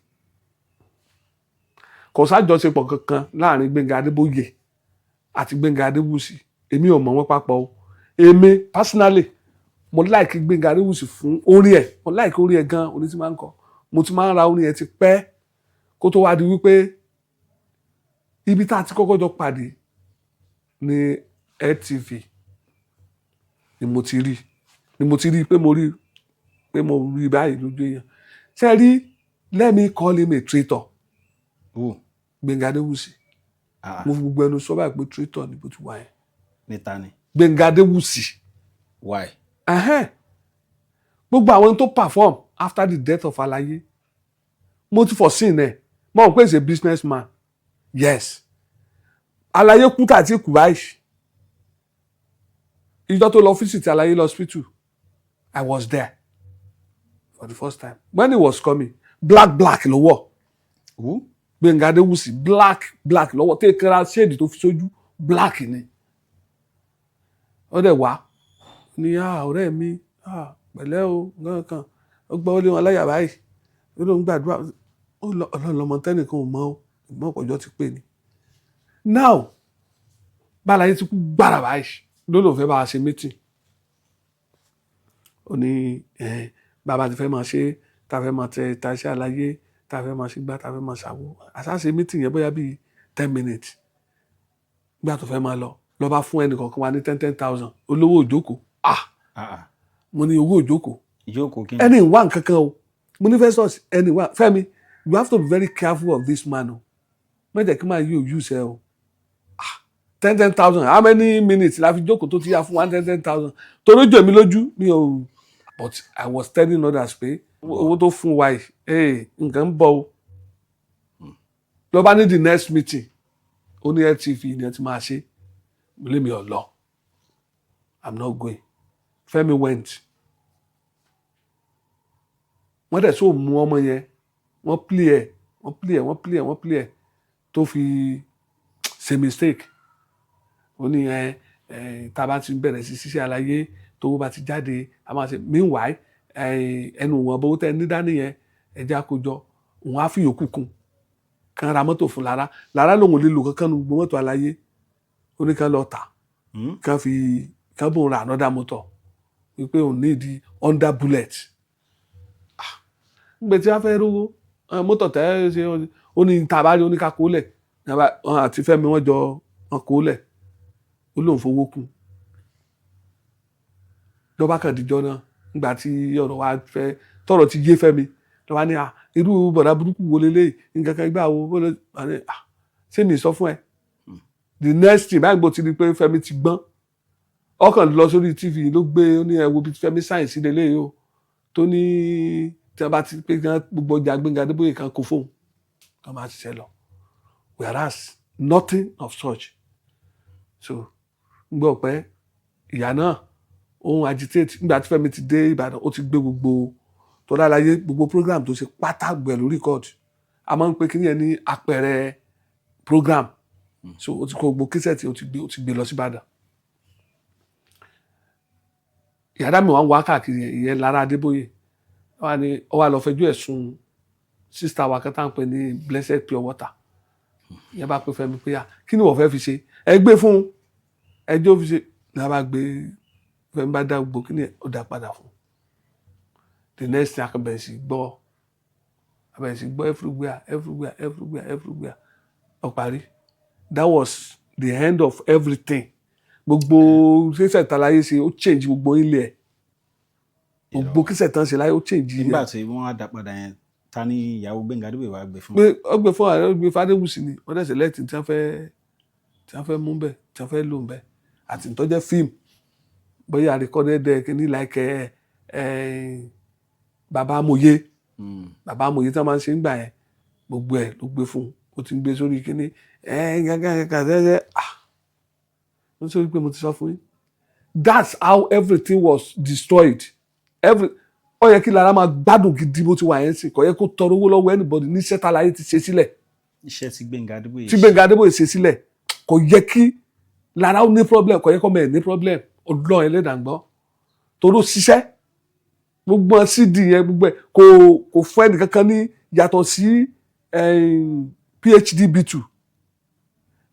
Kò sájọṣepọ̀ kankan láàrin Gbẹ́ngà Adébóyè àti Gbẹ́ngà Adéwùsì. Èmi ò mọ̀ wọ́n papọ̀ o. Èmi personally, mo like Gbẹ́ngà Adéwùsì fún orin ẹ̀. Mo like orin ẹ̀ gan, orin tí máa ń kọ. Mo ti máa ń ra orin ẹ̀ ti pẹ́ kó tó wá di wípé ibi tá a ti kọ́kọ́ jọ pàdé ní LTV ni mo ti rí, ni mo ti rí pé mo rí pé mo rí báyìí lójú èèyàn. Ṣé ẹ rí, let me call him a traitor. Who? Gbẹ́ngà Adéwùsì. Ah. Mo fi gbogbo ẹnu sọ báyìí pé traitor ni bó ti wà yẹn. Níta ni? Gbẹ́ngà Adéwùsì. Why? Ẹhẹ́n. Gbogbo àwọn tó perform after the death of Alaye, mo ti foreseen ẹ, mo mọ̀ pé he is a business man. Yes, Alaye kú tàti kú báyìí, ìjọ tó lọ visit Alaye lọ hospital, I was there for the first time. When he was coming, black black ló wọ̀. Who? Gbẹ̀ngà Adéwùsì, black black lọ́wọ́ tí ekara shade tó fi sójú black ni. Ó dẹ̀ wá ní, "Ah, ọ̀rẹ́ mi, ah, pẹ̀lẹ́ o," nǹkan kan. Ó gbọ́ ó lé wọn láyà báyìí, ó lóun gbàdúrà, ó lọ. Ọlọ́run lọmọ tẹ́nìkan ò mọ̀ ó, ìmọ̀ ọ̀pọ̀jọ́ ti pè ní. Now, bálayé ti kú gbàrà báyìí, ló lóun fẹ́ bá a ṣe meeting. Ó ní bàbá ti fẹ́ máa ṣe, tá a fẹ́ máa tẹ ta iṣẹ́ àlàyé, tá a fẹ́ máa ṣe gbá, tá a fẹ́ máa ṣàwó. Àṣàṣe meeting yẹn bóyá bíi 10 minutes. Gbà tó fẹ́ máa lọ, lọ bá fún ẹnì kọ̀ọ̀kan wa ní ten ten thousand, olówó òjókòó. Ah! Ah ah. Mo ní owó òjókòó? Ìjókòó kí ni? Ẹni wá nǹkan kan o. Mo ní Festus, ẹni wá Fẹ́mi, you have to be very careful of this man o. Má jẹ́ kí máa yí òjú sẹ́ o. Ah, ten ten thousand, how many minutes la fi jókòó tó ti yá fún wa ten ten thousand? Torí ojú èmi lójú mi ò, but I was telling others pé owó tó fún wa yìí, ee, nǹkan ń bọ̀ o. Ló bá ní the next meeting, ó ní LTV ni ẹ ti máa ṣe. Lémi ò lọ, I'm not going. Fẹ́mi went. Wọ́n dẹ̀ tó mú ọmọ yẹn, wọ́n play ẹ̀, wọ́n play ẹ̀, wọ́n play ẹ̀, wọ́n play ẹ̀ tó fi ṣe mistake. Ó ní ẹ ẹ, tá a bá ti bẹ̀rẹ̀ sí ṣiṣẹ́ àlàyé, tówó bá ti jáde, a máa ṣe. Meanwhile, ẹnu wọn bówó tẹ ní dání yẹn, ẹ jẹ́ àkójọ, òun á fi yòókù kún kan ra mọ́tò fún Lára. Lára lòun ò lè lò kankan nu gbogbo mọ́tò àlàyé. Ó ní kán lọ tà, kán fi kán bóun ra another motor, wípé òun ní ìdí under bullet. Gbé tí wọ́n fẹ́ rówó mọ́tò tẹ́ ẹ ṣe, ó ní tàbá rí, ó ní ká kó lẹ̀ àti Fẹ́mi, wọ́n jọ wọn kó lẹ̀. Ó lóun fowó kún. Lọ́ba kan díjọ́ náà, nígbà tí ọ̀rọ̀ wa fẹ́ tọ̀rọ̀ ti yé Fẹ́mi, lọ́ba ní, "À, irú bọ̀dá burúkú wo leléyìí?" Nǹkan kan gbà wo bó ló ní, "À, ṣé mi sọ fún ẹ?" The next thing báyìí, gbọ́ ti di pé Fẹ́mi ti gbọ́n, ọkàn lọ sórí TV ló gbé. Ó ní, "Ẹ wo bí Fẹ́mi sáyẹ̀nsì lélẹ́yìí o," tó ní tí wọ́n bá ti pé gbogbo ọjà Gbẹ́ngà Adébóyè kan kó fóun kan máa ṣiṣẹ́ lọ, whereas nothing of such. So Ń gbọ́ pé ìyá náà òun agitate. Nígbà tí Fẹ́mi ti dé Ìbàdàn, ó ti gbé gbogbo tó láláyé, gbogbo program tó ṣe pátá gbẹ̀ lórí record. A máa ń pe kíní yẹn ní apẹ̀rẹ̀ program. So ó ti kó gbogbo cassette, ó ti gbé lọ sí Ìbàdàn. Ìyá dá mi wà ń wá káàkiri yẹn. Ìyẹn Lára Adébóyè wà ní ó wà lọ fẹjọ́ ẹ̀sùn sister wa kan tá à ń pè ní Blessed Pure Water. Ìyẹn bá pè Fẹ́mi pé, "À, kí ni wọ́n fẹ́ fi ṣe? Ẹ gbé fún ẹjọ́ fi ṣe." Ní a bá gbé, Fẹ́mi bá dá gbogbo kí ni, ó dá padà fún. The next thing, a kàn bẹ̀rẹ̀ sí gbọ́ everywhere, everywhere, everywhere, everywhere. Ó parí. That was the end of everything. Gbogbo ṣẹṣẹ tàlàyé ṣe, ó change gbogbo ilé ẹ̀, gbogbo kíṣẹ̀ tán ṣe láyé, ó change ilé. Nígbà tí wọ́n á dá padà yẹn, ta ni ìyàwó Gbẹ́ngà Adébóyè wá gbé fún? Pé ó gbé fún ààrẹ, ó gbé fàdéwùsì ni. Wọ́n dẹ̀ select tí wọ́n fẹ́ mú bẹ́ẹ̀, tí wọ́n fẹ́ lò bẹ́ẹ̀, àti tó jẹ́ fíìmù, bóyá recorded ẹ̀ kíní, like ẹ̀ ẹ̀ bàbá amòye. Bàbá amòye tí wọ́n máa ń ṣe ń gbà yẹn, gbogbo ẹ̀ ló gbé fún un. Ó ti ń gbé sórí kíní ẹ̀ gángan gángan ṣẹ́ṣẹ́. Ah, mo sọ pé mo ti sọ fún yín. That's how everything was destroyed. Every ó yẹ kí Lára máa gbádùn gidi bó ti wà yẹn sìn. Kò yẹ kó tọrọ owó lọ́wọ́ anybody ní iṣẹ́ tàlàyé ti ṣe sílẹ̀. Iṣẹ́ tí Gbẹ́ngà Adébóyè tí Gbẹ́ngà Adébóyè ṣe sílẹ̀, kò yẹ kí Lára ó ní problem, kò yẹ kó mẹ́ẹ̀ ní problem. Ọlọ́run ẹlẹ́dàá ń gbọ́, torí ó ṣiṣẹ́ gbogbo CD yẹn, gbogbo ẹ̀ kò fún ẹnìkankan ní yàtọ̀ sí PhD B2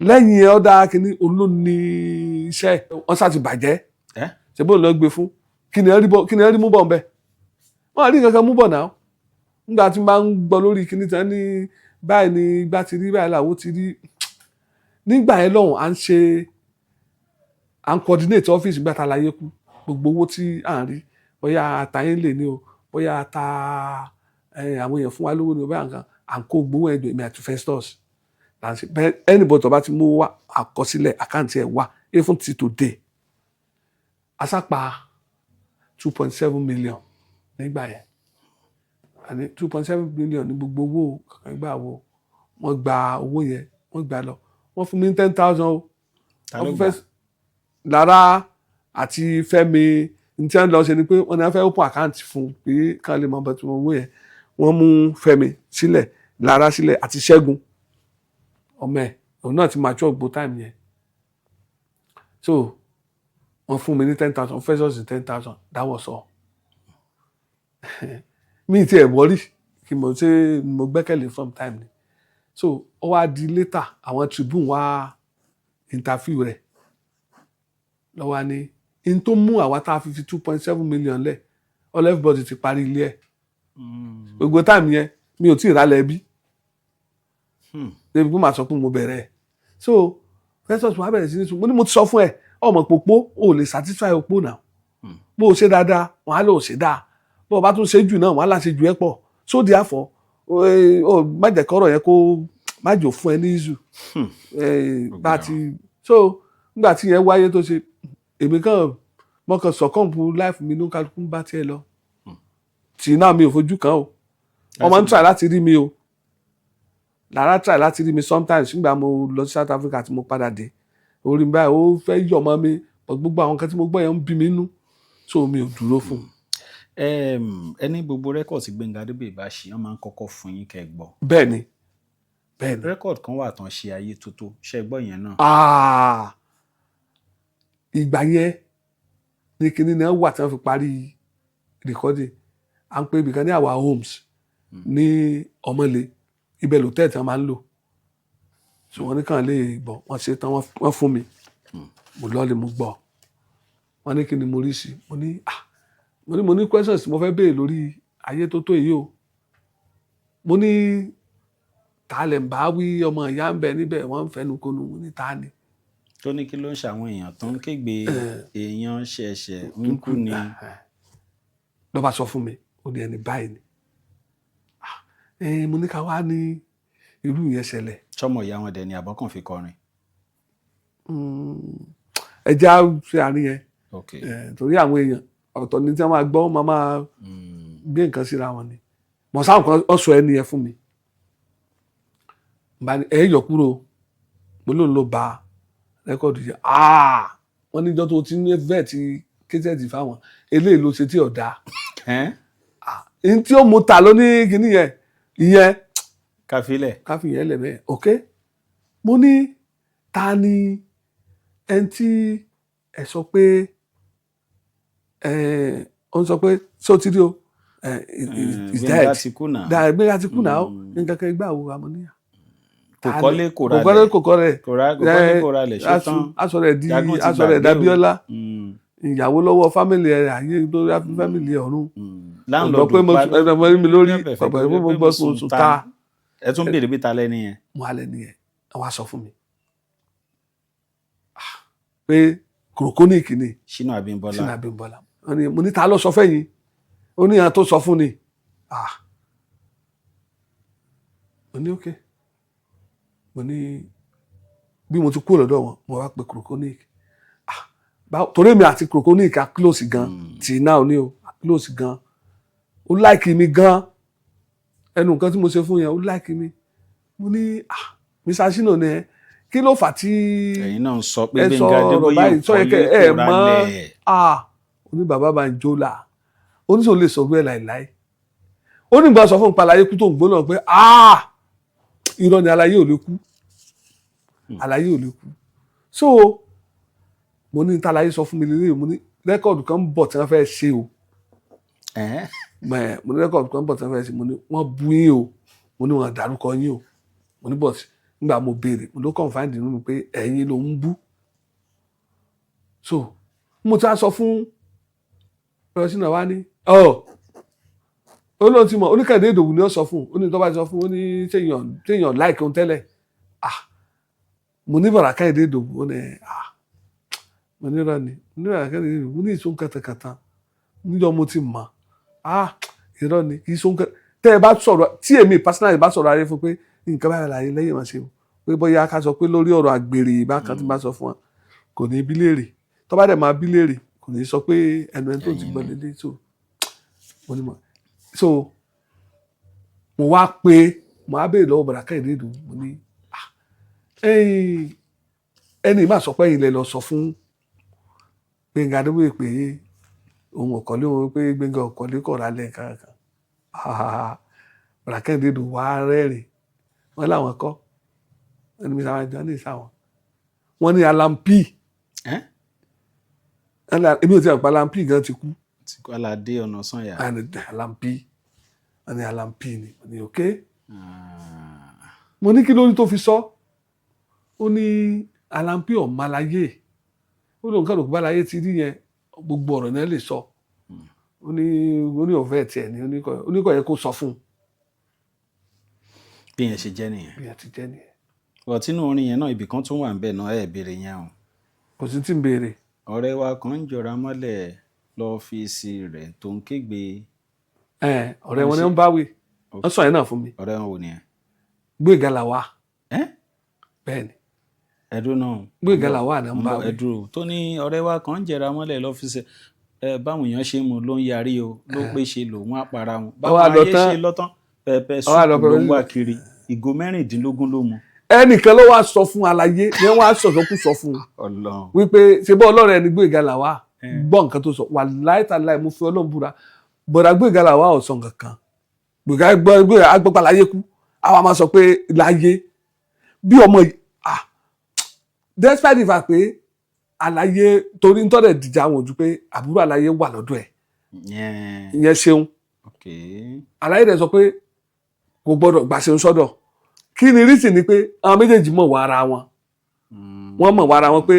lẹ́yìn ọ̀dà kìíní olóní iṣẹ́ wọ́n sá ti bàjẹ́. Ẹ́? Ṣe bó lọ gbé fún? Kí ni ẹ rí mú bọ̀ nbẹ? Wọ́n rí nǹkan kan mú bọ̀ náà. Nígbà tí n bá ń gbọ́ lórí kìíní tán ní báyìí ni ìgbà ti rí báyìí, làwọn ti rí nígbà yẹn lọ́hùn. À ń ṣe, à ń coordinate office nígbà tá a láyé kú. Gbogbo owó tí à ń rí, bóyá àtàyè lè ní o, bóyá ta àwọn èèyàn fún wa lówó ni o, bóyá nǹkan à ń kó gbowó ẹ̀dùn, èmi àti Festus là ń ṣe bẹ́ẹ̀. Anybody tó bá ti mú wá, àkọsílẹ̀ account ẹ̀ wá. Even till today, asápa 2.7 million nígbà yẹn. Àní 2.7 million ní gbogbo owó kankan. Gbà wo wọ́n gba owó yẹn, wọ́n gbà lọ. Wọ́n fún mi ní 10,000 o. Ta ló Wọ́n gbà? fẹ́ Lára àti Fẹ́mi. Ní tí wọ́n lọ ṣe ni pé wọ́n ní wọ́n fẹ́ open account fún pé kán lè mọ bẹ́ẹ̀ tí wọ́n owó yẹn. Wọ́n mú Fẹ́mi sílẹ̀, Lára sílẹ̀, àti Ṣẹ́gun ọmọ ẹ̀, òun náà ti mature gbó time yẹn. So wọ́n fún mi ní 10,000, Festus ní 10,000. That was all. Mi ti ẹ̀ worry kí mo ṣe, mo gbẹ́kẹ̀lé from time ni. So ó wá di later, àwọn Tribune wá interview rẹ̀ lọ́wọ́ ní in tó mú àwa tá a fi fi 2.7 million lẹ̀. All everybody ti parí ilé ẹ̀. Gbogbo time yẹn, mi ò tí ì rálẹ̀ bí débi pé màá sọ pé mo bẹ̀rẹ̀ ẹ̀. So Festus wàá bẹ̀rẹ̀ sí ní sùn. Mo ní mo ti sọ fún ẹ, ọmọ pòpó ò lè satisfy opó náà. Bó o ṣe dáadáa, wọn á lò ó ṣe dáa. Bó o bá tún ṣe jù náà, wọn á láṣẹ jù ẹ pọ̀. So therefore, ó má jẹ́ kọ́rọ̀ yẹn kó má jò fún ẹ ní issue. Bá a ti so nígbà tí yẹn wáyé tó ṣe, èmi kàn mo kàn succumb life mi ló ń kálukú ń bá tiẹ̀ lọ. Tì náà mi ò fojú kàn o. Wọ́n máa ń try láti rí mi o. Lára try láti rí mi sometimes. Nígbà mo lọ sí South Africa tí mo padà dé, orí mi báyìí, ó fẹ́ yọ̀ mọ́ mi, but gbogbo àwọn kan tí mo gbọ́ yẹn ń bí mi nú, so mi ò dúró fún un. Ẹni gbogbo record tí Gbẹ́ngà Adébóyè bá ṣe, wọ́n máa ń kọ́kọ́ fún yín kẹ́ ẹ gbọ́. Bẹ́ẹ̀ni. Record kan wà tán ṣe, ayé tó ṣe gbọ́ yẹn náà? Ah, ìgbà yẹn ní kinní náà wà tí wọ́n fi parí recording. À ń pè ibìkan ní Our Homes ní Ọmọlé. Ibẹ̀ l'hotel tí wọ́n máa ń lò. So wọ́n ní kàn lè gbọ́. Wọ́n ṣe tán, wọ́n fún mi, mo lọ́ọ́ lè mo gbọ́. Wọ́n ní kí ni mo rí sí. Mo ní, ah, mo ní questions tí mo fẹ́ béèrè lórí ayé tó tó yìí o. Mo ní ta lẹ̀ ń bá wí, ọmọ ìyá ń bẹ níbẹ̀, wọ́n ń fẹnu konu. Mo ní ta ni. Tó ní kí ló ń ṣe àwọn èèyàn tó ń kégbe, èèyàn ṣẹ̀ṣẹ̀ ń kú ni. Ló bá sọ fún mi, ó ní ẹni báyìí ni. Ah, mo ní ká wá ní irú yẹn ṣẹlẹ̀. Sọmọ ìyá wọn dẹ̀ ni àbọ̀kàn fi kọrin? Ẹ já ṣe àárín yẹn. Torí àwọn èèyàn ọ̀tọ̀ ní tí wọ́n máa gbọ́, wọ́n máa gbé nǹkan síra wọn ni. Mọ̀ sáwọn kan wọ́n sọ ẹni yẹn fún mi. Bá ní ẹ yọ kúrò, mo lóun ló ba record yẹn. Wọ́n níjọ́ tó ti ní vet cassette fáwọn eléyìí ló ṣe tí ọ̀dà Ẹ́n? N tí ó mú ta ló ní kíní yẹn ìyẹn. Káfílẹ̀. Ká fi yẹn lẹ̀ bẹ́ẹ̀. Ok, mo ní ta ni ẹni tí ẹ sọ pé ẹ ó ń sọ pé ṣé o ti rí o ẹ is Gbénga dead. Ti kú náà. Da Gbénga ti kú náà. Nǹkan kan gbà wo àmọ́ níyà. Kò kọ́lé, kò Kò kọ́lé, ralẹ̀. Kò kọ́lé. Kò kọ́lé, kò ralẹ̀, ṣó tán. Aṣọ rẹ̀ di Jagun ti aṣọ rẹ̀ gbàgbé o. Dábíọ́lá ìyàwó lọ́wọ́ family ẹ̀ ayé lórí family ọ̀run. Landlord Ọ̀gbọ́n pé mo pa ẹ ẹ mi lórí Bẹ́ẹ̀ pàpà pé mo mo gbọ́ sùn sùn ta. Ta. Ẹ tún béèrè bí ta lẹ́ni yẹn. Mo alẹ́ nìyẹn wọ́n wá sọ fún mi. Ah, pé Krokonic ni. Ṣínà Abímbọ́lá. Ṣínà Abímbọ́lá. Wọ́n ní mo ní ta ló sọ fẹ́yìn? Ó ní ìyẹn tó sọ fún ni. Ah, mo ní ok, mo ní bí mo ti kúrò lọ́dọ̀ wọn, mo wá pe Krokonic. Ah, torí èmi àti Krokonic a close gan tí náà ní o, a close gan. Ó like mi gan. Ẹnu nǹkan tí mo ṣe fún yẹn, ó like mi. Mo ní, ah, Mr. Shina ni ẹ, kí ló fà tí Ẹ̀yin náà ń sọ pé ẹ sọ Gbénga ọ̀rọ̀ Adébóyè báyìí sọ yẹ kọ́lé, kẹ ẹ kò mọ̀. ralẹ̀. Ah, oní bàbá bá ń jó là, oníṣòwò lè sọ bẹ́ẹ̀ láìláì. Ó ní ìgbà sọ fún palayé kú tó ń gbóná pé, ah, irọ́ ni, aláyé ò lè kú, aláyé ò lè kú. So mo ní talayé sọ fún mi lélẹ́yìn. Mo ní record kan ń bọ̀ tí wọ́n fẹ́ ṣe o. Ẹ̀hẹ́n. Mo ní record kan ń bọ̀ tí wọ́n fẹ́ ṣe. Mo ní wọ́n bú yín o, mo ní wọ́n dárúkọ yín o. Mo ní but nígbà mo béèrè, mo ló confide nínú mi pé ẹ̀yin ló ń bú. So mo ti á sọ fún Rọ́ṣínà wa ní ọ ó lóun ti mọ̀ oníkàdé ìdòwú ni ó sọ fún un. Ó ní tó bá ti sọ fún un, ó ní téèyàn láìkí ohun tẹ́lẹ̀. Ah, mo ní bàrà Káyọ̀dé Ìdòwú. Ó ní, ah, mo ní rọ ni, mo ní bàrà Káyọ̀dé Ìdòwú. Mo ní ìṣó kàtàkàtà níjọ́ mo ti mọ̀. Ah, irọ́ ni, kì í ṣó nǹkan tẹ́ ẹ bá sọ̀rọ̀ tí èmi personally bá sọ̀rọ̀ ayé fún pé nǹkan báyìí láyé lẹ́yìn máa ṣe o, pé bóyá ká sọ pé lórí ọ̀rọ̀ àgbèrè ìbákan tí bá sọ fún wa, kò ní bí léèrè. Tó bá dẹ̀ máa bí léèrè, kò ní sọ pé ẹnu ẹni tó ti gbọ́ lélẹ̀. So mo ní mọ̀, so mo wá pé mo wá béèrè lọ́wọ́ bàrà Kẹ́hìndé Ìdòwú. Mo ní, ah, ẹni má sọ pé ẹ̀yin lẹ lọ sọ fún Gbẹ́ngà Adébóyè pé òun ọ̀kọ́lé, òun pé Gbẹ́ngà ọ̀kọ́lé kọ̀ rálẹ̀ kankan. Bàrà Kẹ́hìndé Ìdòwú wá rẹ́rìn. Wọ́n láwọn kọ́ ẹni mi sáwọn ẹjọ́ ní ìsáwọn. Wọ́n ní Alampi. Ẹ́? Èmi ò tí ì pa Alampi gan ti kú. Tí kò Aládé ọ̀nà sànyà. Alampi, wọ́n ní Alampi ni. Mo ní ok. Mo ní kí lórí tó fi sọ? Ó ní Alampi ọ̀màláyé. Ó lóun kàn ló bá láyé ti rí yẹn, gbogbo ọ̀rọ̀ náà lè sọ. Ó ní ọ̀fẹ́ tiẹ̀ ni. Ó ní kò yẹ kó sọ fún un. Bí yẹn ṣe jẹ́ nìyẹn. Bí ẹ ti jẹ́ nìyẹn. Wọ́n tínú orin yẹn náà, ibì kan tún wà ń bẹ̀ náà, ẹ̀ béèrè yẹn o. Kò sí tí ń béèrè. Ọ̀rẹ́ wa kan ń jọra mọ́lẹ̀ lọ́fíìsì rẹ̀ tó ń kégbe. Ẹ ọ̀rẹ́ wọn ni wọ́n bá wí, wọ́n sọ yẹn náà fún mi. Ọ̀rẹ́ wọn wò nìyẹn? Gbóyèga Làwà. Ẹ́? Bẹ́ẹ̀ ni. Ẹdún náà. Gbóyèga Làwà náà ń bá wí. Ẹ dúró, tó ní ọ̀rẹ́ wa kan ń jẹra mọ́lẹ̀ lọ́fíìsì ẹ, báwọn èèyàn ṣe ń mu ló ń yarí o, ló pé ṣe lòun á para wọn. Ó wá Báwọn lọ ayé tán. ṣe lọ́tán pẹpẹ Ó wá lọ súpù ló ń pẹpẹ wá kiri, ìgò 16 ló mu. Ẹnìkan ló wá sọ fún aláyé ni wọ́n á sọ̀tọ̀ kú sọ fún un Ọlọ́run. wípé ṣe bọ́ ọlọ́run ẹni Gbóyèga Làwà gbọ́ nǹkan tó sọ wà láìtàláì. Mo fi Ọlọ́run búra, bọ̀dà Gbóyèga Làwà ò sọ nǹkan kan. Gbóyèga gbọ́, Gbóyèga agbọ́pá láyé kú, àwa máa sọ pé láyé bí ọmọ yìí. Ah, despite the fact pé àlàyé torí ń tọ́lẹ̀ dìjà àwọn ojú pé àbúrò àlàyé wà lọ́dọ̀ ẹ̀. Ìyẹn ṣeun. Àlàyé rẹ̀ sọ pé kò gbọ́dọ̀ gbà ṣeun sọ́dọ̀. Kí ni reason? Ni pé àwọn méjèèjì mọ̀ wá ara wọn. Wọ́n mọ̀ wá ara wọn pé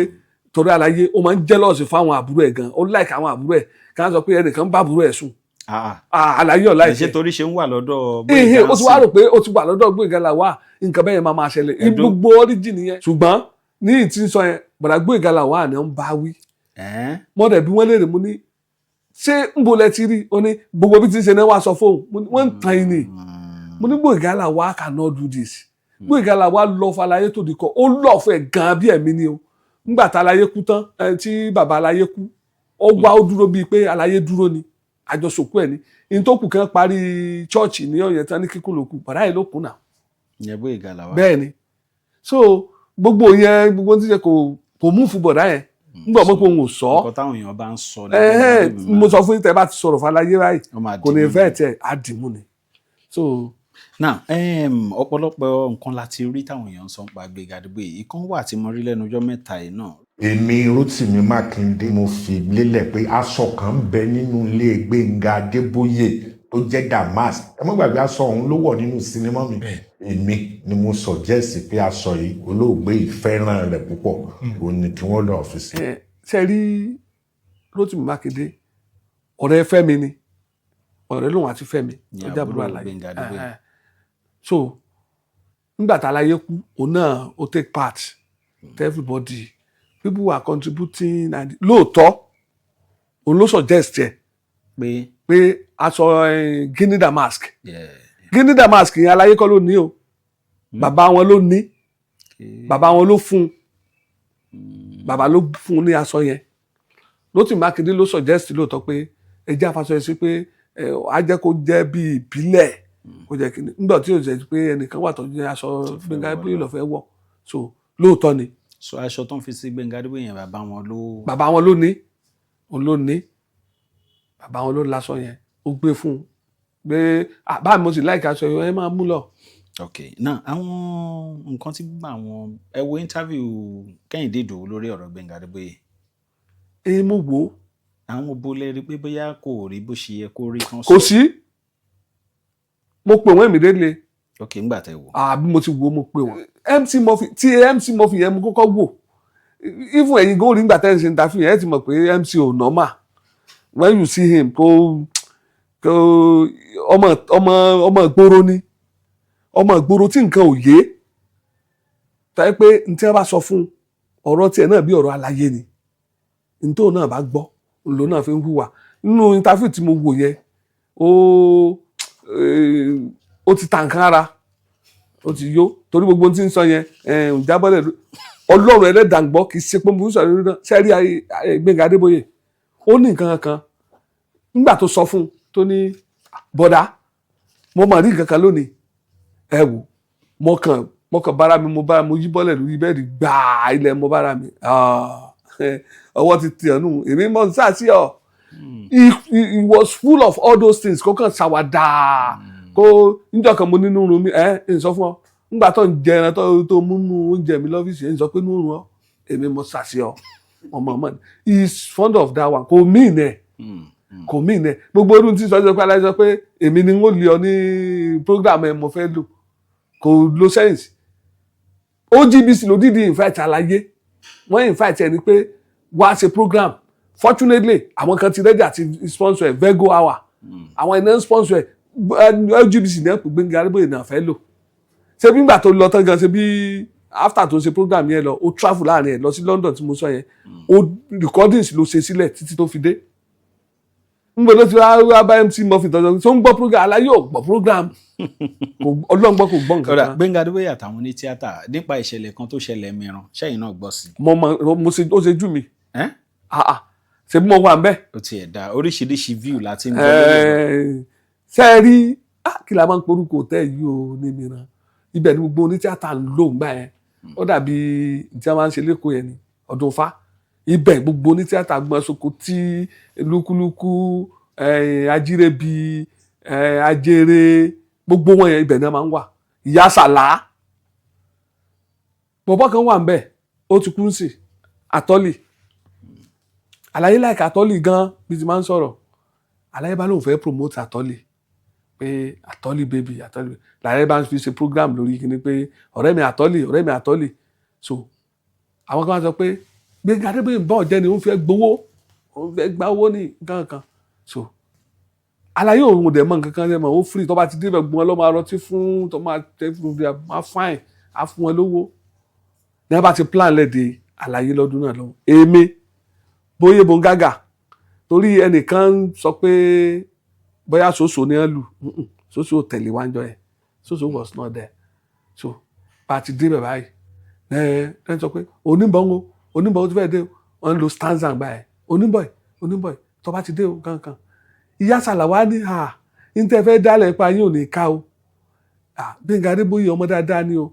torí àlàyé ó máa ń jealous fáwọn àbúrò ẹ̀ gan. Ó like àwọn àbúrò ẹ̀ kí wọ́n sọ pé ẹnìkan bá àbúrò ẹ̀ sùn. Ah, àlàyé ọ̀ Ẹ ṣe like. Torí ṣe ń wà lọ́dọ̀ Ehe, ó ti wá Gbóyèga. rò pé ó ti wà lọ́dọ̀ Gbóyèga Làwà, nǹkan bẹ́ẹ̀ yẹn máa máa ṣẹlẹ̀. Ẹ̀dùn. Gbogbo origin yẹn, ṣùgbọ́n ní ìtí ń sọ yẹn, bọ̀dà Gbóyèga Làwà ni ó ń bá wí. Mọ́dẹ̀ bí wọ́n léèrè, mo ní ṣé ń bo lẹ ti rí? Ó ní gbogbo bí ti ń ṣe náà wá sọ fóun. Mo ní wọ́n ń tan yín ni. Mo ní Gbóyèga Làwà cannot do this. Gbóyèga Làwà lọ fàlàyé tó di kọ, ó lọ fún ẹ gan bí ẹ̀mí ni o. Ńgbà tá aláyé kú tán ẹ, tí bàbá aláyé kú, ó wá, ó dúró bíi pé aláyé dúró ni, àjọsòkú ẹ ní ní tó kù kan parí chọ́ọ̀chì ní ọ̀yẹ́ tán ní kíkún ló kù, bàrá yìí ló kù náà. Ìyẹn Gbóyèga Làwà. Bẹ́ẹ̀ ni. So gbogbo yẹn, gbogbo tí ṣe kò mú fún bọ̀dá yẹn. Nígbà mọ̀ pé òun ò sọ. Nǹkan táwọn èèyàn bá ń sọ ní Ẹ̀hẹ́n, mo sọ fún yín, tẹ́ bá ti sọ̀rọ̀ fàlàyé báyìí, Wọ́n máa kò ní dìmú fẹ́ ni. tẹ̀ á dìmú ni. So Now, ọ̀pọ̀lọpọ̀ nǹkan la ti rí táwọn èèyàn ń sọ nípa Gbénga Adébóyè. Ìkan wà tí mo rí lẹ́nu ọjọ́ mẹ́ta yìí náà. Èmi Rótìmí Mákindé, mo fi lélẹ̀ pé aṣọ kan ń bẹ nínú ilé Gbénga Adébóyè tó jẹ́ damask. Ẹ má gbàgbé, aṣọ ọ̀hún ló wọ̀ nínú sinimá mi. Èmi ni mo suggest pé aṣọ yìí, olóògbé yìí fẹ́ràn rẹ̀ púpọ̀, òun ni kí wọ́n lọ́ọ́ fi sí. Ẹ ṣe rí Rótìmí Mákindé, ọ̀rẹ́ Fẹ́mi ni, ọ̀rẹ́ lòun àti Fẹ́mi. Ní ó jẹ́ àbúrò àbúrò Àlàyé. Gbénga Adébóyè. Ẹ̀hẹ́n. So nígbà tá Àlàyé kú, òun náà ó take part to everybody, people were contributing, and lóòótọ́ òun ló suggest ẹ pé pé aṣọ Guinea damask. Guinea damask yẹn, Àlàyé kọ́ ló ní o, bàbá wọn ló ní. Bàbá wọn ló fún un, bàbá ló fún un ní aṣọ yẹn. Rótìmí Mákindé ló suggest lóòótọ́ pé ẹ jẹ́ àfàṣọ yẹn sí pé ẹ á jẹ́ kó jẹ́ bí ìbílẹ̀, kó jẹ́ kí nígbà tí yóò jẹ́ pé ẹnìkan wà tó jẹ́ aṣọ Gbénga Adébóyè ló fẹ́ wọ̀. So lóòótọ́ ni. So aṣọ tó ń fi sí Gbénga Adébóyè yẹn, bàbá wọn ló Bàbá wọn ló ní, òun ló ní, bàbá wọn ló láṣọ yẹn, ó gbé fún un pé, "Ah, báyìí mo sì láìka aṣọ yẹn, ẹ máa mú lọ." Ok, now àwọn nǹkan tí àwọn, ẹ wo interview Kẹ́hìndé Ìdòwú lórí ọ̀rọ̀ Gbénga Adébóyè? Ẹ mo wò ó. Àwọn bo lẹ rí pé bóyá kò rí bó ṣe yẹ kó rí tán? Kò sí, mo pè wọ́n immediately. Ok, ńgbà tẹ wò. Àbí mo ti wo, mo pè wọ́n. MC Murphy, tí MC Murphy yẹn mo kọ́kọ́ wò, even ẹ̀yin gan orí nígbà tẹ́ ẹ̀ ń ṣe interview yẹn, ẹ ti mọ̀ pé MC ò normal. When you see him, kò ọmọ ìgboro ni, ọmọ ìgboro tí nǹkan ò yé, tàbí pé n tí wọ́n bá sọ fún ọ̀rọ̀ tiẹ̀ náà bí ọ̀rọ̀ aláyé ni, n tóun náà bá gbọ́ lòun náà fi ń hùwà. Nínú interview tí mo wò yẹn, ó ti ta nǹkan ara, ó ti yó, torí gbogbo ohun tí ń sọ yẹn ǹ jábọ́lẹ̀. Ọlọ́run ẹlẹ́dàá ń gbọ́, kì í ṣe pé mo ń sọ̀rọ̀ náà. Sẹ́rí Gbẹ́ngà Adébóyè, ó ní nǹkan kan nígbà tó sọ fún un tó ní, "Bọ̀dá, mo mà rí nǹkan kan lónìí, ẹ wò, mo kàn bára mi, mo bára mo yí bọ́lẹ̀ lórí bẹ́ẹ̀dì gbàá ilẹ̀, mo bára mi." Ah, ọwọ́ ti tì ọ́ nù, èmi mọ̀ ní sáà sí ọ. He was full of all those things. Kó kàn ṣàwàdà, kó níjọ́ kan mo nínú run mi, ẹ ń sọ fún ọ nígbà tó ń jẹ ẹran tó múnú oúnjẹ mi lọ́fíìsì, ẹ ń sọ pé inú run ọ, èmi mo ṣàṣì ọ ọmọ ọmọ. He is fond of that one. Kò mean ẹ, kò mean ẹ. Gbogbo ọdún tí sọ pé aláìsọ pé èmi ni n ó lé ọ ní program ẹ, mo fẹ́ lò, kò lo sense. OGBC ló dìde invite Àlàyé, wọ́n invite ẹni pé wá ṣe program. Fortunately, àwọn kan ti ready àti sponsor ẹ, Vego Hour, àwọn ẹni ń sponsor ẹ. OGBC ní ẹ pé Gbẹ́ngà Adébóyè náà fẹ́ lò. Ṣé bí ngbà tó lọ tán gan, ṣe bí after tó ṣe program yẹn lọ, ó travel láàrin ẹ lọ sí London tí mo sọ yẹn, ó recordings ló ṣe sílẹ̀ títí tó fi dé. Ngbọ ló ti wá bá MC Murphy tọ́jọ́ tó ń gbọ́ program. Àlàyé ò gbọ́ program, ọlọ́ngbọ́n kò gbọ́ nǹkan Ọ̀rà kan. Gbẹ́ngà Adébóyè àtàwọn ní tíátà, nípa ìṣẹ̀lẹ̀ kan tó ṣẹlẹ̀ mìíràn, ṣẹ́yìn náà gbọ́ sí? Mo mọ, mo ṣe, ó ṣe jù mí. Ẹ́? Ah ah, ṣe bí mo wà ń bẹ́ẹ̀. Ó tiẹ̀ dá oríṣiríṣi view láti ń gbọ́ lórí ọ̀rọ̀. Ṣe é rí, kí la máa ń porúkọ tẹ́ yìí o ní mìíràn, ibẹ̀ ni gbogbo onítíátà ń lò ńgbà yẹn. Ó dàbí tí wọ́n máa ń ṣe lẹ́kọ̀ọ́ yẹn ni ọdún fa ibẹ̀, gbogbo onítíátà gbọ́n soko tí lúkúlúkú, ajírébi, ajere, gbogbo wọn yẹn, ibẹ̀ náà máa ń wà. Ìyá sàlá, bọ̀bọ̀ kan wà ń bẹ̀, ó ti kú sí, àtọ́lì. Àlàyé láìka àtọ́lì gan bí ti máa ń sọ̀rọ̀. Àlàyé bá lóun fẹ́ promote àtọ́lì pé àtọ́lì baby, àtọ́lì. Làyé bá ń fi ṣe program lórí kíní pé ọ̀rẹ́ mi àtọ́lì, ọ̀rẹ́ mi àtọ́lì. So àwọn kan wá sọ pé Gbẹ́ngà Adébóyè ń bọ̀ jẹ́ ni òun fẹ́ gbowó, òun fẹ́ gba owó ní nǹkan kan. So àlàyé òun ò dẹ̀ mọ̀ nǹkan kan, ṣe mọ̀, ó free. Tó bá ti débẹ̀, gbọ́n lọ́ máa rọtí fún, tó máa tẹ́ fún bí, máa fine, á fún wọn lówó. Ní wọ́n bá ti plan lẹ́dẹ̀ àlàyé lọ́dún náà lọ́wọ́, èmi bóyá bongaga, torí ẹnìkan sọ pé bóyá soso ni wọ́n lù. Soso ò tẹ̀lé wájọ yẹn, soso was not there. So bá a ti débẹ̀ báyìí, ẹ sọ pé oníbọn o, oníbọn o ti fẹ́ dé o. Wọ́n ń lo stanza gbà ẹ̀, oníbọn oníbọn tó bá ti dé o kankan. Ìyá sàlàwá ní à ń tẹ́ fẹ́ dálẹ̀ pa yín ò ní ká o. Gbẹ́ngà Adébóyè ọmọ dáadáa ni o.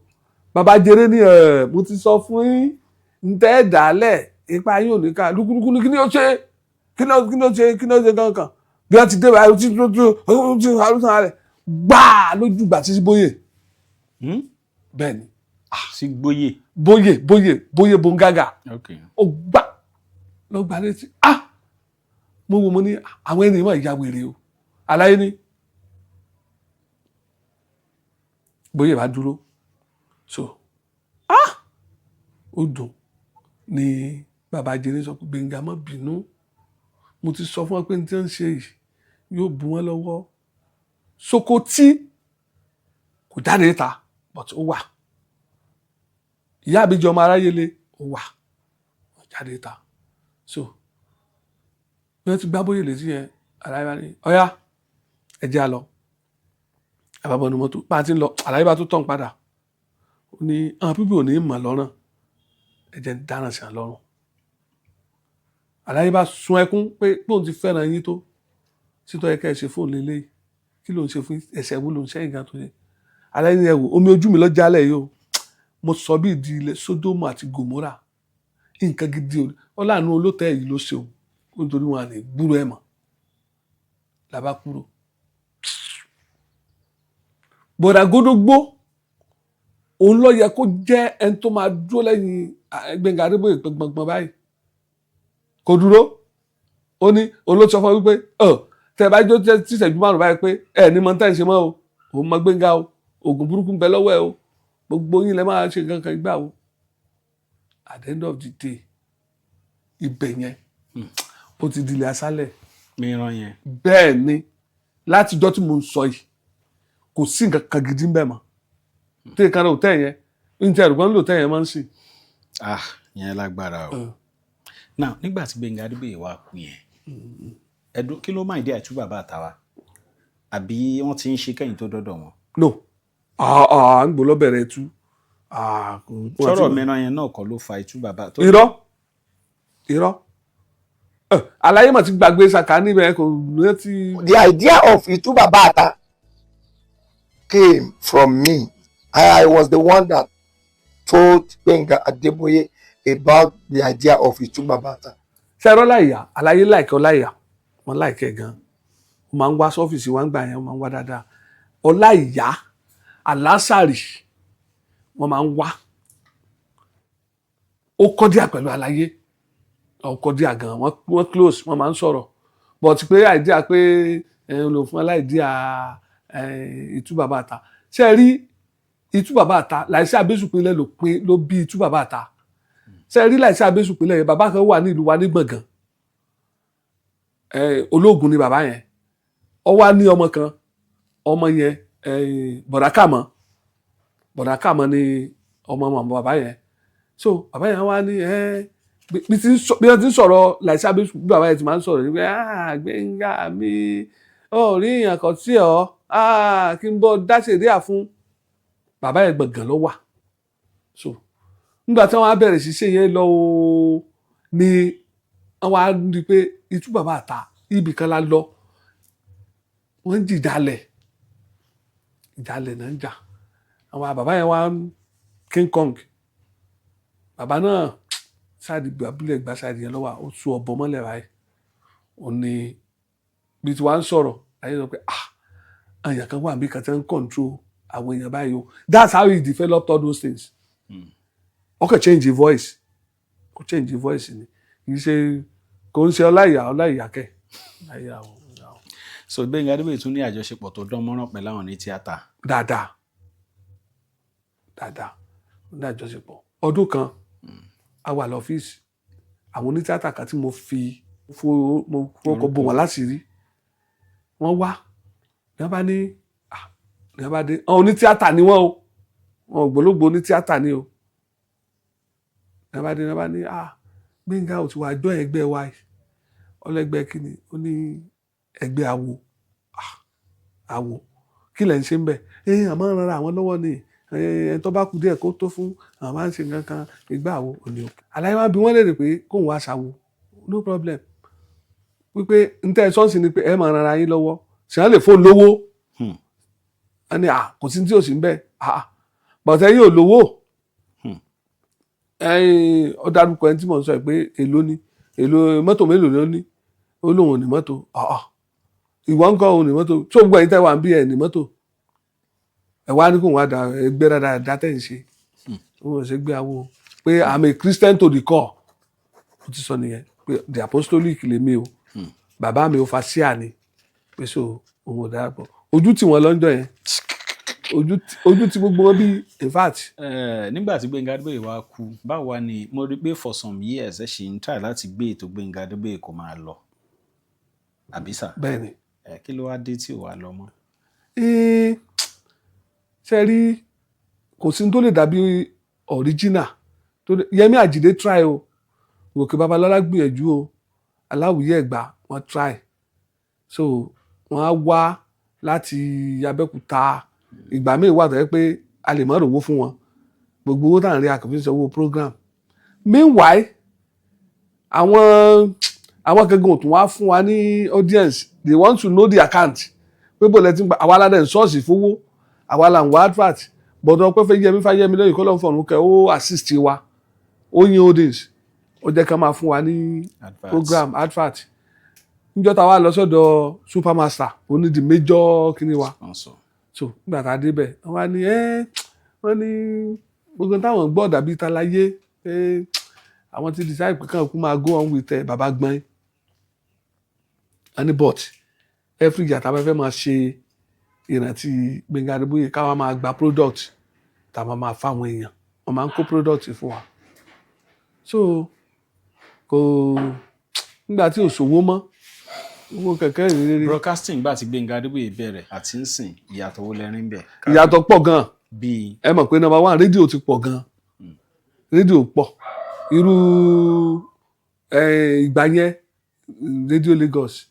Bàbá jẹrẹ ní ẹ, mo ti sọ fún yín ń tẹ́ dálẹ̀. Ipa yín ò ní ká. Lúkúlúkú ní kí ni ó ṣe, kí ni ó ṣe, kí ni ó ṣe kankan. Bí wọ́n ti dé báyìí, tí tó tó tí arúgbó rẹ̀ gbáà lójú ìgbà títí bóyè. Bẹ́ẹ̀ ni. Sí gbóyè. Bóyè, bóyè, bóyè bongaga. Ó gbà lọ gbà létí. Ah, mo wo, mo ní àwọn ènìyàn máa ya wèrè o. Aláyé ní bóyè bá dúró so, ah, ó dùn ní. Bàbá jẹrẹ sọ pé, "Gbẹ̀ngà, má bínú, mo ti sọ fún ọ pé ní tí wọ́n ń ṣe yìí yóò bu wọn lọ́wọ́." Sokoti kò jáde ta, but ó wà. Ìyá àbíjọ ọmọ aráyé le, ó wà, ó jáde ta. So bí wọ́n ti gbá bóyè létí yẹn, aláyé bá ní, "Ọ̀yá, ẹ jẹ́ á lọ." Àbábọ̀nù mọ́tò bá a ti ń lọ, aláyé bá tó tàn padà, ó ní àwọn pípé ò ní mọ̀ lọ́rùn, ẹ jẹ́ ń dáràn sí àwọn lọ́rùn. Aláyé bá sun ẹkún pé bóun ti fẹ́ràn yín tó, títọ́ yẹ ká ẹ ṣe fóònù lélẹ́yìí, kí ló ń ṣe fún ẹsẹ̀ wo ló ń ṣẹ́yìn gan tó yẹ. Aláyé ní, "Ẹ wò, omi ojú mi lọ jálẹ̀ yìí o. Mo sọ bí ìdí ilẹ̀ Sódómù àti Gòmórà, nǹkan gidi o. Ọlànà olótẹ́ yìí ló ṣe o, nítorí wọn à lè gbúrò ẹ̀ mọ́." Làbá kúrò. Bọ̀dà Gódógbó, òun ló yẹ kó jẹ́ ẹni tó máa dúró lẹ́yìn Gbẹ̀ngà Adébóyè gbọ̀ngbọ̀n báyìí. Kò dúró. Ó ní olóòtú sọ fún wípé ọ tẹ bá jó tíṣẹ́jú 5 báyìí pé ẹ ní mọ tẹ́ ń ṣe mọ́ o, òun mọ Gbẹ̀ngà o, oògùn burúkú ń bẹ lọ́wọ́ ẹ o, gbogbo yín lẹ máa ṣe nǹkan kan gbà o. At the end of the day, ibẹ̀ yẹn ó ti dilẹ̀ aṣálẹ̀. Mìíràn yẹn. Bẹ́ẹ̀ ni, látijọ́ tí mo ń sọ yìí, kò sí nǹkan kan gidi ń bẹ̀ mọ́ tí nǹkan rẹ̀ ò tẹ̀ yẹn ń tẹ̀ ẹ̀rù kan lò tẹ̀ yẹn máa ń sìn. Ah, yẹn lágbára o. Now, nígbà tí Gbẹ́ngà Adébóyè wá kú yẹn, ẹdún kí ló máa dé àìtú bàbá àtàwà, àbí wọ́n ti ń ṣe kẹ́yìn tó dọ́dọ̀ wọn? No, ah ah, ń gbọ́ lọ bẹ̀rẹ̀ tú. Ah, sọ̀rọ̀ mìíràn yẹn náà kọ́ ló fa ìtú bàbá tó? Irọ́, irọ́. Aláyé mà ti gbàgbé sàkà níbẹ̀, kò rántí. The idea of Itu Baba came from me. I was the one that told Gbenga Adeboye about the idea of Itu Baba. Ṣe ẹ̀rọ láìyá, aláyé láìkẹ́ ọláìyá, wọn láìkẹ́ gan. Ó máa ń wá sọ́fíìsì wa ń gbà yẹn, ó máa ń wá dáadáa. Ọláìyá alásàrì, wọ́n máa ń wá. Ó kọ́díà pẹ̀lú aláyé, ó kọ́díà gan, wọ́n close, wọ́n máa ń sọ̀rọ̀, but pé idea pé ẹ lò fún aláìdíà Ìtú Bàbá Àta, ṣé ẹ rí Ìtú Bàbá Àta, Láìsí Abésùpínlẹ̀ ló pín ló bí Ìtú Bàbá Àta. Ṣé ẹ rí Láìsí Abésùpínlẹ̀ yẹn, bàbá kan wà ní ìlú wa ní Gbọ̀ngàn, ológun ni bàbá yẹn. Ó wá ní ọmọ kan, ọmọ yẹn, Bọ̀dákàmọ́, Bọ̀dákàmọ́ ni ọmọ ọmọ bàbá yẹn. So bàbá yẹn wá ní bí wọ́n ti ń sọ̀rọ̀ Láìsí Abésù, bí bàbá yẹn ti máa ń sọ̀rọ̀ ní pé, "Ah, Gbẹ̀ngà mi, ó rí èèyàn kan tí ọ, ah, kí n bọ́ dáṣẹ̀ríà fún bàbá yẹn." Gbọ̀ngàn ló wà. So nígbà tí wọ́n á bẹ̀rẹ̀ sí ṣe yẹn lọ o, ni wọ́n wá rí i pé Ìtú Bàbá Àta, ibì kan la lọ, wọ́n ń jìjàlẹ̀, ìjàlẹ̀ náà ń jà. Àwọn bàbá yẹn wá King Kong, bàbá náà sáàdì abúlé gba sáàdì yẹn lọ́wọ́, ó tú ọ̀bọ mọ́lẹ̀ báyìí. Ó ní bí tí wàá ń sọ̀rọ̀ ayé sọ pé, ah, èèyàn kan wà níbi kan tí wọ́n ń control àwọn èèyàn báyìí o. That's how he developed all those things. Ó kàn change the voice, kò change the voice ni, kì í ṣe, kò ń ṣe Ọláìyá. Ọláìyá kẹ, Ọláìyá o. So Gbẹ́ngà Adébóyè tún ní àjọṣepọ̀ tó dán mọ́rán pẹ̀lú àwọn ní tíátà. Dáadáa dáadáa, ó ní àjọṣepọ̀. Ọdún kan, a wà lọ́fíìsì àwọn onítìátà kan tí mo fi mo fọkọ̀ bò wọ́n láṣìírí. Wọ́n wá ní wọ́n bá ní, ah, ní wọ́n bá dé, àwọn onítìátà ni wọ́n o, wọn ògbólógbò onítìátà ni o. Ní wọ́n bá dé, ní wọ́n bá ní, "Ah, Gbẹ́ngà ò ti wá jọ ẹgbẹ́ wa yìí." Ọlẹ́gbẹ́ kí ni? Ó ní ẹgbẹ́ awo. Ah, awo kí lẹ̀ ń ṣe ń bẹ̀? Ẹ àmọ́ ń ran àwọn lọ́wọ́ ni, ẹ tó bá kú díẹ̀ kó tó fún àwọn, máa ń ṣe nǹkan kan ìgbà wo òní o. Àlàyé wa bí wọ́n léèrè pé kóun wá ṣàwo, no problem, wípé n tẹ́ ẹ sọ́ọ̀sì ni pé ẹ máa ran ara yín lọ́wọ́, ṣé wọ́n lè fóun lówó? Wọ́n ní, à, kò sí tí ò sí ń bẹ̀. À, bọ̀tẹ́ yóò lówó. Ẹ̀yin, ó dárúkọ ẹni tí mò ń sọ yìí pé èló ni, èló mọ́tò mélòó ló ní. Ó lóun ò ní mọ́tò. Ọ̀ọ́, ìwọ ń kọ́ òun ní mọ́tò tó gbọ́ ẹ̀yin tẹ́ wà ń bí ẹ̀ ní mọ́tò. Ẹ̀ wá ní kò wá da ẹgbẹ́ dáadáa tẹ̀ ń ṣe. Òun ò ṣe gbé awo pé I'm a Christian to the core. Ó ti sọ nìyẹn pé the apostolic lèmi o, bàbá mi ò fa síà ni, pé so òun ò darapọ̀. Ojú tí wọ́n lọ́jọ́ yẹn, ojú tí gbogbo wọn bí, in fact. Nígbà tí Gbẹ́ngà Adébóyè wá kú, báwo wá ni? Mo rí i pé for some years ẹ ṣì ń try láti gbé ètò Gbẹ́ngà Adébóyè kó máa lọ, àbí sà? Bẹ́ẹ̀ ni. Kí ló wá dé tí ò wá lọ mọ́? Ṣe rí, kò sí ní tó lè dàbí original. Yẹmí Àjídé try o, Gòkè Babalọ́lá gbìyànjú o, Aláwìyé Ẹ̀gbá wọ́n try. So wọ́n á wá láti Abẹ́òkúta. Ìgbà míì wà tó yẹ pé a lè má rówó fún wọn. Gbogbo owó tá à ń rí, a kò fi sanwó program. Meanwhile, àwọn gangan ò tún wá fún wa ní audience. They want to know the account pé bó lẹ ti ń gba. Àwa aládẹ ń ṣọ́ọ̀ṣì fowó, àwa là ń wá advert. Bọ̀dọ̀ pé fẹ́ yẹmi fáyẹmi lẹ́yìn kọ́lọ́ fọ̀run kẹ́, ó assist wa, ó yin audience, ó jẹ́ ká máa fún wa ní advert. Program advert. Níjọ́ tá a wá lọ sọ́dọ̀ Supermaster, ó ní the major kíní wa. Sponsor. So nígbà tá a débẹ̀, wọ́n wá ní ẹ́, wọ́n ní gbogbo táwọn gbọ́ dàbí taláyé pé àwọn ti decide pé káwọn kú máa go on with ẹ bàbá gbọ́n. Wọ́n ní but every year tá a bá fẹ́ máa ṣe ìrántí Gbẹ́ngà Adébóyè, káwa máa gba product tá a máa máa fáwọn èèyàn. Wọ́n máa ń kó product fún wa. So kò nígbà tí ò sówó mọ́, owó kẹ̀kẹ́ ìrírí. Broadcasting gbà tí Gbẹ́ngà Adébóyè bẹ̀rẹ̀ àti ń sìn, ìyàtọ̀ wo lẹ rí ń bẹ̀? Ìyàtọ̀ pọ̀ gan-an. Bíi? Ẹ mọ̀ pé number one, rédíò ti pọ̀ gan. Rédíò pọ̀. Irú ìgbà yẹn, Rédíò Lagos,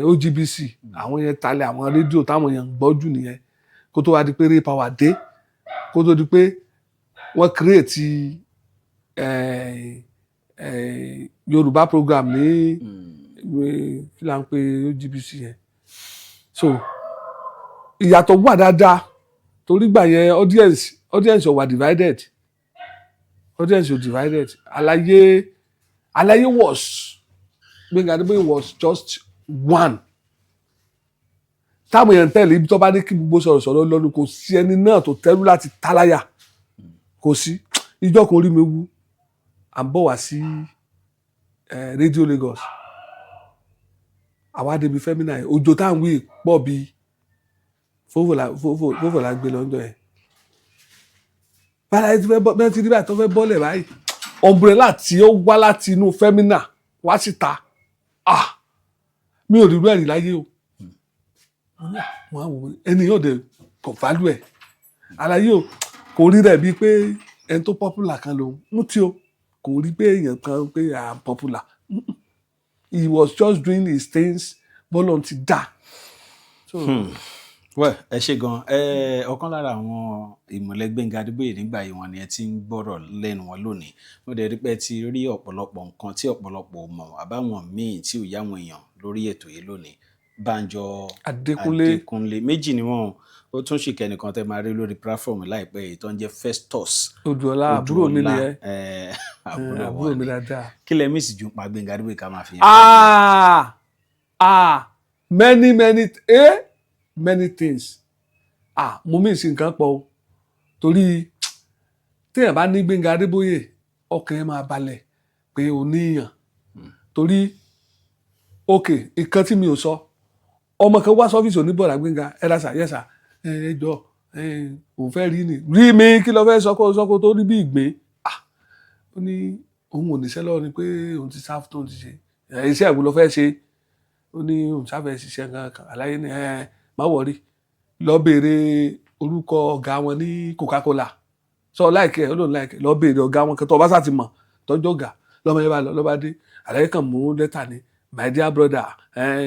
OGBC, àwọn yẹn talẹ̀. Àwọn rédíò táwọn yẹn ń gbọ́ jù nìyẹn, kó tó wá di pé Ray Power dé, kó tó di pé wọ́n create Yorùbá program ní kí là ń pè OGBC yẹn. So ìyàtọ̀ wà dáadáa, torí gbà yẹn audience ò wà divided, audience ò divided. Àlàyé was, Gbẹ́ngà Adébóyè was just one táwọn èèyàn tẹ̀lé. Ibi tó bá ní kí gbogbo sọ̀rọ̀sọ̀rọ̀ lọ́nu, kò sí ẹni náà tó tẹ́rù láti táláyà, kò sí. Ìjọ kan orí mi wú, à ń bọ̀ wá sí Radio Lagos, àwa débi Femina yẹn, òjò táwọn wí pọ̀ bíi fófò la gbé lọ́jọ́ yẹn. Báyìí ti fẹ́ bọ́ bẹ́ẹ̀ ti rí báyìí tó fẹ́ bọ́lẹ̀ báyìí, umbrella tí ó wá láti inú Femina wá síta, ah, mi ò rí irú ẹ̀rí láyé o. Wọ́n á wò ó, ẹni yóò dé kò value ẹ̀. Àlàyé o, kò rí rẹ̀ bíi pé ẹni tó popular kan lòun mú tí o kò rí pé èèyàn kan pé I am popular. He was just doing his things bọ́lọ̀ ti dá. So, Well, ẹ ṣe gan. Ẹ ọ̀kan lára àwọn ìmọ̀lẹ̀ Gbẹ́ngà Adébóyè nígbà yìí wọn ni ẹ ti ń gbọ́rọ̀ lẹ́nu wọn lónìí. Mo dẹ̀ rí pé ẹ ti rí ọ̀pọ̀lọpọ̀ nǹkan tí ọ̀pọ̀lọpọ̀ ò mọ̀, àbáwọn míì tí ò yá àwọn èèyàn lórí ètò yìí lónìí. Bánjọ Adékúnlé. Adékúnlé méjì ni wọ́n. Ó tún sì kẹ́nìkan tẹ́ máa rí lórí platform láìpẹ́ yìí tó ń jẹ́ Festus. Odùọlá, àbúrò mi Odùọlá, nìyẹn. Àbúrò àbúrò wọn mi ni. Dáadáa. Kí lẹ miss jù pa Gbẹ́ngà Adébóyè ká máa fi yẹn? Ah ah, many many, many things. Ah, mo miss nǹkan pọ̀ o, torí téèyàn bá ní Gbẹ́ngà Adébóyè, ọkàn ẹ̀ máa balẹ̀ pé o níyàn. Torí ok, nǹkan tí mi ò sọ, ọmọ kan wá sọ́fíìsì oníbọ̀dà Gbẹ́ngà, ẹ dá sà, yẹ sà, ẹ ẹ jọ, ẹ òun fẹ́ rí ni, rí mi, kí ló fẹ́ sọ kó tó rí bí ìgbín. Ah, ó ní òun ò níṣẹ́ lọ́wọ́, ni pé òun ti sáfù tó ń ti ṣe ẹ, iṣẹ́ ìwò ló fẹ́ ṣe? Ó ní òun sáfẹ́ ṣiṣẹ́ kankan. Àlàyé ni ẹ má worry, lọ béèrè orúkọ ọ̀gá wọn ní Coca-Cola. Sọ láìkẹ́ ẹ, ó lóun láìkẹ́. Lọ béèrè ọ̀gá wọn kan tó ọba sá ti mọ̀ tọ́jú ọ̀gá. Lọ́mọ yẹn bá lọ, lọ́ba dé, àlàyé kan mú lẹ́tà ni, "My dear brother,"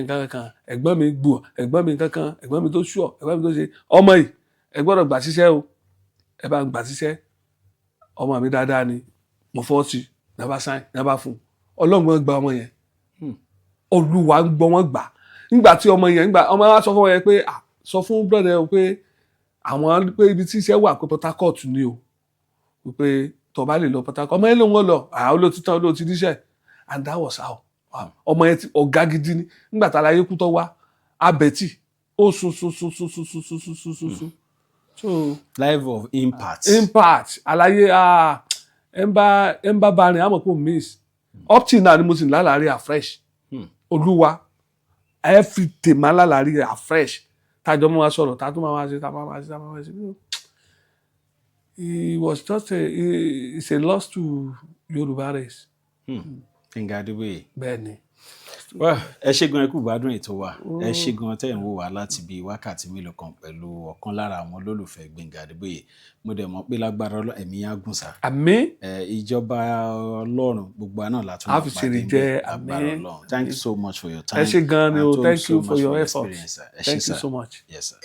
kankan, ẹ̀gbọ́n mi gbò, ẹ̀gbọ́n mi kankan, ẹ̀gbọ́n mi tó ṣùọ̀, ẹ̀gbọ́n mi tó ṣe, ọmọ yìí ẹ gbọ́dọ̀ gbà síṣẹ́ o, ẹ bá ń gbà síṣẹ́, ọmọ mi dáadáa ni. Mo fọ́ sí ní bá sáyìn ní bá fún un. Ọlọ́run gba ọmọ yẹn, Olúwa ń gbọ́, wọ́n gbà. Nígbà tí ọmọ yẹn nígbà ọmọ wa sọ fún ọmọ yẹn pé, ah, sọ fún brother o pé àwọn pé ibi tí iṣẹ́ wà pé Port Harcourt ni o, pé Tó bá lè lọ Port Harcourt, ọmọ yẹn ló ń wọ́n lọ, àwọn olóòtú tán, olóòtú níṣẹ́. And that was how ọmọ yẹn ti ọ̀gá gidi ni. Nígbà tá a láyé kú tó wá abẹ́tì, ó sun sun sun sun sun sun sun sun sun sun sun. So Life of impact. Impact àlàyé, ah, ẹ ń bá bá rìn àmọ́ kò miss. Up till now ni mo sì ń lálàárí afresh. Olúwa, everyday máa ń lálàárí afresh, tájọ máa sọ̀rọ̀, tá tún máa ṣe, tá máa ṣe, tá máa ṣe. He was just a he, it's a loss to Yorùbá race. Gbénga Adébóyè. Bẹ́ẹ̀ ni. Well, ẹ ṣé gan, ẹ kú gbádùn ètò wa. Ẹ ṣé gan tẹ́ ń wò wá láti bíi wákàtí mélòó kan pẹ̀lú ọ̀kan lára àwọn olólùfẹ́ Gbénga Adébóyè. Mo dẹ̀ mọ̀ pé lágbára Ọlọ́run, ẹ̀mí á gùn sá. Àmín. Ẹ ìjọba Ọlọ́run, gbogbo àná látún A fi ṣèrè jẹ, lágbára àmín. Ọlọ́run. Thank you so much for your time. Ẹ ṣé gan ni o. And Thank so you for much your for effort. experience, sir. Ẹ ṣé, Thank you sir. so much. Yes, sir.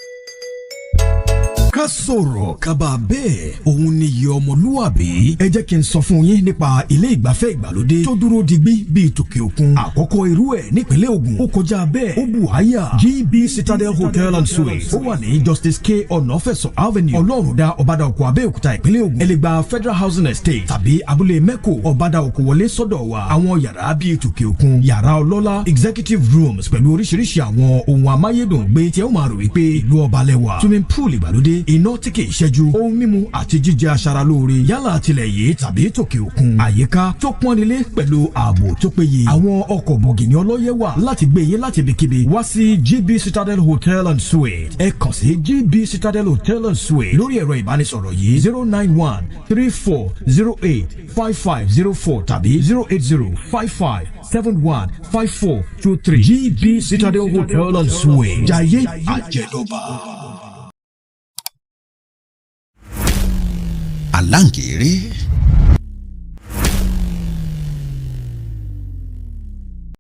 Ká sọ̀rọ̀ kaba bẹ́ẹ̀, òun ni iye ọmọlúwàbí. Ẹ jẹ́ kí n sọ fún yín nípa ilé ìgbafẹ́ ìgbàlódé tó dúró digbí bíi tòkè òkun, àkọ́kọ́ irú ẹ̀ nípínlẹ̀ Ògùn. Ó kọjá bẹ́ẹ̀, ó bù háyà. GB Citadel Hotel and Suites, ó wà ní Justice K Ọ̀nàfẹ̀sọ Avenue, Ọlọ́rundá, Ọ̀bádà Òkò, Abẹ́òkúta, ìpínlẹ̀ Ògùn. Ẹ lè gba Federal Housing Estate tàbí abúlé Mẹ́kò, Ọ̀bádà Òkò wọlé sọ́dọ̀ wa. Àwọn yàrá bíi tòkè òkun, yàrá ọlọ́lá, executive rooms pẹ̀lú oríṣiríṣi àwọn ohun amáyédùn gbé tí ẹ ó máa rò wípé ìlú ọba lẹ́wà, swimming pool ìgbàlódé, iná tí kì í ṣẹ́jú, ohun mímu àti jíjẹ aṣaralóore, yálà tilẹ̀ yìí tàbí tòkè òkun, àyíká tó pọ́nilé pẹ̀lú ààbò tó péye. Àwọn ọkọ̀ bọ̀gìnì ọlọ́yẹ̀ wà láti gbé yín láti ibikíbi wá sí GB Citadel Hotel and Suites. Ẹ kàn sí GB Citadel Hotel and Suites lórí ẹ̀rọ ìbánisọ̀rọ̀ yìí: 09134085504 tàbí 08055715423. GB Citadel Hotel and Suites, jayé àjẹdọ́ba. Aláǹkéré.